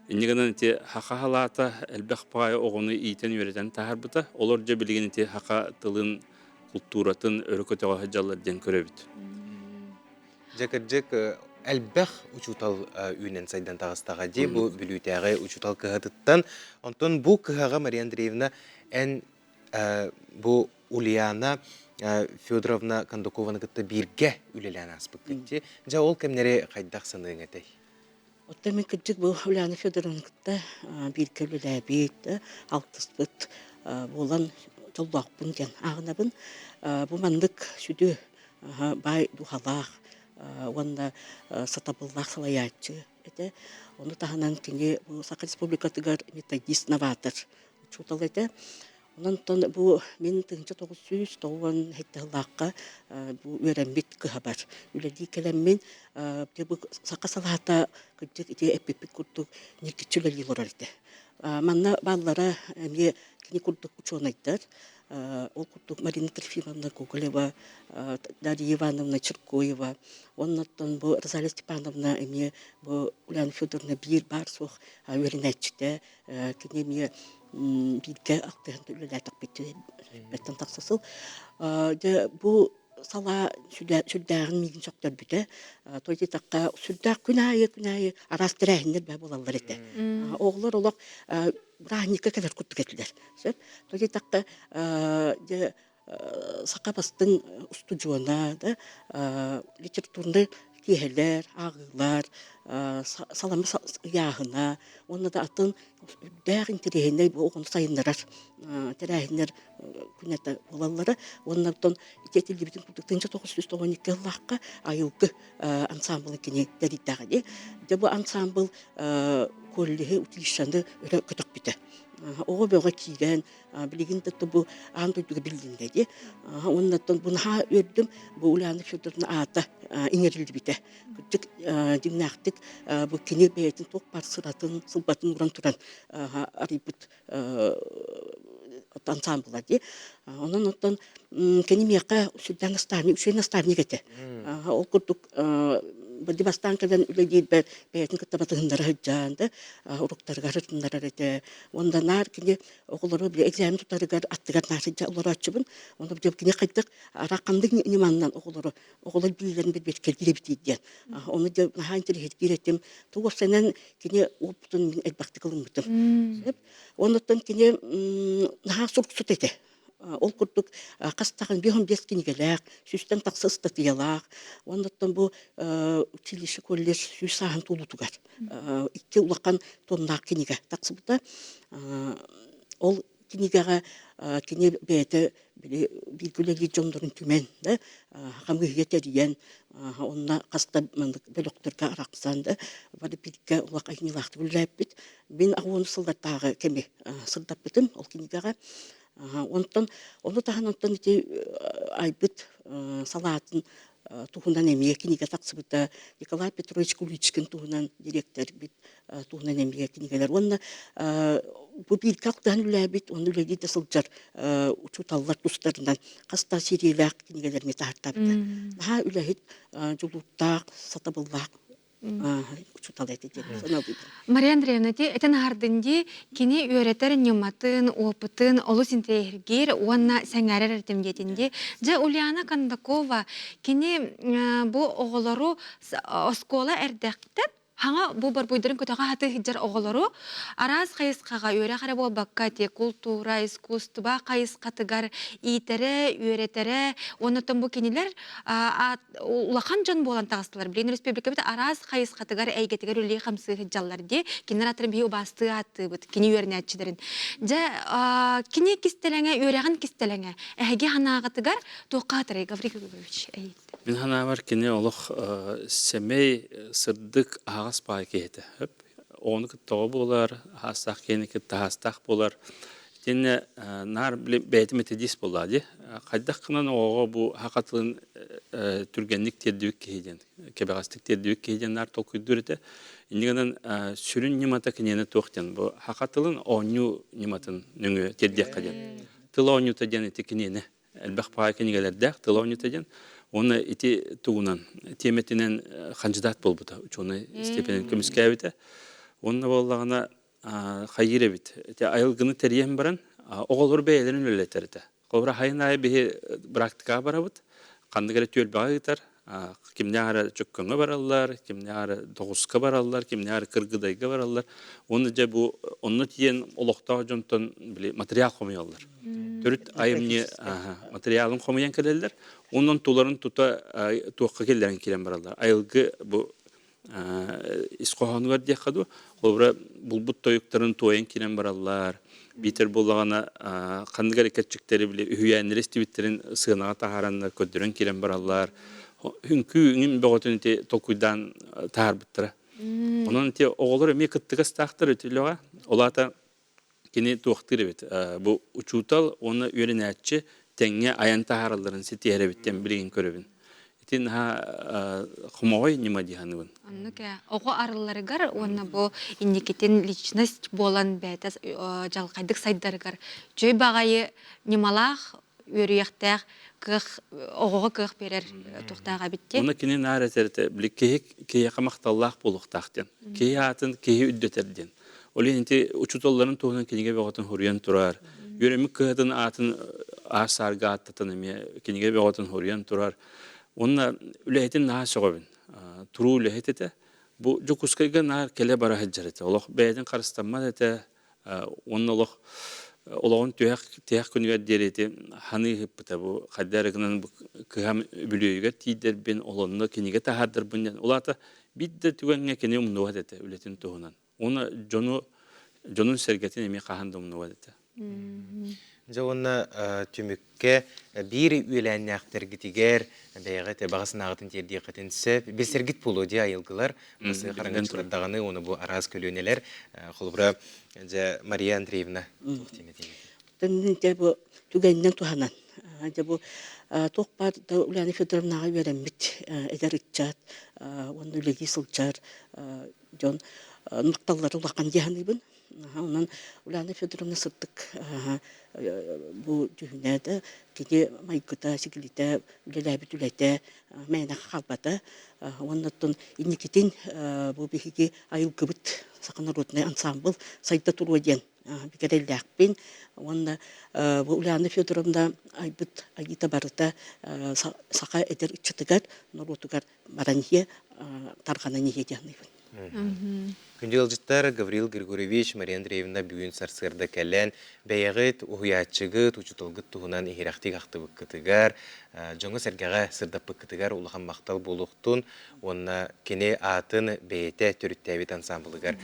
Инньэ гынан ити саха халаата элбэх баҕайы оҕону иитэн-үөрэтэн таһаарбыта. Олор дьэ билигин ити саха тылын, култууратын өрө көтөҕө сылдьаллар диэн көрөбүт. Дьэ кырдьык элбэх учуутал үүнэн сайдан таҕыстаҕа дии бу Бүлүүтээҕи учуутал кыһатыттан. Онтон бу кыһаҕа Мария Андреевна эн бу Ульяна Федоровна Кондакованы кытта бииргэ үлэлээн ааспыккыт дии. Дьэ ол кэмнэри хайдах саныаҥ этэй? Оттон мин кырдьык бу Ульяна Федоровна кытта бииргэ үлэлээбит, алтыспыт буолан дьоллоохпун диэн ааҕынабын. Бу маннык сүдү баай дууһалаах уонна сатабыллаах салайааччы этэ. Ону таһынан кини бу Саха Республикатыгар методист-новатор учуутал этэ. Онон бу мин 1997 сыллаахха бу үөрэммит кыһабар үлэлии кэлэммин бу саха салаата кырдьык ити эппиппит курдук ньиргиччи үлэлии олорор этэ. Манна бааллара эмиэ кини курдук учуонайдар, ол курдук Марина Трофимовна Гоголева, Дарья Ивановна Чиркоева, оннуттан бу Розалия Степановна эмиэ бу Ульяна Федоровна биир баар-суох үөрэнээччитэ, кини эмиэ бииргэ алтыһан үлэлээтэхпит бэртэн тахса сыл. Дьэ бу салаа сүрдээҕин миигин сөхтөрбүтэ. То диэтэххэ сүрдээх күн аайы күн аайы араас тэрээһиннэр баа буолаллар этэ. Оҕолор олох бырааһынньыкка кэлэр курдук этилэр. Сөп. То диэтэххэ дьэ саха бастыҥ устудьуона да литературнай киэһэлэр, ааҕыылар, салама ыйааһына уонна да атын үрдээх интэриэһинэй бу оҕону сайыннарар тэрээһиннэр күннэтэ буолаллара. Уонна оттон ити этиллибитин курдук 1992 сыллаахха Айылгы ансаамбылы кини тэрийдэҕэ дии. Дьэ бу ансаамбыл коллеһы, училищены өрө көтөхпүтэ. Оҕо бөҕө киирэн, билигин да бу аан дойдуга биллиннэ дии. Уоннаттан бу наһаа үөрдүм, бу Ульяна Федоровна аата иҥэриллибитэ. Кырдьык дьиҥнээхтик бу кини бэйэтин туох баар сыратын, сылбатын ууран туран арыйбыт ансаамбыла дии. Онон оттон кини миэхэ сүрдээх наставник, үчүгэй наставник этэ. Ол курдук Владивостан кэлэн үлэлиирбэр бэйэтин кытта батыһыннара сылдьан да уруктарыгар сытыннарар этэ. Уонна наар кини оҕолору били экзамен тутарыгар аттыгар наар сылдьа олорооччубун. Онно кини хайдах арахханнык ньыманнан оҕолору оҕолор билиилэрин билбит кэлгиир эбитий диэн. Ону дьэ наһаа интэриэһиргиир этим. Тугу кини уопутун мин элбэхтик ылыммытым. Оннуттан кини наһаа суруксут этэ. Ол курдук хас даҕаны 55 кинигэлээх, сүүстэн тахса ыстатыйалаах. Оннуттан бу училище колледж сүүс сааһын туолуутугар икки улахан томнаах кинигэ тахсыбыта. Ол кинигэҕэ кини бэйэтэ били бииргэ үлэлиир дьоннорун түмэн да хамыыһыйа тэрийэн онно хас да маннык бөлөхтөргө арахсан да бары бииргэ улахан айымньылаахтык үлэлээппит. Мин 10 сыллардааҕы кэми сырдаппытым ол кинигэҕэ. Онтон ону таһынан онтон ити айбыт салаатын туһунан эмиэ кинигэ тахсыбыта. Николай Петрович Куличкин туһунан дириэктэрбит туһунан эмиэ кинигэлэр. Уонна бу бииргэ алтыһан үлээбит, уонна үлэлии да сылдьар учууталлар тустарынан хас да сириилээх кинигэлэрин таһаартаабыта. Наһаа үлэһит, дьулуурдаах, сатабыллаах учуутал этэ диэн санаабытым. Мария Андреевна, ти этэн аһардын дии, кини үөрэтэр ньыматын, опытын олус интэриэһиргиир уонна сэҥээрэр этим диэтин дии. Дьэ, Ульяна Кондакова кини бу оҕолору оскуола эрдэхтэн Хаҥа бу борбуйдарын көтөҕө сатыы сылдьар оҕолору араас хайысхаҕа үөрэх эрэ буолбакка те култуура, искусство хайысхатыгар иитэрэ, үөрэтэрэ уонна оттон бу кинилэр улахан дьон буолан таҕыстылар. Билигин республикабыт араас хайысхатыгар, эйгэтигэр үлэлии-хамсыы сылдьаллар дии. Кинилэр аттарын биһи убаастыы ааттыыбыт, кини үөрэнээччилэрин. Дьэ, кини кистэлэҥэ, үөрэҕин кистэлэҥэ эһиги санааҕытыгар туохха атарай, Гаврил Григорьевич? Мин санаабар кини олох сэмэй, сырдык, аһаҕас баай киһи этэ. Оҕону кытта оҕо буолар, аһаастаах киһини кытта аһаастаах буолар. Итиэннэ наар бэйэтэ методист буоллаа дии. Хайдах гынан оҕоҕо бу саха тылын түргэнник тиэрдибит киһи диэн, кэбэҕэстик тиэрдибит киһи диэн наар толкуйдуур этэ. Инньэ гынан сүрүн ньымата киниэнэ туох диэн, бу саха тылын оонньуу ньыматын нөҥүө тиэрдиэххэ диэн. Тыл оонньуута диэн ити киниэнэ. Элбэх баҕа кинигэлэрдээх тыл оонньуута диэн. Уонна ити тугунан тиэмэтинэн хандьыдаат буолбута, учуонай степенин көмүскээбитэ. Уонна буоллаҕына хайыыр эбит. Ити айылгыны тэрийэн баран оҕолор бэйэлэрин үлэлэтэр этэ. Холобура, хайын аайы биһи быраактыкаҕа барабыт, ханнык эрэ түөлбэҕэ ыытар, кимнээх эрэ Чөккөҥҥө бараллар, кимнээх эрэ Тоҕуска бараллар, кимнээх эрэ Кыргыдайга бараллар. Уонна дьэ бу онно тиийэн олохтоох дьонтон били материал хомуйаллар. Төрүт айымньы материалын хомуйан кэлэллэр. Онон туларын тута туохха киллэрэн киирэн бараллар. Айылгы бу ис хоһоонугар диэххэ дуу, холобура булбут тойуктарын туойан киирэн бараллар. Биитэр буоллаҕына ханнык эрэ кэрчиктэри били үһүйээннэри истибиттэрин сыанаҕа таһаараннар көрдөрөн киирэн бараллар. Үҥкүү үҥүн бөҕөтүн ити толкуйдаан таһаарбыттара. Онон ити оҕолор эмиэ кыттыгастаахтар үтүлэҕэ. Ол аата кини туохтыыр эбит. Бу учуутал уонна үөрэнээччи тэҥҥэ айан таһааралларын ситиһэр эбиттэн билигин көрөбүн. Ити наһаа хомоҕой ньыма дии саныыбын. Оннук ээ. Оҕо арылларыгар уонна бу инникитин личность буолан бэйэтэ дьалхайдык сайдарыгар үчүгэй баҕайы ньымалаах, үөрүйэхтээх кыах оҕоҕо кыах биэрэр туохтаах эбит дии. Уонна кини наар этэр этэ, били киһи киһиэхэ махталлаах буолуохтаах диэн. Киһи аатын киһи үрдэтэр диэн. Ол иһин ити учууталларын туһунан кинигэ бөҕөтүн суруйан турар. Үөрэммит кыһатын аатын аар саарга ааттатан эмиэ кинигэ бөҕөтүн суруйан турар. Уонна үлэһитин наһаа сөҕөбүн. Туруу үлэһит этэ. Бу Дьокуускайга наар кэлэ-бара сылдьар этэ. Олох бэйэтин харыстаммат этэ. Уонна олох олоҕун түһэх тиһэх күнүгэр диэри ити ханыы ыһыппыта бу хайда эрэ гынан бу кыһам үбүлүөйүгэр тиийдэрбин олонно кинигэ таһаардарбын диэн ол аата биир да түгэҥҥэ кини умнубат этэ үлэтин туһунан уонна дьону дьонун сэргэтин эмиэ хаһан да умнубат этэ. Дьэ уонна түмүккэ биир үөлээннээхтэргитигэр бэйэҕит баҕа санааҕытын тиэрдиэххитин сөп. Билсэргит буолуо дии айылгылар, басыы хараҥаччылар даҕаны уонна бу араас көлүөнэлэр. Холобура, дьэ Мария Андреевна туох диэн этиэҥ Дьэ бу түгэнинэн туһанан, дьэ бу туох баар да Ульяна Федоровнаҕа үөрэммит эдэр ыччат уонна үлэлии сылдьар дьон махталлара улахан дии саныыбын. Онон Ульяна Федоровна сырдык бу дьүһүнэ да кини майгыта, сигилитэ, үлэлээбит үлэтэ мээнэ хаалбата. Уонна оттон инникитин бу биһиги айылгыбыт саха народнай ансаамбыл сайда туруо диэн бүтэрэллээхпин. Уонна бу Ульяна Федоровна айбыт айыыта барыта саха эдэр ыччатыгар, норуотугар баран иһиэ, тарҕанан иһиэ диэн саныыбын. Күндү ыалдьыттар, Гаврил Григорьевич, Мария Андреевна бүгүн сарсыарда кэлэн, бэйэҕит, уһуйааччыгыт, учууталгыт туһунан иһирэхтик ахтыбыккытыгар, дьоҥҥо-сэргэҕэ сырдаппыккытыгар улахан махтал буолуохтун уонна кини аатын бэйэтэ төрүттээбит ансаамбылыгар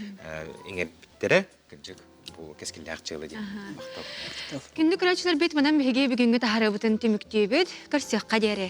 иҥэрбиттэрэ кырдьык бу кэскиллээх дьыала диэн махтал. Күндү көрөөччүлэрбит, манан биһиги бүгүҥҥү таһаарыыбытын түмүктүүбүт. Көрсүөххэ диэри.